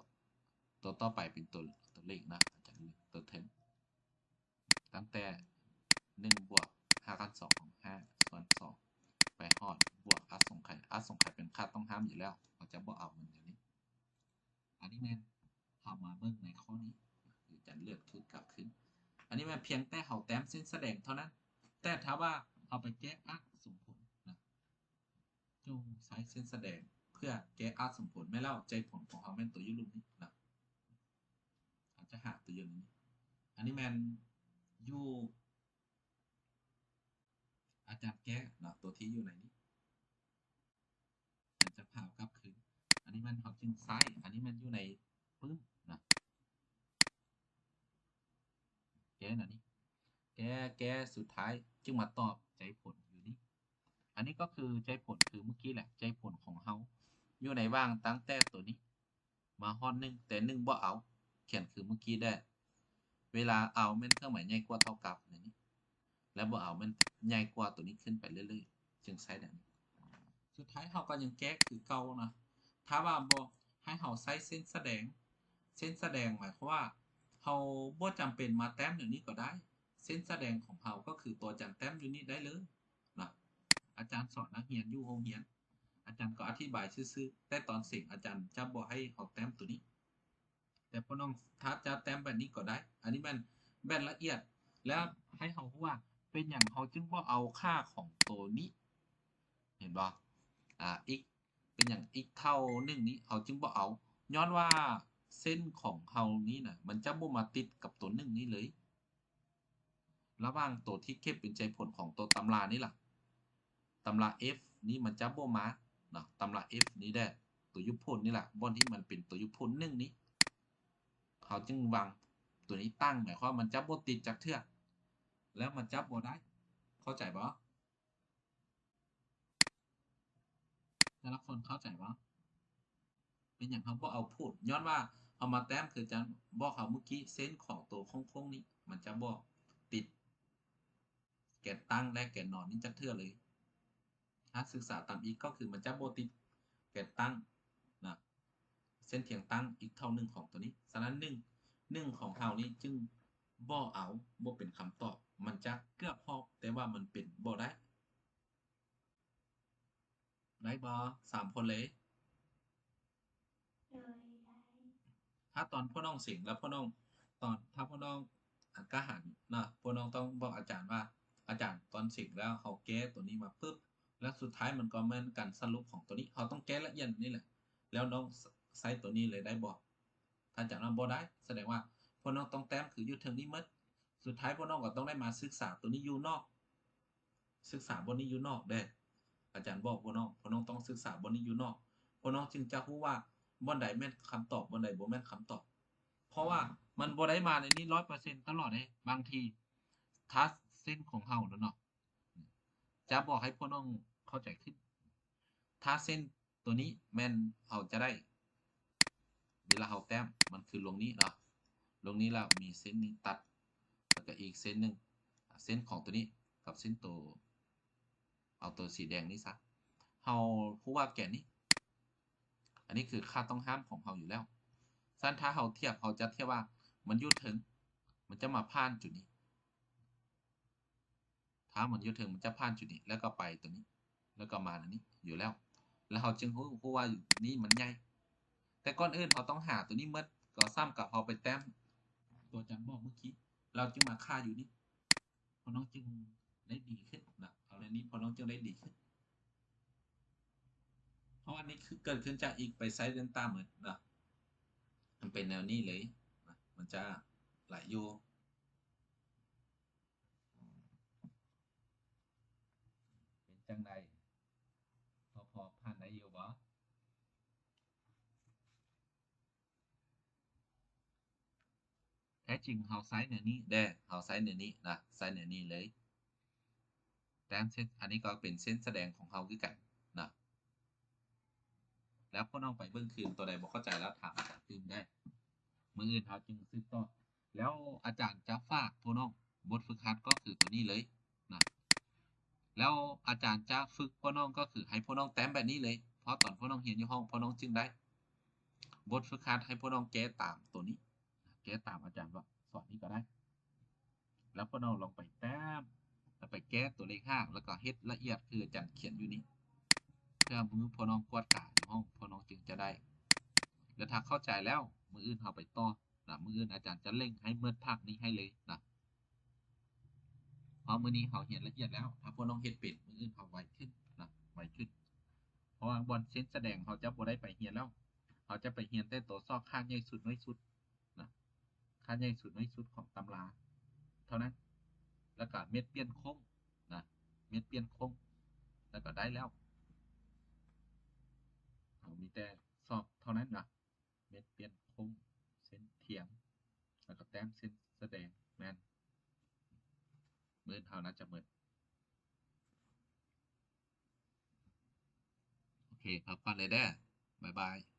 ຕົວຕໍ່ໄປເປັນຕົວ ຕົວເລກນະ ອາຈານເລືອກຕົວເທິງ ຕັ້ງແຕ່ໜຶ່ງບວກຮາກຂັ້ນສອງຂອງຫ້າສ່ວນສອງ ໄປຮອດບວກອະສົງໄຂ ອະສົງໄຂເປັນຄ່າຕ້ອງຫ້າມຢູ່ແລ້ວ ເຮົາຈະບໍ່ເອົາມັນແນວນີ້. ອັນນີ້ແມ່ນເຮົາມາເບິ່ງໃນຂໍ້ນີ້ ຄືຈະເລືອກຖືກກັບຄືນ. ອັນນີ້ແມ່ນພຽງແຕ່ເຮົາແຕ້ມເສັ້ນສະແດງເທົ່ານັ້ນ ແຕ່ຖ້າວ່າເຮົາໄປແກ້ອະສົມຜົນນະ ຈົ່ງໃຊ້ເສັ້ນສະແດງເ ື່ອແກ້ອາດສົມຜົນ. ແມ່ນແລ້ວ ໃຈຜົນຂອງເຮົາແມ່ນຕົວຢູ່ລຸ່ມນີ້ນະ. ເຮົາຈະຫາຕົວຢູ່ໃນນີ້. ອັນນີ້ແມ່ນຢູ່ ອາຈານແກ້ເນາະ ຕົວທີ່ຢູ່ໃນນີ້ ອາຈານຈະພາກັບຄືນ. ອັນນີ້ແມ່ນເຮົາຈຶ່ງໃຊ້ ອັນນີ້ແມ່ນຢູ່ໃນປຶ້ມນະ. ແກ້ນະນີ້ ແກ້ ແກ້ສຸດທ້າຍຈຶ່ງມາຕອບໃຈຜົນຢູ່ນີ້. ອັນນີ້ກໍຄືໃຈຜົນຄືມື້ກີ້ແຫຼະ ໃຈຜົນຂອງເຮົາຢູ່ໃນຫວ່າງຕັ້ງແຕ່ຕົວນີ້ ມາຮອດໜຶ່ງ ແຕ່ໜຶ່ງບໍ່ເອົາ ຂຽນຄືມື້ກີ້ແດ່. ເວລາເອົາແມ່ນເຄື່ອງໝາຍໃຫຍ່ກວ່າເທົ່າກັບ ແນວນີ້ ແລະ ບໍ່ເອົາແມ່ນໃຫຍ່ກວ່າຕົວນີ້ຂຶ້ນໄປເລື້ອຍໆ ຈຶ່ງໃຊ້ແນວນີ້. ສຸດທ້າຍເຮົາກໍຍັງແກ້ຄືເກົ່ານະ. ຖ້າວ່າບໍ່ໃຫ້ເຮົາໃຊ້ເສັ້ນສະແດງ ເສັ້ນສະແດງໝາຍຄວາມວ່າເຮົາບໍ່ຈຳເປັນມາແຕ້ມແນວນີ້ກໍໄດ້. ເສັ້ນສະແດງຂອງເຮົາກໍຄືຕົວອາຈານແຕ້ມຢູ່ນີ້ໄດ້ເລີຍນະ. ອາຈານສອນນັກຮຽນຢູ່ໂຮງຮຽນ ອາຈານກໍອະທິບາຍຊື່ໆ ແຕ່ຕອນເສັງອາຈານຈະບໍ່ໃຫ້ເຮົາແຕ້ມຕົວນີ້. ແຕ່ພວກນ້ອງຖ້າຈະແຕ້ມແບບນີ້ກໍໄດ້. ອັນນີ້ແມ່ນແບບລະອຽດ ແລ້ວໃຫ້ເຮົາຮູ້ວ່າເປັນຫຍັງເຮົາຈຶ່ງບໍ່ເອົາຄ່າຂອງໂຕນີ້ ເຫັນບໍ່? ອາ x ເປັນຫຍັງ x ເທົ່າໜຶ່ງນີ້ເຮົາຈຶ່ງບໍ່ເອົາ ຍ້ອນວ່າເສັ້ນຂອງເຮົານີ້ນະ ມັນຈະບໍ່ມາຕິດກັບໂຕໜຶ່ງນີ້ເລີຍ. ລະຫວ່າງໂຕທີ່ເກັບເປັນໃຈຜົນຂອງໂຕຕຳລານີ້ລະ ຕຳລາ F ນີ້ມັນຈະບໍ່ມາເນາະ. ຕຳລາ F ນີ້ແຫຼະ ຕົວຢູ່ຜົນນີ້ລະ ບ່ອນທີ່ມັນເປັນຕົວຢູ່ຜົນໜຶ່ງນີ້ ເຮົາຈຶ່ງວາງຕົວນີ້ຕັ້ງ ໝາຍຄວາມວ່າມັນຈະບໍ່ຕິດຈັກເທື່ອ ແລ້ວມັນຈະບໍ່ໄດ້. ເຂົ້າໃຈບໍ່? ແຕ່ລະຄົນເຂົ້າໃຈບໍ່? ເປັນຫຍັງເຮົາບໍ່ເອົາຜົນ? ຍ້ອນວ່າເຮົາມາແຕ້ມ ຄືອາຈານບອກເຮົາມື້ກີ້ ເສັ້ນຂອງໂຕໂຄ້ງໆນີ້ ມັນຈະບໍ່ຕິດແກນຕັ້ງ ແລະ ແກນນອນນີ້ຈັກເທື່ອເລີຍ. ຖ້າສຶກສາຕາມ x ກໍຄືມັນຈະບໍ່ຕິດແກນຕັ້ງນະ ເສັ້ນທຽງຕັ້ງ x ເທົ່າໜຶ່ງຂອງໂຕນີ້. ສະນັ້ນ ໜຶ່ງ ໜຶ່ງຂອງເຮົານີ້ຈຶ່ງບໍ່ເອົາ ບໍ່ເປັນຄຳຕອບ. ມັນຈະເກືອບຮອດ ແຕ່ວ່າມັນເປັນບໍ່ໄດ້. ໄດ້ບໍ່? ສາມຄົນເລີຍ. ໂດຍ ໄດ້. ຖ້າຕອນພວກນ້ອງເສັງ ແລ້ວພວກນ້ອງ ຕອນ ຖ້າພວກນ້ອງ ອາ ກ້າຫານນະ ພວກນ້ອງຕ້ອງບອກອາຈານວ່າ ອາຈານ ຕອນເສັງແລ້ວເຮົາແກ້ຕົວນີ້ມາປຶບ ແລ້ວສຸດທ້າຍມັນກໍແມ່ນການສະຫຼຸບຂອງຕົວນີ້ ເຮົາຕ້ອງແກ້ລະອຽດນີ້ແຫຼະ ແລ້ວນ້ອງ ໃຊ້ຕົວນີ້ເລີຍໄດ້ບໍ່? ຖ້າອາຈານວ່າບໍ່ໄດ້ ສະແດງວ່າພວກນ້ອງຕ້ອງແຕ້ມຄືຢູ່ເທິງນີ້ໝົດ. ສຸດທ້າຍພວກນ້ອງກໍຕ້ອງໄດ້ມາສຶກສາຕົວນີ້ຢູ່ນອກ ສຶກສາບ່ອນນີ້ຢູ່ນອກເດ້. ອາຈານບອກພວກນ້ອງ ພວກນ້ອງຕ້ອງສຶກສາບ່ອນນີ້ຢູ່ນອກ ພວກນ້ອງຈຶ່ງຈະຮູ້ວ່າບ່ອນໃດແມ່ນຄຳຕອບ ບ່ອນໃດບໍ່ແມ່ນຄຳຕອບ. ເພາະວ່າມັນບໍ່ໄດ້ມາໃນນີ້ຮ້ອຍເປີເຊັນຕະຫຼອດເດ້. ບາງທີຖ້າເສັ້ນຂອງເຮົານັ້ນເນາະ ຈະບອກໃຫ້ພວກນ້ອງເຂົ້າໃຈຂຶ້ນ ຖ້າເສັ້ນ ຕົວນີ້ແມ່ນເຮົາຈະໄດ້ ເວລາເຮົາແຕ້ມ ມັນຄືລົງນີ້ເນາະ ລົງນີ້ແລ້ວມີເສັ້ນນີ້ຕັດ ແລ້ວກໍອີກເສັ້ນໜຶ່ງ ເສັ້ນຂອງຕົວນີ້ກັບເສັ້ນໂຕ ເອົາຕົວສີແດງນີ້ຊະ ເຮົາຮູ້ວ່າແກນນີ້ ອັນນີ້ຄືຄ່າຕ້ອງຫ້າມຂອງເຮົາຢູ່ແລ້ວ. ຊັ້ນຖ້າເຮົາທຽບ ເຮົາຈະທຽບວ່າມັນຢູ່ເທິງ ມັນຈະມາຜ່ານຈຸດນີ້. ຖ້າມັນຢູ່ເທິງ ມັນຈະຜ່ານຈຸດນີ້ ແລ້ວກໍໄປຕົວນີ້ ແລ້ວກໍມາອັນນີ້ຢູ່ແລ້ວ ແລ້ວເຮົາຈຶ່ງຮູ້ ຮູ້ວ່ານີ້ມັນໃຫຍ່. ແຕ່ກ່ອນອື່ນເຮົາຕ້ອງຫາຕົວນີ້ໝົດ ກໍສ່ຳກັບເຮົາໄປແຕ້ມຕົວອາຈານບອກເມື່ອກີ້ ແລ້ວຈຶ່ງມາຄ່າຢູ່ນີ້ ພວກນ້ອງຈຶ່ງໄດ້ດີຂຶ້ນນະ. ເອົາແນວນີ້ພວກນ້ອງຈຶ່ງໄດ້ດີຂຶ້ນ ເພາະອັນນີ້ຄືເກີດຂຶ້ນຈາກ x ໄປໃຊ້ເດນຕາໝົດນະ. ມັນເປັນແນວນີ້ເລີຍນະ ມັນຈະຫຼາຍຢູ່. ເປັນຈັ່ງໃດ? ພໍ ພໍຜ່ານໄດ້ຢູ່ບໍ່? ແທ້ຈິງເຮົາໃຊ້ແນວນີ້ເດ້ ເຮົາໃຊ້ແນວນີ້ນະ ໃຊ້ແນວນີ້ເລີຍ. ແຕ່ເສັ້ນ ອັນນີ້ກໍເປັນເສັ້ນສະແດງຂອງເຮົາຄືກັນນະ. ແລ້ວພວກນ້ອງໄປເບິ່ງຄືນ ຕົວໃດບໍ່ເຂົ້າໃຈແລ້ວຖາມອາຈານຕື່ມໄດ້ ມື້ອື່ນເຮົາຈຶ່ງສືບຕໍ່. ແລ້ວອາຈານຈະຝາກພວກນ້ອງ ບົດຝຶກຫັດກໍຄືຕົວນີ້ເລີຍນະ. ແລ້ວອາຈານຈະຝຶກພວກນ້ອງ ກໍຄືໃຫ້ພວກນ້ອງແຕ້ມແບບນີ້ເລີຍ ເພາະຕອນພວກນ້ອງຮຽນຢູ່ຫ້ອງ ພວກນ້ອງຈຶ່ງໄດ້. ບົດຝຶກຫັດໃຫ້ພວກນ້ອງແກ້ຕາມຕົວນີ້ ແກ້ຕາມອາຈານວ່າສອນນີ້ກໍໄດ້. ແລ້ວພວກນ້ອງລອງໄປແຕ້ມ ແລ້ວໄປແກ້ຕົວເລກຮາກ ແລ້ວກໍເຮັດລະອຽດຄືອາຈານຂຽນຢູ່ນີ້ ເພື່ອມື້ພວກນ້ອງກວດກາຢູ່ຫ້ອງ ພວກນ້ອງຈຶ່ງຈະໄດ້. ແລ້ວຖ້າເຂົ້າໃຈແລ້ວ ມື້ອື່ນເຮົາໄປຕໍ່ນະ ມື້ອື່ນອາຈານຈະເລັ່ງໃຫ້ໝົດພາກນີ້ໃຫ້ເລີຍນະ. ເພາະມື້ນີ້ເຮົາຮຽນລະອຽດແລ້ວ ຖ້າພວກນ້ອງເຮັດເປັນ ມື້ອື່ນເຮົາໄວຂຶ້ນນະ ໄວຂຶ້ນ. ະວ່າບ່ອນເສັ້ນສະແດງເຮົາຈະບໍ່ໄດ້ໄປຮຽນແລ້ວ ເຮົາຈະໄປຮຽນແຕ່ໂຕຊອກຄ່າໃຫຍ່ສຸດນ້ອຍສຸດນະ ຄ່າໃຫຍ່ສຸດນ້ອຍສຸດຂອງຕຳລາເທົ່ານັ້ນ ແລ້ວກໍເມັດປ່ຽນໂຄ້ງນະ ເມັດປ່ຽນໂຄ້ງ ແລ້ວກໍໄດ້ແລ້ວ ເຮົາມີແຕ່ຊອກເທົ່ານັ້ນນະ ເມັດປ່ຽນໂຄ້ງ ເສັ້ນທຽງ ແລ້ວກໍແຕ້ມເສັ້ນສະແດງ ແມ່ນ ມື້ອື່ນເຮົາໜ້າຈະໝົດ ໂອເຄ ພັກຜ່ອນເລີຍເດີ ບາຍບາຍ.